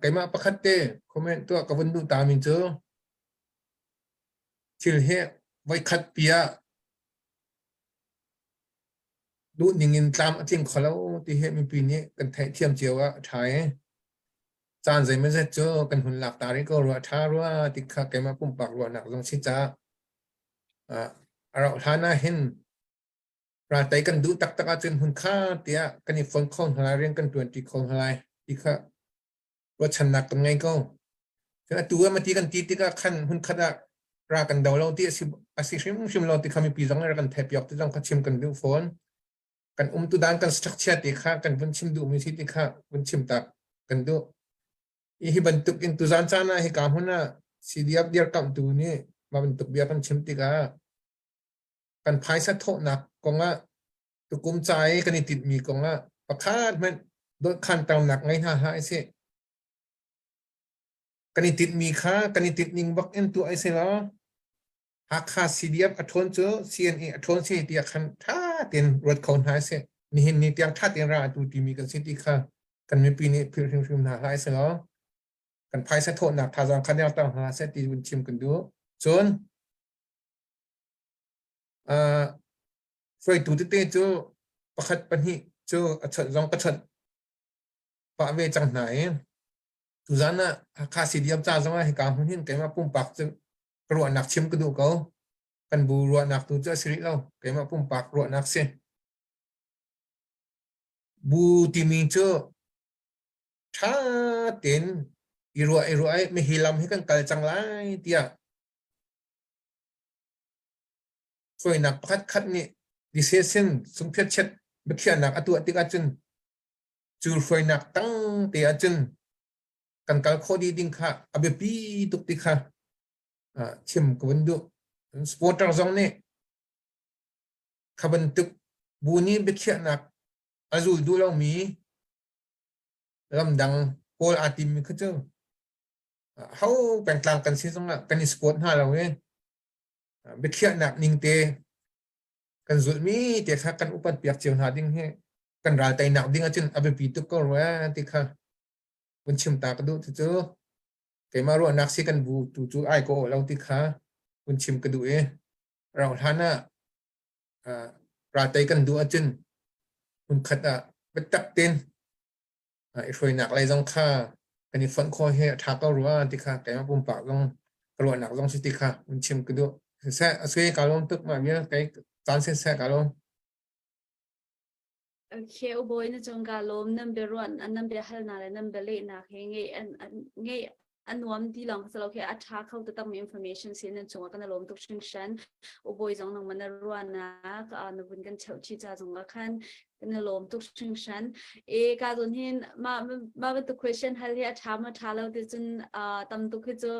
Keimah pakhat te comment tuah ka vun duh ta mi cu thil hi voikhat pi ah duh ning in tlam a tling kho lo ti hi mipi nih kan theihthiam cio ah a ṭha i caan zeimawzat cu kan hun lak ta rih ko rua ṭha rua ti kha keimah pumpak ruahnak zong si caah a rauh hlan ah hin raltei kan duh taktak ahcun hmunkha tiah kan i fon kho hna lai, rian kan ṭuanṭi kho hna lai ti kha ruahchannak kan ngei ko. Cun atu ah mati kan ti tikah khan hmunkhat ah ra kan do lo ti a si hrimhrim lo ti kha mipi zong nih rak kan theihpiak ti zong kha chim kan duh fawn. Kan umtu dan kan structure ti kha kan vun chim duhmi si ti kha vun chim tak kan duh. Hi bantuk in tuzan caan ah hika hmun ah CDF dirkamhtu nih mah bantuk bia kan chim tikah kan phaisa thawhnak kongah tukum ca i kan i tinhmi kongah pakhat hmanh dawnkhanternak ngei hna hlah usih. Kan i tinhmi kha kan i tinhning bak in tuah usih law Hakha CDF a ṭhawn cu CNA a ṭhawn si tiah khan ṭha tein ruat kho hna usih. Nihin ni tiang ṭha tein ra atu timi kan si ti kha kan mipi nih philh hrimhrim hna hlah usih law kan phaisa thawhnak thazaang kha derter hna seh ti vun chim kan duh. Cun hruaitu tete cu pakhat pahnih cu a chawnh zong ka chawnh pah ve cang hna i tuzan ah Hakha CDM ca zong ah hika hmun hin keimah pumpak cu ka ruahnak chim ka duh ko. Kan bu ruahnak tu cu a si rih lo. Keimah pumpak ruahnak si. Bu timi cu ṭha tein i ruah i ruah i mihi lam hi kan kal cang lai tiah hruainak pakhat khat nih decision sungphiatchet biakhiahnak a tuah tik ahcun cu hruainak tang te ahcun kan kal khawh dih ding kha a biapi tuk ti kha chim ka vun duh. Supporter zong nih kha bantuk bu nih biakhiahnak a zul duh lomi ramdang kawl aa timmi kha cu ho pengtlang kan si zongah kan i support hna lo i biakhiahnak ning te kan zulhmi te kha kan upat piak cio hna ding hi kan ral teinak ding ahcun a biapi tuk ko rua ti kha vun chim ta ka duh cucu keimah ruahnak si kan bu tu cu ai ko lo ti kha vun chim ka duh i rau hlan ah ral tei kan duh ahcun hmunkhat ah biatak tein i hruainak lei zong kha. Kan i fonh khawh hi a ṭha ko rua ti kha keimah pumpak zong ka ruahnak zong si ti kha vun chim ka duh. Siseh, a sui ka lawm tuk mah vial kei caan siseh ka lawm. Okay, ubawi na cung ka lawm nan biaruan nan biahalnak le nan bialehnak hi ngeih an ngeih a nuam ti lawng si lo khi a ṭha kho takmi information si nan cungah kan i lawm tuk hringhran. Ubawi zong nangmah na ruahnak na vun kan cheuh chih ca zong ah khan kan i lawm tuk hringhran. E ka zawn hin mah mah bantuk question hal hi a ṭha maw ṭha lo ti cun tam tuk hi cu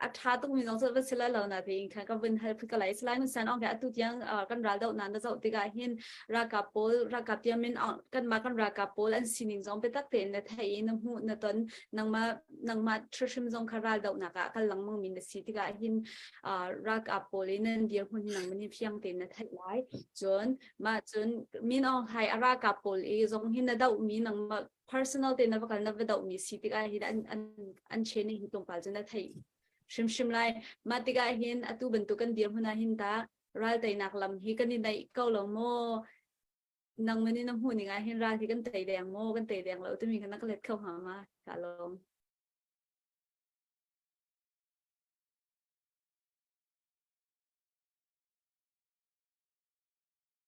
a ṭha tukmi zong cu va si lai lo na tein khan ka vun hal ka lai. Salai Hun San Aung atu tiang kan ral doh na na zoh tikah hin ralkap pawl ralkap tiamin kanmah kan ralkap pawl an sining zong biatak tein na theih i na hmuh na ton nangmah nangmah hrim zong kha ral dohnak ah kal lengmang mi na si tikah hin ralkap pawl i nan dirhmun hi nangmah nih fiang tein na theih lai. Cun mah cun Min Aung Hlaing a ralkap pawl i zong hi na doh mi nangmah personal te na va kal na va doh mi si tikah hin an an an chen hi tlawmpal cu na theih hrimhrim lai. Mah tikah hin atu bantuk kan dirhmun ah hin ta ral teinak lam hi kan i naih ko lo maw? Nangman in na hmuh ning ah hin ral hi kan tei deng maw kan tei deng lo timi kha na ka let kho hnga ma? Ka lawm.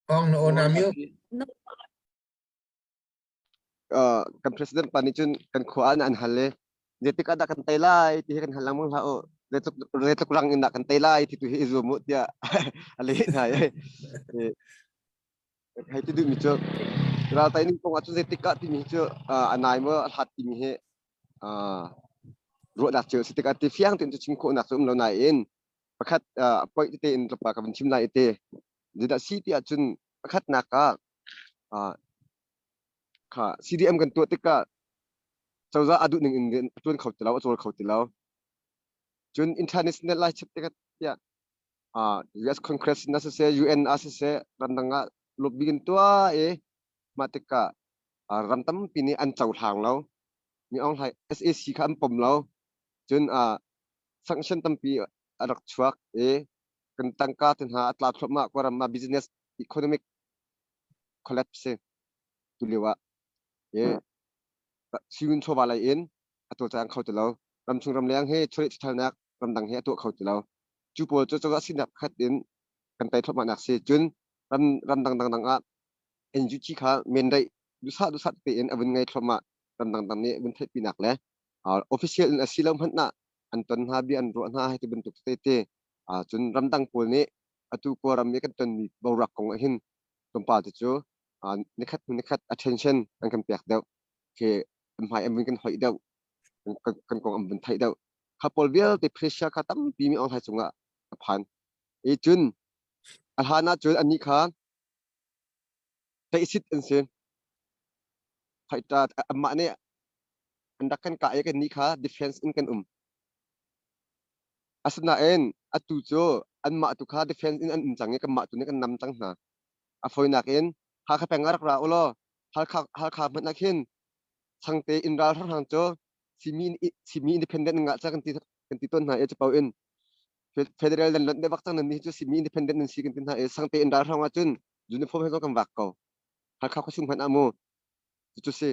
Ong na ona mute. Kan president pa nih cun kan khua ah an hal le zeitik ah dah kan tei lai ti hi kan hal lengmang hlah u zeitluk zeitluk rang in dah kan tei lai ti tu hi i zuam u tiah a leh hna i hei ti duhmi cu ral tai ning kong ah cun zeitik ah timi cu a nai maw a hlat timi hi ruahnak cio si tikah ti fiang tein cu chim khawhnak cu um lo nain pakhat point tete in tlawmpal ka vun chim lai i te zeidah si ti ahcun pakhatnak ah kha CDM kan tuah tikah cozah a duh ning in rian a tuan kho ti lo a cawl kho ti lo cun international lai chip tikah tiah US Congress na siseh UN ah siseh ramdang ah lobby kan tuah i mah tikah ram tampi nih an cohlang lo mi Aung Hlaing SAC kha an pom lo cun sanction tampi a rak chuak i kan tangka te hna a tla thluahmah Kawlram ah business economic collapse si tu lio ah i siyun chawva lei in a cawlcang kho ti lo ramchung ramleng hi chawleh chawthalnak ramdang hi a tuah kho ti lo cu pawl cu cozah sinak khat in kan tei thluahmah nak si cun ram ramdang dangdang ah NUG kha menreih duhsah duhsah tein a vun ngei thluahmah ramdang dang nih vun theihpinak le official in a si lo hmanh ah an ton hna bia an ruah hna hei ti bantuk tete cun ramdang pawl nih atu Kawlram i kan tonmi boruak kong ah hin tlawmpal te cu nikhat hnu nikhat attention an kan pek deuh khi an hmai an vun kan hoih deuh kan kong an vun theih deuh kha pawl vialte pressure kha tampi mi online cungah a phan i cun a hlan ah cun anih kha tlaihsit an si fighter amah nih an rak kan kah i kan nih kha defense in kan um asinain atu cu anmah tu kha defense in an um cang i kanmah tu nih kan nam cang hna a fawinak in Hakha peng ah rak ra ulaw Halkha Halkha hmanh ah khin changte inn ral hrang cu simi simi independent ngah ca kan ti kan ti tawn hna i capo in federal nan lonh deuh cang nan ni cu simi independent nan si kan ti hna i sangte inn ral hrang ah cun uniform he zong kan vak ko Halkha khuasung hmanh ah mu cu si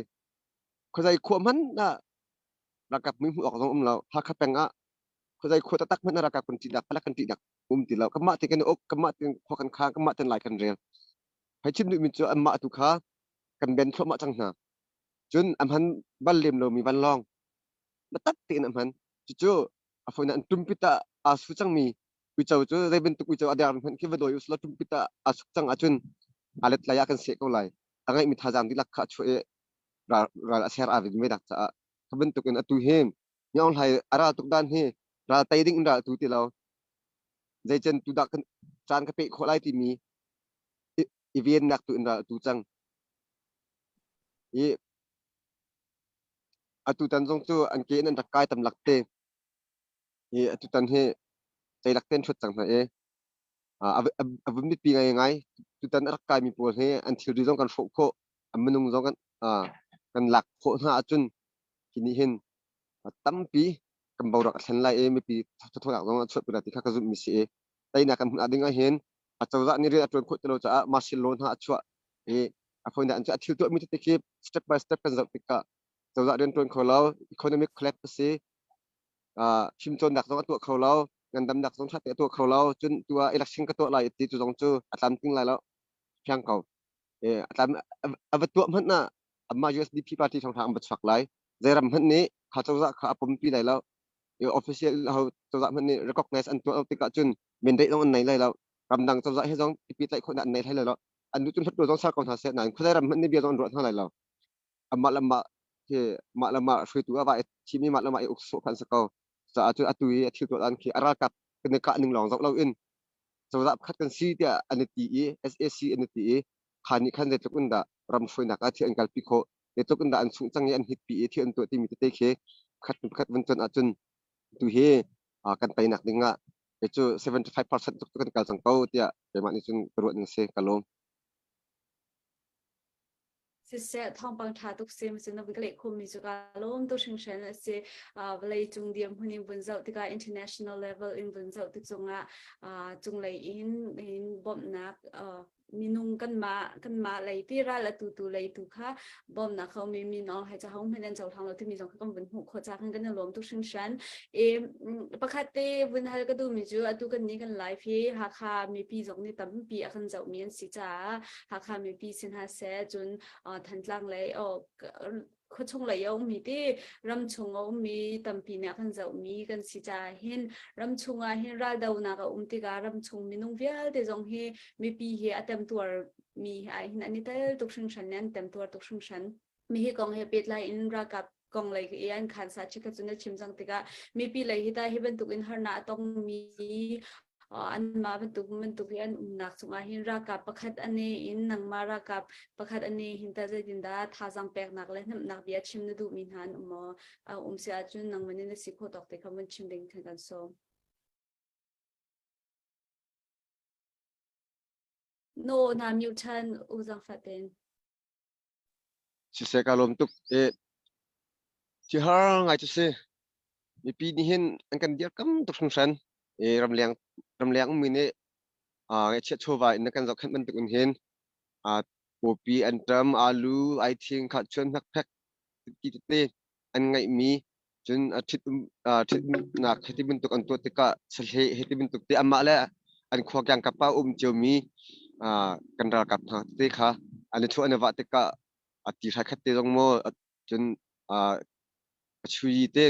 khuazei khua hmanh ah ralkap mui hmuh awk zong um lo Hakha peng ah khuazei khua taktak hmanh ah ralkap kan ṭihnak palek kan ṭihnak um ti lo kanmah te kan i uk kanmah te khua kan khang kanmah ten lai kan rel hei chim duhmi cu anmah tu kha kan ben thluahmah cang hna cun a hman bal lem lomi vanlawng biatak tein a hman cucu a fawinak in tumpit ah aa su cangmi uico cu zei bantuk uico a der hmanh khi va dawi usila tumpit ah aa suk cang ahcun aa let lai ah kan seh ko lai a ngeihmi thazaang dihlak kha a chuah i ral, ral a ser aa vin ve dak caah kha bantuk in atu hi Min Aung Hlaing a ral tuk dan hi ral tei ding in ral tu ti lo zeicen tu dah kan caan ka peh khawh lai timi i vennak tu in ral tu cang i atu tan zong cu an ke in an rak kai tam lak te i atu tan hi ceilak ten hrut cang hna i a vun biapi ngai ngai tutan a rak kaimi pawl hi an thilri zong kan hrawh khawh an minung zong kan kan lak khawh hna ahcun hi nih hin tampi kan boruak a thlen lai i mipi thathawnak zong a chuahpi lai ti kha ka zumhmi si i teinak kan hmuh ding ah hin a cozah nih rian a ṭuan khawh ti lo caah martial law hna a chuah i a fawinak in cu a thil tuahmi tete khi step by step kan zoh tikah. Cozah rian ṭuan kho lo, economic collapse a si. Fimcawnnak zong a tuah kho lo, ngandamnak zong ṭha te a tuah kho lo. Cun tu ah election ka tuah lai ti cu zong cu a tlamtling lai lo. Fiang ko. A tlam a va tuah hmanh ah amah USDP party thawngṭha an va chuak lai. Zei ram hmanh nih kha cozah kha a pompi lai lo. Official ho cozah hmanh nih recognize an tuah lo tikah cun mandate zong an nei lai lo. Ramdang cozah he zong tipi tlaih khawhnak an nei hlei lai lo. An duh cun hluttaw zong ser ko hna seh nain khuazei ram hmanh nih bia zong an ruah hna lai lo. Amah le mah hi mah le mah hruaitu ah va i thim i mah le mah i uk sawh kha an si ko. Caah cun atu i a thil tuah dan khi a ralkap kan i kah ning lawng zoh loin cozah pakhat kan si tiah an i ti i SAC an i ti i kha nih khan zeitluk in dah ram hruainak ah thil an kalpi khawh, zeitluk in dah an sungh cang i an hitpi i thil an tuah timi tete khi pakhat pakhat vun cuanh ahcun tu hi kan teinak ding ah kei cu 75% tluk cu kan kal cang ko tiah keimah nih cun ka ruah ning si ka lawm. Siseh thawngpang ṭha tuk si masin na ka leh khawhmi cu ka lawm tuk hringhran a si. Vawlei cung dirhmun in vun zoh tikah international level in vun zoh tik zongah cunglei in in bawmhnak minung kanmah kanmah lei ti ral a tutu lei tu kha bawmhnak kha mi min aung hai ca hong hmanh an cohlang lo timi zong kha kan vun hmuh khawh ca khan kan i lawm tuk hringhran. E pakhat te vun hal ka duhmi cu atu kan ni kan live hi Hakha mipi zong nih tampi a kan zohmi an si caah Hakha mipi si hna seh cun Thantlang lei khuachung lei a ummi ti ramchung a ummi tampi nih a kan zohmi kan si caah hin ramchung ah hin raldonak a um tikah ramchung minung vialte zong hi mipi hi a temtuar mi ah hin an i tel tuk hringhran nih an temtuar tuk hringhran. Mi hi kong he pehtlai in ralkap kong lei i an khan sa chikhat cu na chim cang tikah mipi lei hi ta hi bantuk in harnak a tongmi anmah bantuk bantuk hi an umnak cungah hin ralkap pakhat ane in nangmah ralkap pakhat ane hin ta zeitin dah thazaang peknak le hnemhnak bia chim na duhmi hna an um maw? A um si ahcun nangmah nih na si khawh tawk te kha vun chim ding khan kan sawm. No na mute than u zangfah ten. Siseh ka lawm tuk i thihar ngai cu si. Mipi nih hin an kan dirkam tuk hringhran. I ramleng ramleng ummi nih ngaihchiat chawva in na kan zohkhenh bantuk in hin pawpi anṭam, alu, aithing, khahchuan, hnakphek ti tete an ngeihmi cun a ṭhit ṭhitnak hiti bantuk an tuah tikah sahleh hiti bantuk te amah le an khua kiangkap ah um ciomi kan ralkap hna tete kha an i chuah an i vah tikah a ti hrai khat te zong maw cun a chui te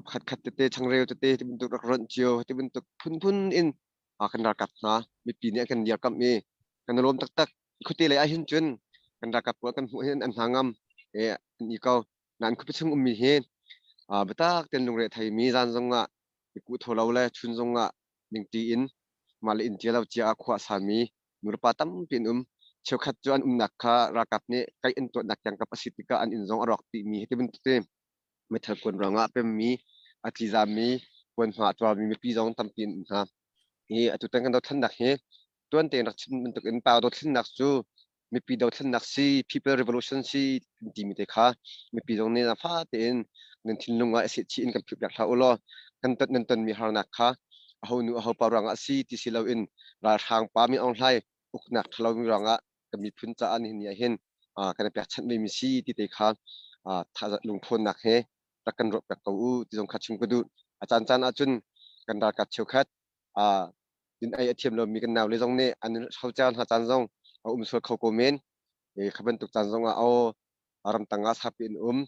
pakhat khat tete changreu tete ti bantuk rak ronh cio ti bantuk phunphun in kan ralkap hna mipi nih an kan dirkamh i kan i lawm taktak. Khuate lei ah hin cun kan ralkap pawl kan hmuh hin an hna ngam i an i ko. Nain khuapi chung ummi hi biatak tein lungre theimi zan zongah i kuh tho lo le chun zongah ningṭi in mah le inn cia lo cia ah khua a sami nulepa tampi an um. Cheukhat cu an umnak kha ralkap nih kaih an tuahnak kiangkap a si tikah an inn zong a rawk dihmi hi ti bantuk ti meithal kuan ruangah a pemmi, a tlizammi, kuanhma a tuarmi mipi zong tampi an um hna. Hi atutan kan dothlennak hi tuan tein rak chim bantuk in pau dothlennak cu mipi dothlennak si, people revolution si timi te kha mipi zong nih fa tein nan thinlung ah i chih in kan phih piak hlah u law kan ton nan tonmi harnak kha aho nu aho pa ruangah si ti si loin ralhrang pa Min Aung Hlaing uknak ṭhalo mi ruangah kan miphun caah nihin ni ah hin kan i pekchanh ve mi si ti te kha lungthawnnak he rak kan ruah piak ko u ti zong kha chim ka duh. A caan caan ahcun kan ralkap cheukhat din ei a thiam lomi kan naule zong nih an hrocer hna caan zong a um sual kho ko men. Kha bantuk caan zong ah aw ramtang ah saupi an um.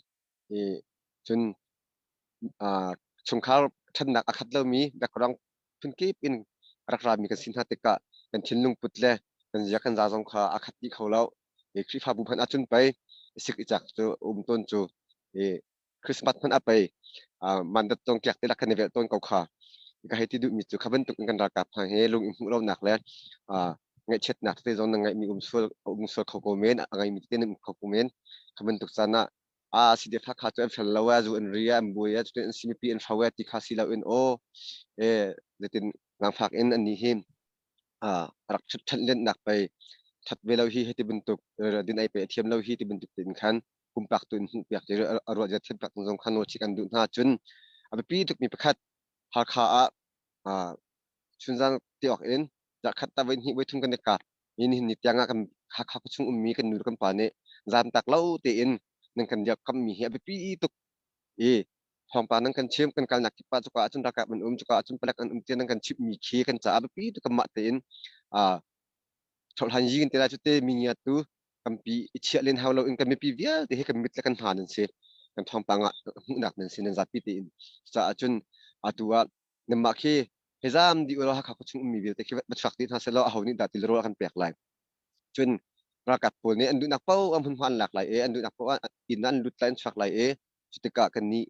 Cun chungkhar ṭhatnak a khat lomi background phunkip in rak rami kan si hna tikah kan thinlung put le kan zia kan za zong kha a khat dih kho lo. Khrihfabu hmanh ahcun pei sik i cak cu um tawn cu Christmas hmanh ah pei mandat zong kiak te lak kan i velh tawn ko kha. Ka hei ti duhmi cu kha bantuk in kan ralkap hna he lung i hmuh lonak le ngaihchiatnak te zong na ngeihmi um sual um sual kho ko men, a ngeimi te nan um kho ko men. Kha bantuk caan ah a CDF Hakha cu an fel lo a zu an ri an buai a cutin an si mipi an hro ti kha si loin aw e zeitin nangfak in an nih hi rak ṭhat lennak pei ṭhat ve lo hi heti bantuk din ei pe a thiam lo hi ti bantuk tin khan pumpak tu in hmuh piak ti a ruah zia thiam piak zong kha nawl chik an duh hna cun a biapi tukmi pakhat Hakha ah chunzan ti awk in zarhkhat ta voi hnih voi thum kan i kap ni nihin ni tiang ah kan Hakha khuachung ummi kan nu le kan pa nih zaamtak lo tein. Nan kan dirkammi hi a biapi tuk i thawngpang nan kan chim, kan kalnak kip ah cuka ahcun ralkap an um, cuka ahcun palek an um tiah nan kan chimhmi khi kan caah a biapi tuk. Kanmah tein ṭhohhlan yi kan ti lai cu te, mi ngiatu tampi i chiah len hau loin kan mipi vialte hi kan mit le kan hna nan si, kan thawngpang ah hmuhnak nan si, nan zapi tein. Cucaah cun atu ah nanmah khi he zaam dih ulaw Hakha khuachung ummi vialte khi va chuak dih hna sehlaw aho nih dah ti le rawl a kan pek lai? Cun ralkap pawl nih an duhnak paoh ah hmunhma an lak lai i an duhnak paoh ah inn ah an lut lai, an chuak lai i cutikah kannih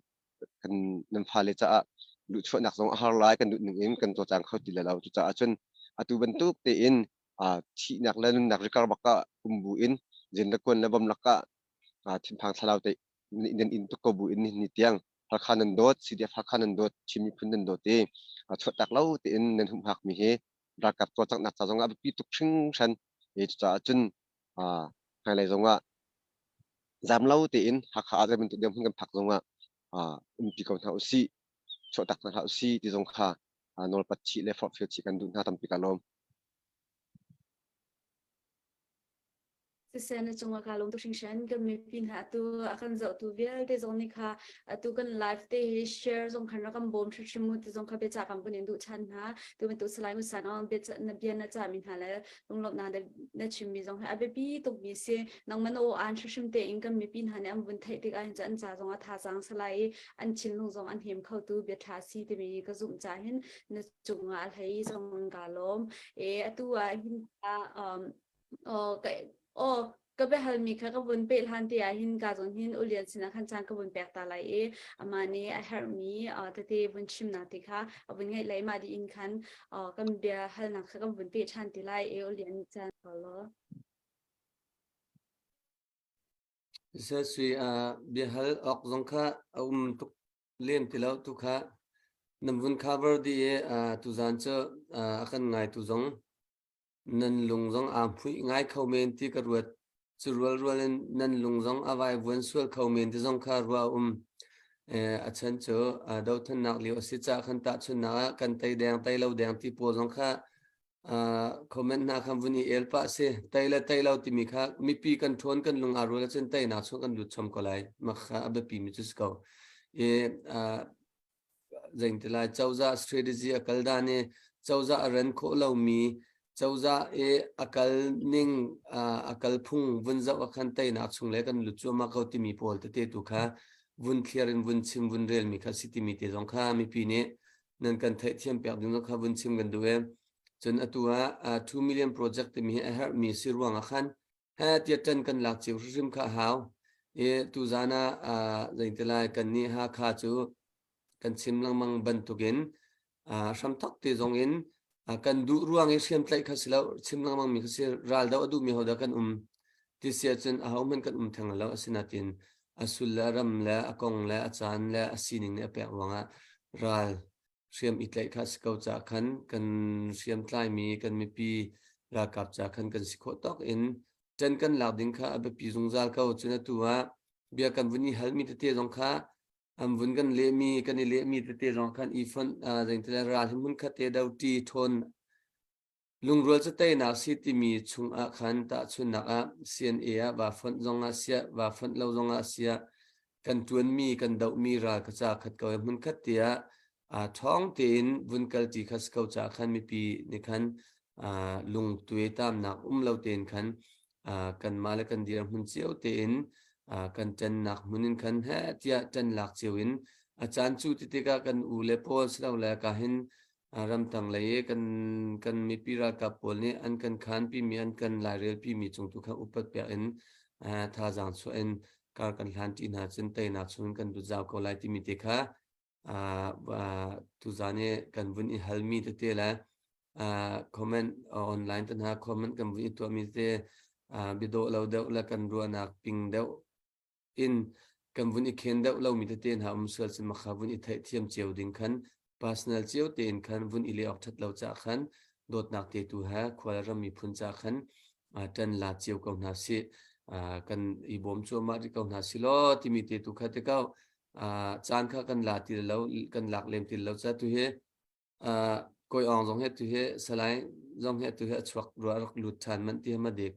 kan nan fale caah luhchuahnak zong a har lai, kan duh ning in kan cawlcang kho ti lai lo. Cucaah cun atu bantuk tein thihnak le nunnak rikar bak ah um bu in zen le kuan le bom lakah thinphang thlalau te nan in tuk ko bu in ni tiang Hakha nan dawt, CDF Hakha nan dawt, Chin miphun nan dawt i chuahtak lo tein nan humhak mi hi ralkap cawlcanghnak ca zongah a biapi tuk hringhran. Cucaah cun hmailei zongah zam lo tein Hakha ah zei bantuk dirhmun kan phak zongah umpi ko hna usih, chuahtak hna hlah usih ti zong kha nawlpat chih le forhfial chih kan duh hna. Tampi ka lawm. Siseh, na cungah kaa lawm tuk hringhran. Kan mipi hna atu a kan zohtu vialte zong nih kha atu kan live te hi share zong khan rak kan bawm hrimhrim mu ti zong kha biacah kan vun in duh ṭhan hna. Tu bantuk Salai Ngun Aung bia na bia na cahmi hna le lunglawmhnak na chimmi zong hi a biapi tukmi si. Nangmah na aw aan hrimhrim tein kan mipi hna nih an vun theih tikah hin cun an ca zong a thazaang salai i an thinlung zong an hnem khotu bia ṭha si timi ka zumh caah hin na cungah a hlei zong kaa lawm. E atu ah hin aw ka aw ka biahalmi kha ka vun peh hlan te ah hin ka zawn hin Ulian sinah khan caan ka vun pek ta lai i amah nih a herhmi tete vun chimnak te kha a vun ngaih lai. Mah dih in khan kan bia halnak kha kan vun peh ṭhan te lai i Ulian caan law. Sui biahal awk zong kha a um tuk lem ti lo tu kha nan vun cover dih i tuzaan cu a kan ngaitu zong nan lung zong aa hmuih ngai kho men ti ka ruat. Cu rualrual in nan lung zong a vaivuan sual kho men ti zong kha ruah a um. A chan cu dothlennak lio a si caah khan tahchunhnak ah kan tei deng tei lo deng ti pawl zong kha comment hna khan vun i el pah si. Tei le tei lo timi kha mipi kan ṭhawn, kan lung aa rual ahcun teinak chung kan lut chom ko lai. Mah kha a biapi mi cu si ko. I Zeitilai cozah strategy a kal dan i cozah a ren khawh lomi cozah i a kal ning, a kal phung vun zoh ah khan teinak chung le kan lut cuahmah ko timi pawl tete tu kha vun thliar in vun chim vun relmi kha si timi te zong kha mipi nih nan kan theihthiam piak ding zong kha vun chim kan duh i cun atu ah 2 million project timi hi a herhmi si ruang ah khan he tiah ṭan kan lak cio hrimhrim kha a hau. I tuzaan ah zeitilai kannih Hakha cu kan chim lengmang bantukin hramthok te zong in kan duh ruang i hriamtlaih kha si lo, chim lengmang mi kha si. Ral do a duhmi hodah kan um ti si ahcun ahohmanh kan um theng lo. Asinain a sul le a ram le a kong le a caan le a sining nih a pek ruangah ral hriam i tlaih kha a si ko caah khan kan hriamtlaimi kan mipi ralkap ca khan kan si khawh tawk in ṭan kan lak ding kha a biapi zungzal ko. Cun atu ah bia kan vun i halmi tete zong kha an vun kan lehmi, kan i lehmi tete zong khan i fonh zeingtile ral hi hmun khat te do ṭi ṭhawn Lungrual cu teinak si timi chungah khan tahchunhnak ah CNA ah vaa fonh zongah siah, vaa fonh lo zongah siah, kan ṭuanmi, kan dohmi ral ka ca khat ko i hmunkhat te ah ṭhawng tein vun kalṭi kha si ko caah khan mipi nih khan lungtuai tamnak um lo tein khan kanmah le kan dirhmun cio tein kan ṭannak hmun in khan heh tiah ṭan lak cio in a caan cu ti tikah kan u le pawl silole ka hin ramtang lei i kan mipi ralkap pawl nih an kan khanpimi, an kan lairelpimi cung tu kha upat pek in thazaang chuah in kar kan hlan ṭi hna cun teinak chung kan lut zau ko lai timi te kha tuzaan i kan vun i halmi tete le comment online te hna comment kan vun i tuahmi tete biadawh lo deuh le kan ruahnak ping deuh in kan vun i khen deuh lomi tete hna um sual cun makha vun i theihthiam cio ding khan personal cio tein khan vun i leh awk ṭhat lo caah khan dawtnak te tu he khual ram miphun caah khan ṭan la cio ko hna sih, kan i bawm cuahmah rih ko hna si law timi te tu kha te ko caan kha kan la ti lo, kan lak lem ti lo ca tu hi Kawi Aung zong hi tu hi Salai zong hi tu hi a chuak rua, rak lut ṭhan manh ti hi ma dik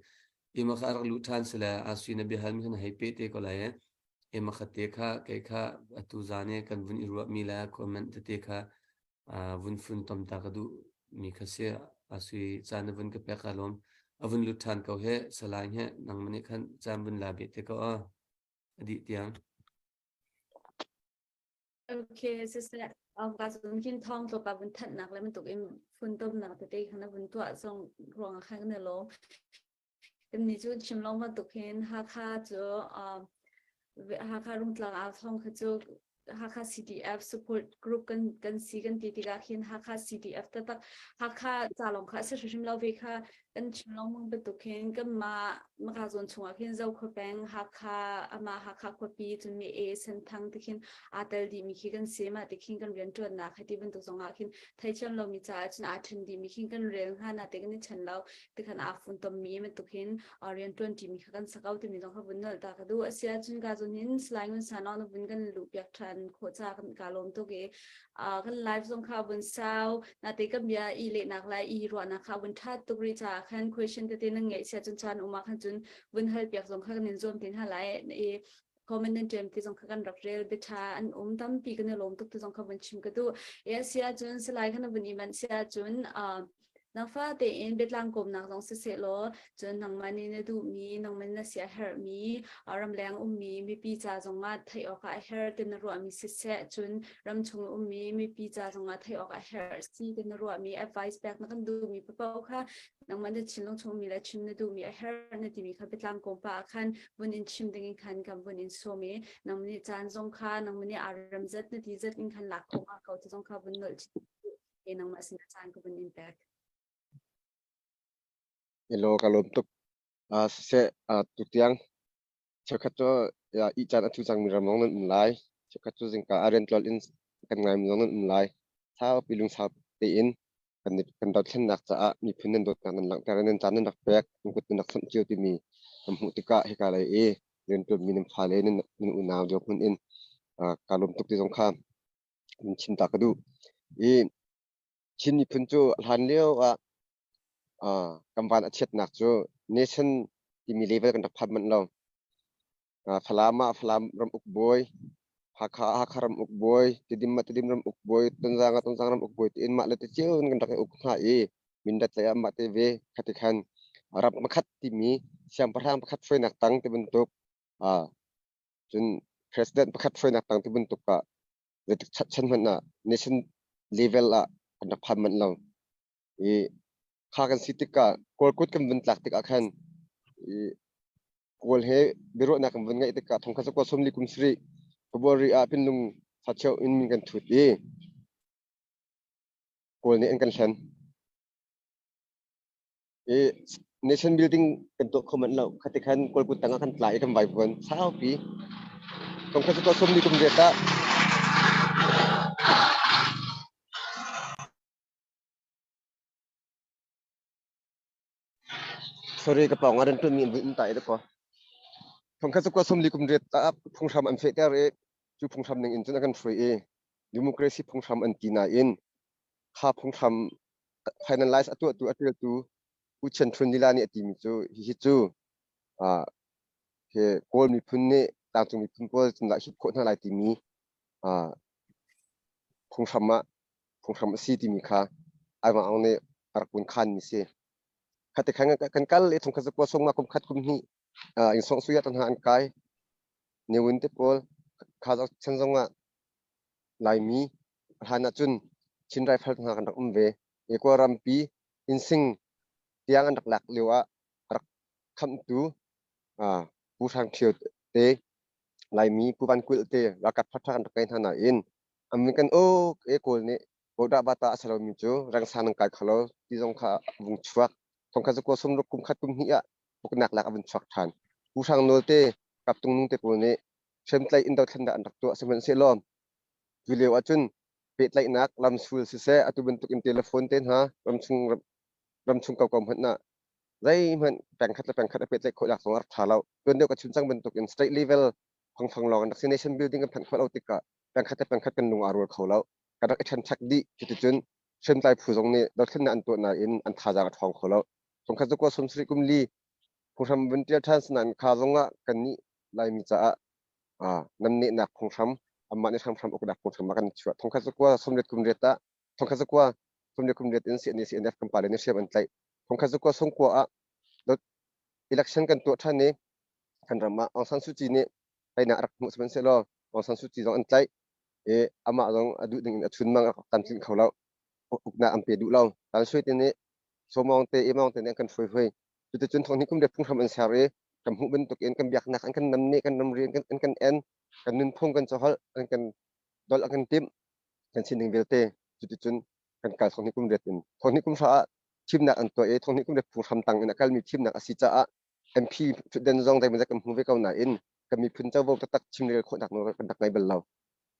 ima kha rak lut ṭhan sile a sui na biahal mi khan hei pe te ko lai. Makhat te kha kei kha atu zan i kan vun i ruahmi le comment tete kha vun fun tom ta ka duh mi kha si. Asui caan na vun ka pek ka lawm. A vun lut ṭhan ko he Salai he nangmah nih khan caan vun la beh te ko a a dih tiang. Okay, siseh ka zun khin thawng tlawpa vun thanhnak le bantuk in funtomnak tete khan na vun tuah zong ruang ah khan kan i lawm. Kannih cu chim lawng bantuk hin Hakha cu Hakha Rungtlang au thawng kha cu Hakha CDF support group kan si kan ti tikah khin Hakha CDF taktak Hakha ca lawng kha a si hrimhrim lo ve kha kan chim lengmang bantuk hin kanmah maka zawn chungah khin Zokhua peng Hakha amah Hakha khuapi cun mi e Senthang ti khin aa tel dihmi khi kan si. Mah ti khin kan rianṭuannak hei ti bantuk zongah khin theithiam lomi caah cun aa ṭhen dihmi khin kan rel hnga na te kan i ṭhen lo tikhan aa funtommi bantuk hin rianṭuan ṭimi kha kan sak timi zong kha vun nolh ta ka duh. A si ahcun ka zawn hin Salai Ngun Sanau na vun kan luh piak ṭhan khawh ca kan ka lawm tuk i kan live zong kha vun sau nate kan bia i lehnak le i ruahnak kha vun ṭhat tuk rih caah khan question tete nan ngeih sia cun caan um ah khan cun vun hal piak zong kha kan in zuam tin ha lai i comment nan ṭem ti zong kha kan rak rel biaṭha an um tampi kan i lawm tuk ti zong kha vun chim ka duh. E sia cun Salai khan vun i manh sia cun nangfa tein biatlang kawmnak zong siseh law cun nangmah nih na duhmi, nangmah na sia herhmi, ramleng ummi mipi ca zongah theih awkah a herh ti na ruahmi siseh, cun ramchung ummi mipi ca zongah theih awk a herh si ti na ruahmi advice pek na kan duhmi paoh kha nangmah na thinlung chungmi le chim na duhmi a herh na timi kha biatlang kawm pa ah khan vun in chim ding in khan kan vun in sawm i nangmah nih caan zong kha nangmah nih aa rem zat na ti zat in khan lak khawh ko ti zong kha vun nolh e nangmah sin caan ka vun in pek. Hello, ka lawm tuk. Siseh, tutiang cheukhat cu ih caan a thu cangmi ram zong nan um lai. Cheukhat cu zingka ah rian tlol in kan ngaimi zong nan um lai. Saupi lungsau tein kan dothlennak caah miphun nan dawtnak nan langhter i nan caan nan rak pek, nan kut nan rak samh cio timi kan hmuh tikah hika lei i rianṭuanmi nan fale nan unau dirhmun in kaa lawm tuk ti zong kha in chim ta ka duh. I Chin miphun cu hlan lio ah kan van a chiatnak cu nation timi level kan rak phan manh lo. Falam ah Falam ram uk bawi, Hakha ah Hakha ram uk bawi, Tidim ah Tidim ram uk bawi, Tonzang ah Tonzang ram uk bawi tiin mah le te cio in kan rak i uk hna i Mindat lei ah mah te ve khati khan ram pakhat timi siangpahrang pakhat hruainak tang ti bantuk cun president pakhat hruainak tang ti bantuk ah zeitik chan hmanh ah nation level ah kan rak phan manh lo. I kha kan si tikah Kawl kut kan vun tlak tikah khan i Kawl he biaruahnak kan vun ngeih tikah thongkhat zakua sawmli kum sarih February ah Pinlung sacheu in min kan thut i Kawl nih an kan hlen. I nation building kan tuah kho manh lo. Khati khan Kawl kut tangah kan tla i kan vaivuan saupi. Thongkhat zakua sawmli kum riat ah Sorry, ka pawng ah rian ṭuanmi an vui um ta i dakaw. Thongkhat zakua sawmli kum riat ah phunghram an fehter i cu phunghram ning in cun a kan hruai i democracy phunghram an ti nain kha phunghram finalize a tuahtu a ṭialtu U Chen Htun lila nih a timi cu hihi cu hi Kawl miphun nih tlangcung miphun pawl cunlah hip khawh hna lai timi phunghram ah phunghram a si timi kha Ai Wang Aung nih a rak vun khanmi si. Khati khan kan kal i thongkhat zakua sawmnga kum khat kum hnih ing song suya tan hna an kai. Ne Win te pawl kha chan zong ah Laimi hlan ah cun Chin Rifle hna kan rak um ve. I Kawlrampi innsing tiang an rak lak lio ah a rak khamtu Pu Hrang Ṭhio te Laimi Pu Van Kulh te ralkap ṭhaṭha kan rak ngei hna nain an vun kan uk i Kawl nih Bawdah bata a si lomi cu rengsa nan kai kho lo ti zong kha a vung chuak. Thongkhat zakua sawmruk kum khat kum hnih ah uknak lak a vun chuak ṭhan. Pu Hrang Nawl te Kap Tung Nung te pawl nih hriamtlaih in dothlennak an rak tuah. Sihmanhsehlaw cu lio ahcun pehtlaihnak lamsul siseh atu bantuk in telephone te hna ramchung ramchung koko hmanh ah zeihmanh pengkhat le pengkhat a pehtlaih khawh nak zong a rak ṭha lo. Tuan deuh ka chim cang bantuk in state level phangphang lawng an rak si. Nation building kan phanh khawh lo tikah pengkhat le pengkhat kan lung aa rual kho lo. Kan rak i ṭhenṭhek dih. Cuticun hriamtlai phu zong nih dothlennak an tuah nain an thazaang a ṭhawng kho lo. Thongkhat zakua sawmsarih kum li phunghram vun ṭial ṭhan sinain kha zong ah kannih Laimi caah Namnehnak phunghram amah nih hramhram uknak phunghram a kan chuah. Thongkhat zakua sawmriat kum riat ah thongkhat zakua sawmriat kum riat in CNA CNF kan pale nih hriam an tlaih. Thongkhat zakua sawmkua ah election kan tuah ṭhan i kan ram ah Aung San Suu Kyi nih teinak a rak hmuh sihmanhsehlaw Aung San Suu Kyi zong an tlaih i amah zong a duh ding in a chunmang a rak tlamtlinh kho lo. Uknak an pe duh lo. Tan Sui te nih Sawmawng te Imawng te nih an kan hruai hui. Cuticun thonghnih kum riat phunghram an ser i kan hmuh bantuk in kan biaknak an kan namneh, kan ramri an kan en, kan nunphung kan caholh an kan dolh an kan timh, kan sining vialte cuticun kan kal thonghnih kum riat in. Thonghnih kum hra ah thimnak an tuah i thonghnih kum riat phunghram tang in a kalmi thimnak a si caah MP thutden zong zeimawzat kan hmu ve ko nain kan miphun covo taktak chimrel khawhnak nawl kan rak ngei bal lo.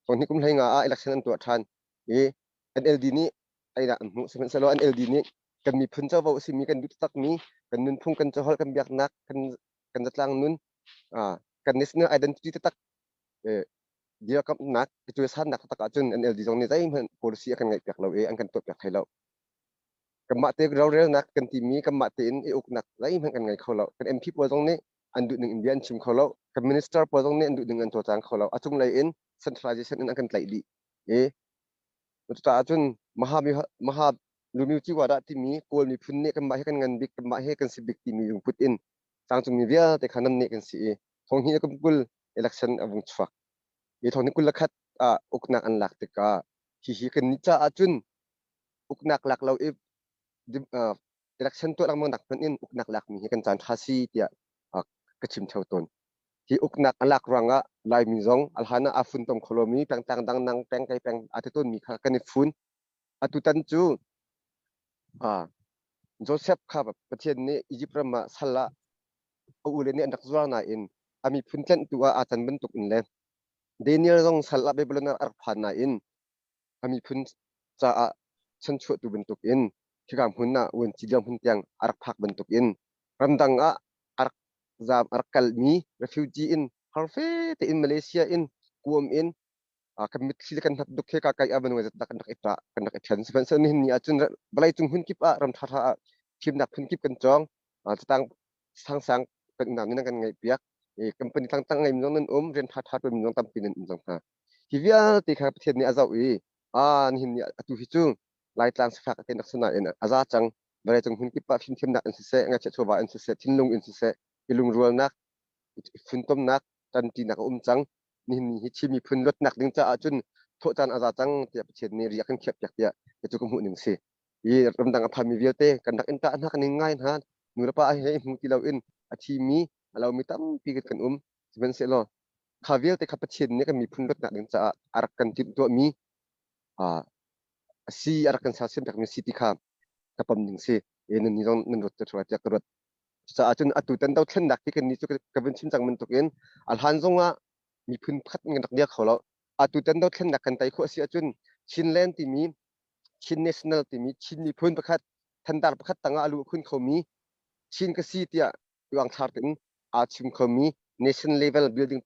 Thonghnih kum hlei nga ah election an tuah ṭhan i NLD nih einak an hmuh. Sihmanhsehlaw NLD nih kan miphun covo a simi kan duh taktakmi kan nunphung, kan caholh, kan biaknak, kan kan zatlang nun, kan national identity taktak dirkamhnak, cuaisannak taktak ahcun NLD zong nih zeihmanh policy a kan ngeihpiak lo i an kan tuahpiak thai lo. Kanmah te rorelnak kan timi kanmah tein i uknak zeihmanh kan ngei kho lo. Kan MP pawl zong nih an duh ning in bia an chim kho lo. Kan minister pawl zong nih an duh ning an cawlcang kho lo. A cunglei in centralization in an kan tlaih dih. I Cucaah cun Maha Lumyu dah timi Kawl miphun nih kanmah hi kan ngan bik, kanmah hi kan si bik timi lungput in tlangcungmi vialte kha namneh kan si i thonghnih le kum 20 election a vung chuak. I thonghnih 21 ah uknak an lak tikah hihi kannih caah cun uknak lak lo i election tuah lengmang nak hmanh in uknak lakmi hi kan caan ṭha si tiah ka chim theo tawn. Hi uknak a lak ruangah Laimi zong a hlan ah aa funtom kho lomi pengtlang dangdang peng kei peng aa ti tawnmi kha kan i fun. Atutan cu Joseph kha Pathian nih Izipt ram ah sal ah a ule nih an rak zuar nain a miphun tlenhtu ah aa can bantuk in le Daniel zong sal ah Babylon ah a rak phan nain a miphun caah chanchuahtu bantuk in khika hmun ah vuanci dirhmun tiang a rak phak bantuk in ramdang ah a rak zaam a rak kalmi refugee in harfe tein Malaysia in kuam in kan mitthli le kan hnap duk he ka kai a minung zat kan rak i ṭah kan rak i ṭhen. Sihmanhsehlaw nihin ni ahcun vawlei cung hmun kip ah ram ṭhaṭha ah fimnak phun kip kan cawng. Catang sangsang kan unau nih nan kan ngaihpiak. Company tangtang ngei mi zong nan um, rian ṭhaṭha ṭuan mi zong tampi nan um cang hna. Hi vialte kha Pathian nih a zoh i nihin ni atu hi cu Laitlang sifak te nak sinain a za cang. Vawleicung hmun kip ah fimthiamnak in siseh, ngaihchiat chawva in siseh, thinlung in siseh, i lungrualnak, i funtomnak, ṭanṭinak a um cang. Nihin ni hi Chin miphun luatnak ding caah cun thawh caan a za cang tiah Pathian nih ri a kan khiahpiak tiah cu ka hmuh ning si. Hi ramdang a phanmi vialte kan rak in tah hna, kan in ngai hna. Nu le pa he i hmu ti loin a thimi, a lomi tampi kan um. Sihmanhsehlaw kha vialte kha Pathian nih kan miphun luatnak ding caah a rak kan timhtuahmi a si, a rak kan sersiampiakmi si ti kha ka pom ding si. E nan nih zong nan ruat te tiah ka ruat. Cucaah cun atu tan dothlennak hi kannih cu ka vun chim cang bantukin a hlan zongah miphun pakhat in kan rak dir kho lo. Atu tan dothlennak kan tei khawh a si ahcun Chinland timi Chin National timi Chin miphun pakhat thandar pakhat tangah a luh khun khomi Chin ka si tiah uangthlar tein aa chim khomi nation level building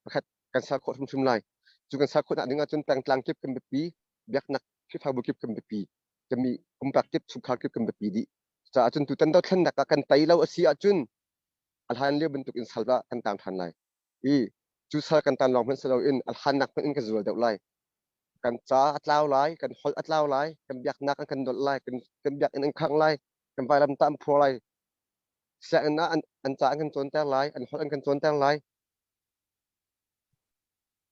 pakhat kan ser khawh hrimhrim lai. Cu kan ser khawhnak ding ahcun pengtlang kip kan biapi, biaknak Khrihfabu kip kan biapi, kami pumpak kip, chungkhar kip kan biapi dih. Cucaah cun tutan dothlennak ah kan tei lo a si ahcun a hlan lio bantuk in sal ah kan tang ṭhan lai. I cu sal kan tan lawng hmanh si loin a hlannak hmanh in kan zual deuh lai. Kan ca a tlau lai, kan holh a tlau lai, kan biaknak an kan dolh lai, kan biakinn an khangh lai, kan vailamtah an phur lai, sianginn ah an ca an kan cawnter lai, an holh an kan cawnter lai,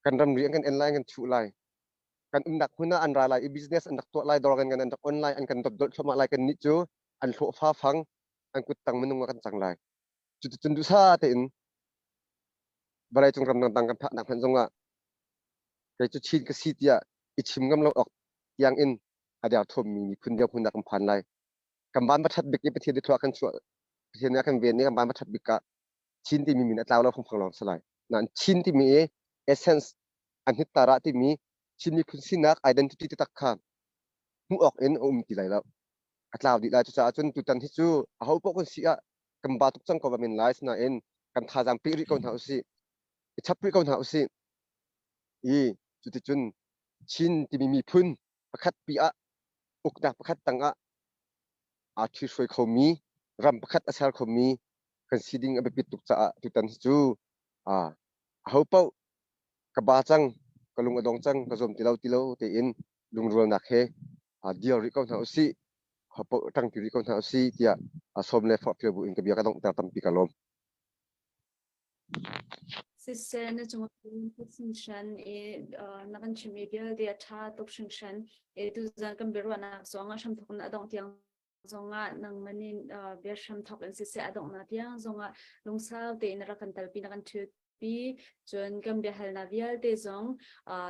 kan ramri an kan en lai, an kan chuh lai. Kan umnak hmun ah an ra lai i business an rak tuah lai, dawr kan an rak on lai, an kan dotdolh thluahmah lai. Kannih cu an hlawhfa fang, an kuttang minung ah kan cang lai. Cuticun duhsah tein vawleicung ram dangdang kan phaknak hmanh zongah kei cu Chin ka si tiah i chim ngam lo awk tiang in a derthawmmi miphun dirhmun ah kan phan lai. Kan van va ṭhat bik i Pathian nih thlua kan chuah, Pathian nih a kan ven i kan van va ṭhat bik ah Chin timi min a tlau lo fangfang lawng si lai. Nain Chin timi i essence an hit-tara timi Chin miphun sinak identity taktak kha hmuh awk in a um ti lai lo. A tlau dih lai. Cucaah cun tutan hi cu aho paoh kan si ah kan ba tuk cang ko va men lai. Sinain kan thazaang peh rih ko hna usih. I chap rih ko hna usih. I cuticun Chin timi miphun pakhat pi ah uknak pakhat tangah aa ṭhihruai khomi ram pakhat a ser khomi kan si ding a biapit tuk caah tutan hi cu aho paoh. Ka ba cang, ka lung a dong cang, ka zuam ti lo ti lo tein lungrualnak he dir rih ko hna usih, ṭangpi rih ko hna usih tiah sawm le forhfial bu in ka bia ka donghter tampi ka lawm. Siseh na cung hringhran i na kan chimmi vialte a ṭha tuk hringhran. I tuzan kan biaruahnak zong a hramthawk in a dongh tiang zongah nangmah nih bia hramthawk in siseh a donghnak tiang zongah lungsau tein na rak kan telpi na kan ṭhut pi. Cun kan biahalnak vialte zong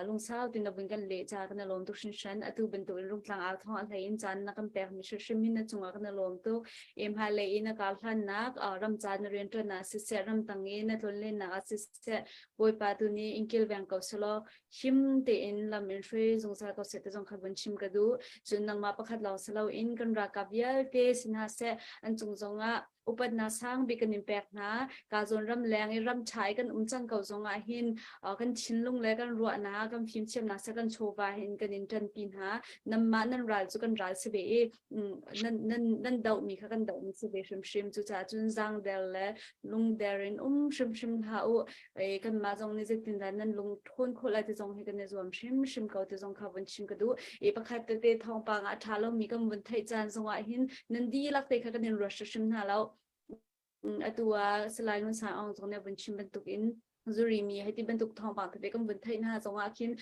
lungsau tein na vun kan leh caah kan i lawm tuk hringhran. Atu bantuk in Rungtlang au thawng a hlei in caan na kan pekmi hrimhrim hi na cungah kan i lawm tuk. I hmailei i na kar hlannak ramca na rianṭuannak siseh, ramtang i na tlonlennak ah siseh, Bawipa tu nih in kilveng ko selaw him tein lam in hruai zungzal ko seh ti zong kha vun chim ka duh. Cun nangmah pakhat lawng si loin kan ralkap vialte si hna seh, an cung zongah upatnak sang bik kan in pek hna. Ka zawn ram leng i ram ṭha i kan um cang ko zongah hin kan thinlung le kan ruahnak, kan fimthiamnak seh kan chawva hin kan in ṭanpi hna. Nanmah nan ral cu kan ral si ve i nan nan nan dohmi kha kan dohmi si ve hrimhrim. Cucaah cun zaangder le lungder in um hrimhrim hlah u. Kanmah zong nih zeitindah nan lung ṭhawn khawh lai ti zong hi kan i zuam hrimhrim ko ti zong kha vun chim ka duh. I pakhat tete thawngpang ah a ṭha lomi kan vun theih caan zongah hin nan dihlak te kha kan in ruat hrimhrim hna lo. Atu ah Salai Ngun Sang Aung zong nih vun chim bantukin zuri mi hei ti bantuk thawngpang tete kan vun theih hna zongah khin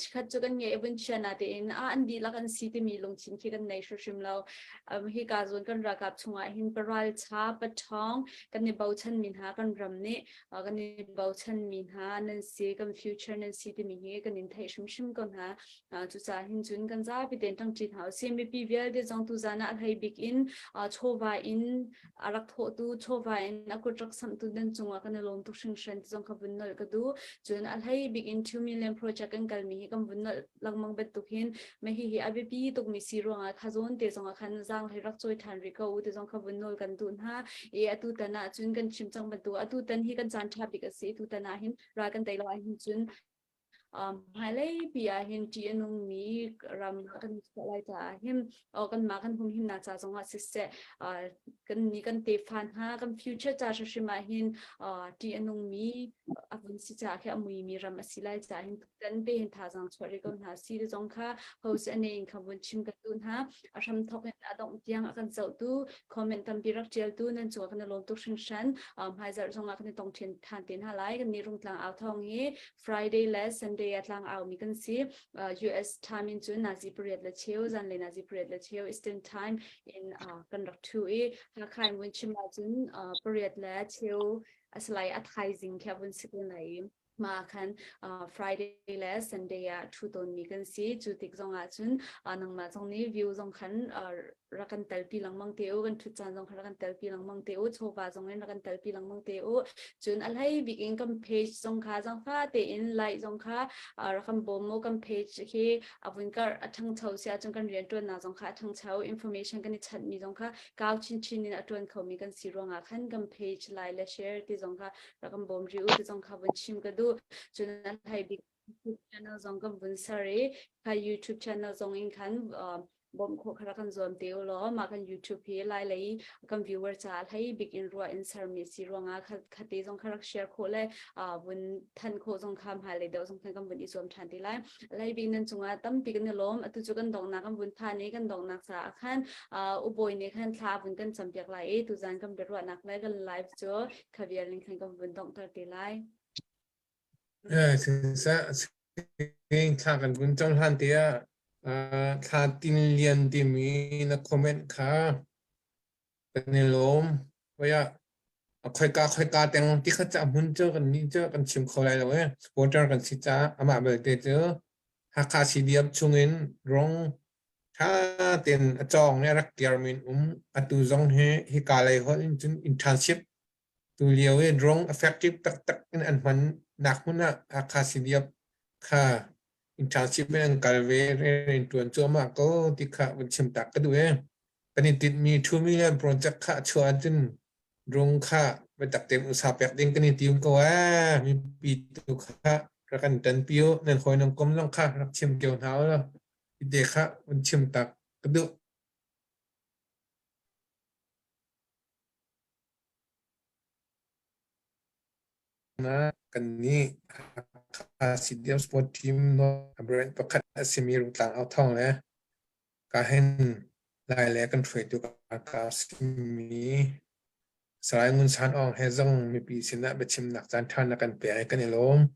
chikhat cu kan ngeih vun chia na tein a an dihlak an si timi lungthin khi kan nei hrimhrim lo. Hi ka zawn kan ralkap chungah hin paral cha paṭhawng kan i bochan mi hna kan ram nih kan i bochanmi hna nan si, kan future nan si timi hi kan in theih hrimhrim ko hna. Cucaah hin cun kan zapi tein ṭangṭi hna usih. Mipi vialte zong tuzan ah a hlei bik in chawva in a rak thawhtu, chawva in a kut rak samhtu nan cungah kan i lawm tuk hringhran ti zong kha vun nolh ka duh. Cun a hlei bik in 2 million project kan kalmi hi kan vun nolh lengmang bantuk hin mah hihi a biapi tukmi si ruangah kha zawn te zongah khan zaang hlei rak cawi ṭhan rih ko u ti zong kha vun nawl kan duh hna. I atu tan ah cun kan chim cang bantuk atu tan hi kan caan ṭha bik a si. Atu tan ah hin ral kan tei lo ahhin cun hmailei pi ah hin ṭih a nungmi ram kan chuah lai caah hin kanmah kan humhimnak ca zongah siseh kan nih kan tefa hna kan future ca hrimhrim ah hin ṭih a nungmi a vun si caah khi a muimi ram a si lai caah hin kan te hin thazaang chuah rih ko hna si ti zong kha host ane in kha vun chim kan duh hna. A hram thok in a dongh tiang a kan zohtu comment tampi rak ṭialtu nan cungah kan i lawm tuk hringhran. Hmaizarh zongah kan i tong ṭhen than te hna lai. Kan nih Rungtlang au thawng hi Friday le Sunday a tlang au mi kan si. US time in cun nazi pariat le cheu zanlei nazi pariat le cheu Eastern time in kan rak ṭhu i Hakha in vun chim ahcun pariat le cheu asalai a thaizing khi a vun si ko lai i mah khan Friday le Sunday ah ṭhu tawnmi kan si. Cu tik zongah cun nangmah zong nih view zong khan rak kan telpi lengmang te u. Kan ṭhut caan zong khan rak kan telpi lengmang te u. Chawva zong in rak kan telpi lengmang te u. Cun a hlei bik in kan page zong kha zangfa tein like zong kha rak kan bawm u. Kan page khi a vun karh a ṭhangcho si ahcun kan rianṭuannak zong kha a ṭhangcho. Information kan i chanhmi zong kha kau chinchin in a ṭuan khomi kan si ruangah khan kan page like le share ti zong kha rak kan bawm rih u ti zong kha vun chim ka duh. Cun a hlei bik YouTube channel zong kan vun ser i kha YouTube channel zong in khan bawmh khawh kha rak kan zuam te u law mah kan YouTube hi lai lei kan viewer caah hlei bik in ruah in sermi si ruangah kha te zong kha rak share khawh le vun than khawh zong kha hmailei deuh zong khan kan vun i zuam ṭhan te lai. Lai bik nan cungah tampi kan i lawm. Atu cu kan donghnak kan vun phan i kan donghnak caah khan ubawi nih khan thla vun kan campiak lai i tuzan kan biaruahnak le kan live cu kha vial in khan kan vun donghter te lai. Siseh, thla kan vun cam hlan te ah thla tin lian timi na comment kha kan i lawm. Oia, khoika khoika teng ti kha ca hmun cu kan nih cu kan chim kho lai lo e. Supporter kan si caah amah belte cu Hakha CDF chungin rong Ṭha tein a cawng i a rak kirmi an um. Atu zong hi hika lei holh in cun internship tu lio i drone effective taktak in an hman nak hmun ah Hakha CDF kha internship in an kal ve rian ṭuan cuahmah ko ti kha vun chim tak ka duh i kan i tinhmi 2 million project kha a chuah ahcun drone kha biatak tein usa pek ding kan i tim ko ee mipi tu kha rak kan ṭanpi u nan hawi nan kom zong kha rak chim kio hna u law Te kha vun chim tak ka duh. Na kan nih. CDF Sport Team no brand pakhat a simi Rungtlang Au Thawng le ka hin Lai le kan hruaitu ka simi Salai Ngun San Aung he zong mipi sinah biachimnak caan ṭha na kan pek i kan i lawm.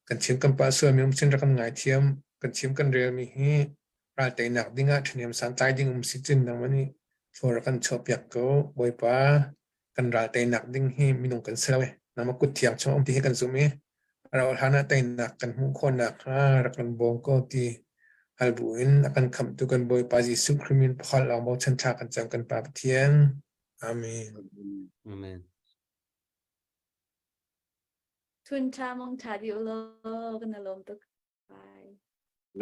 Kan chim kan pah sualmi um sin rak kan ngaithiam. Kan chim kan relmi hi ral teinak dingah ṭhahnem santlai ding um si cun nangmah nih thlua rak kan chuahpiak ko. Bawipa, kan ral teinak ding hi minung kan si lo i nangmah kut thiang chung um ti hi kan zumh i a rauh hlan ah teinak kan hmuh khawh nakhnga rak kan bawm ko ti hal bu in a kan khamhtu kan Bawipa Jesuh Khrih min pakhat lawng bochan thla kan cam kan Pa Pathian. Amen. Amen. Thun tha mong tha di ulo kan lawm tuk. Bye.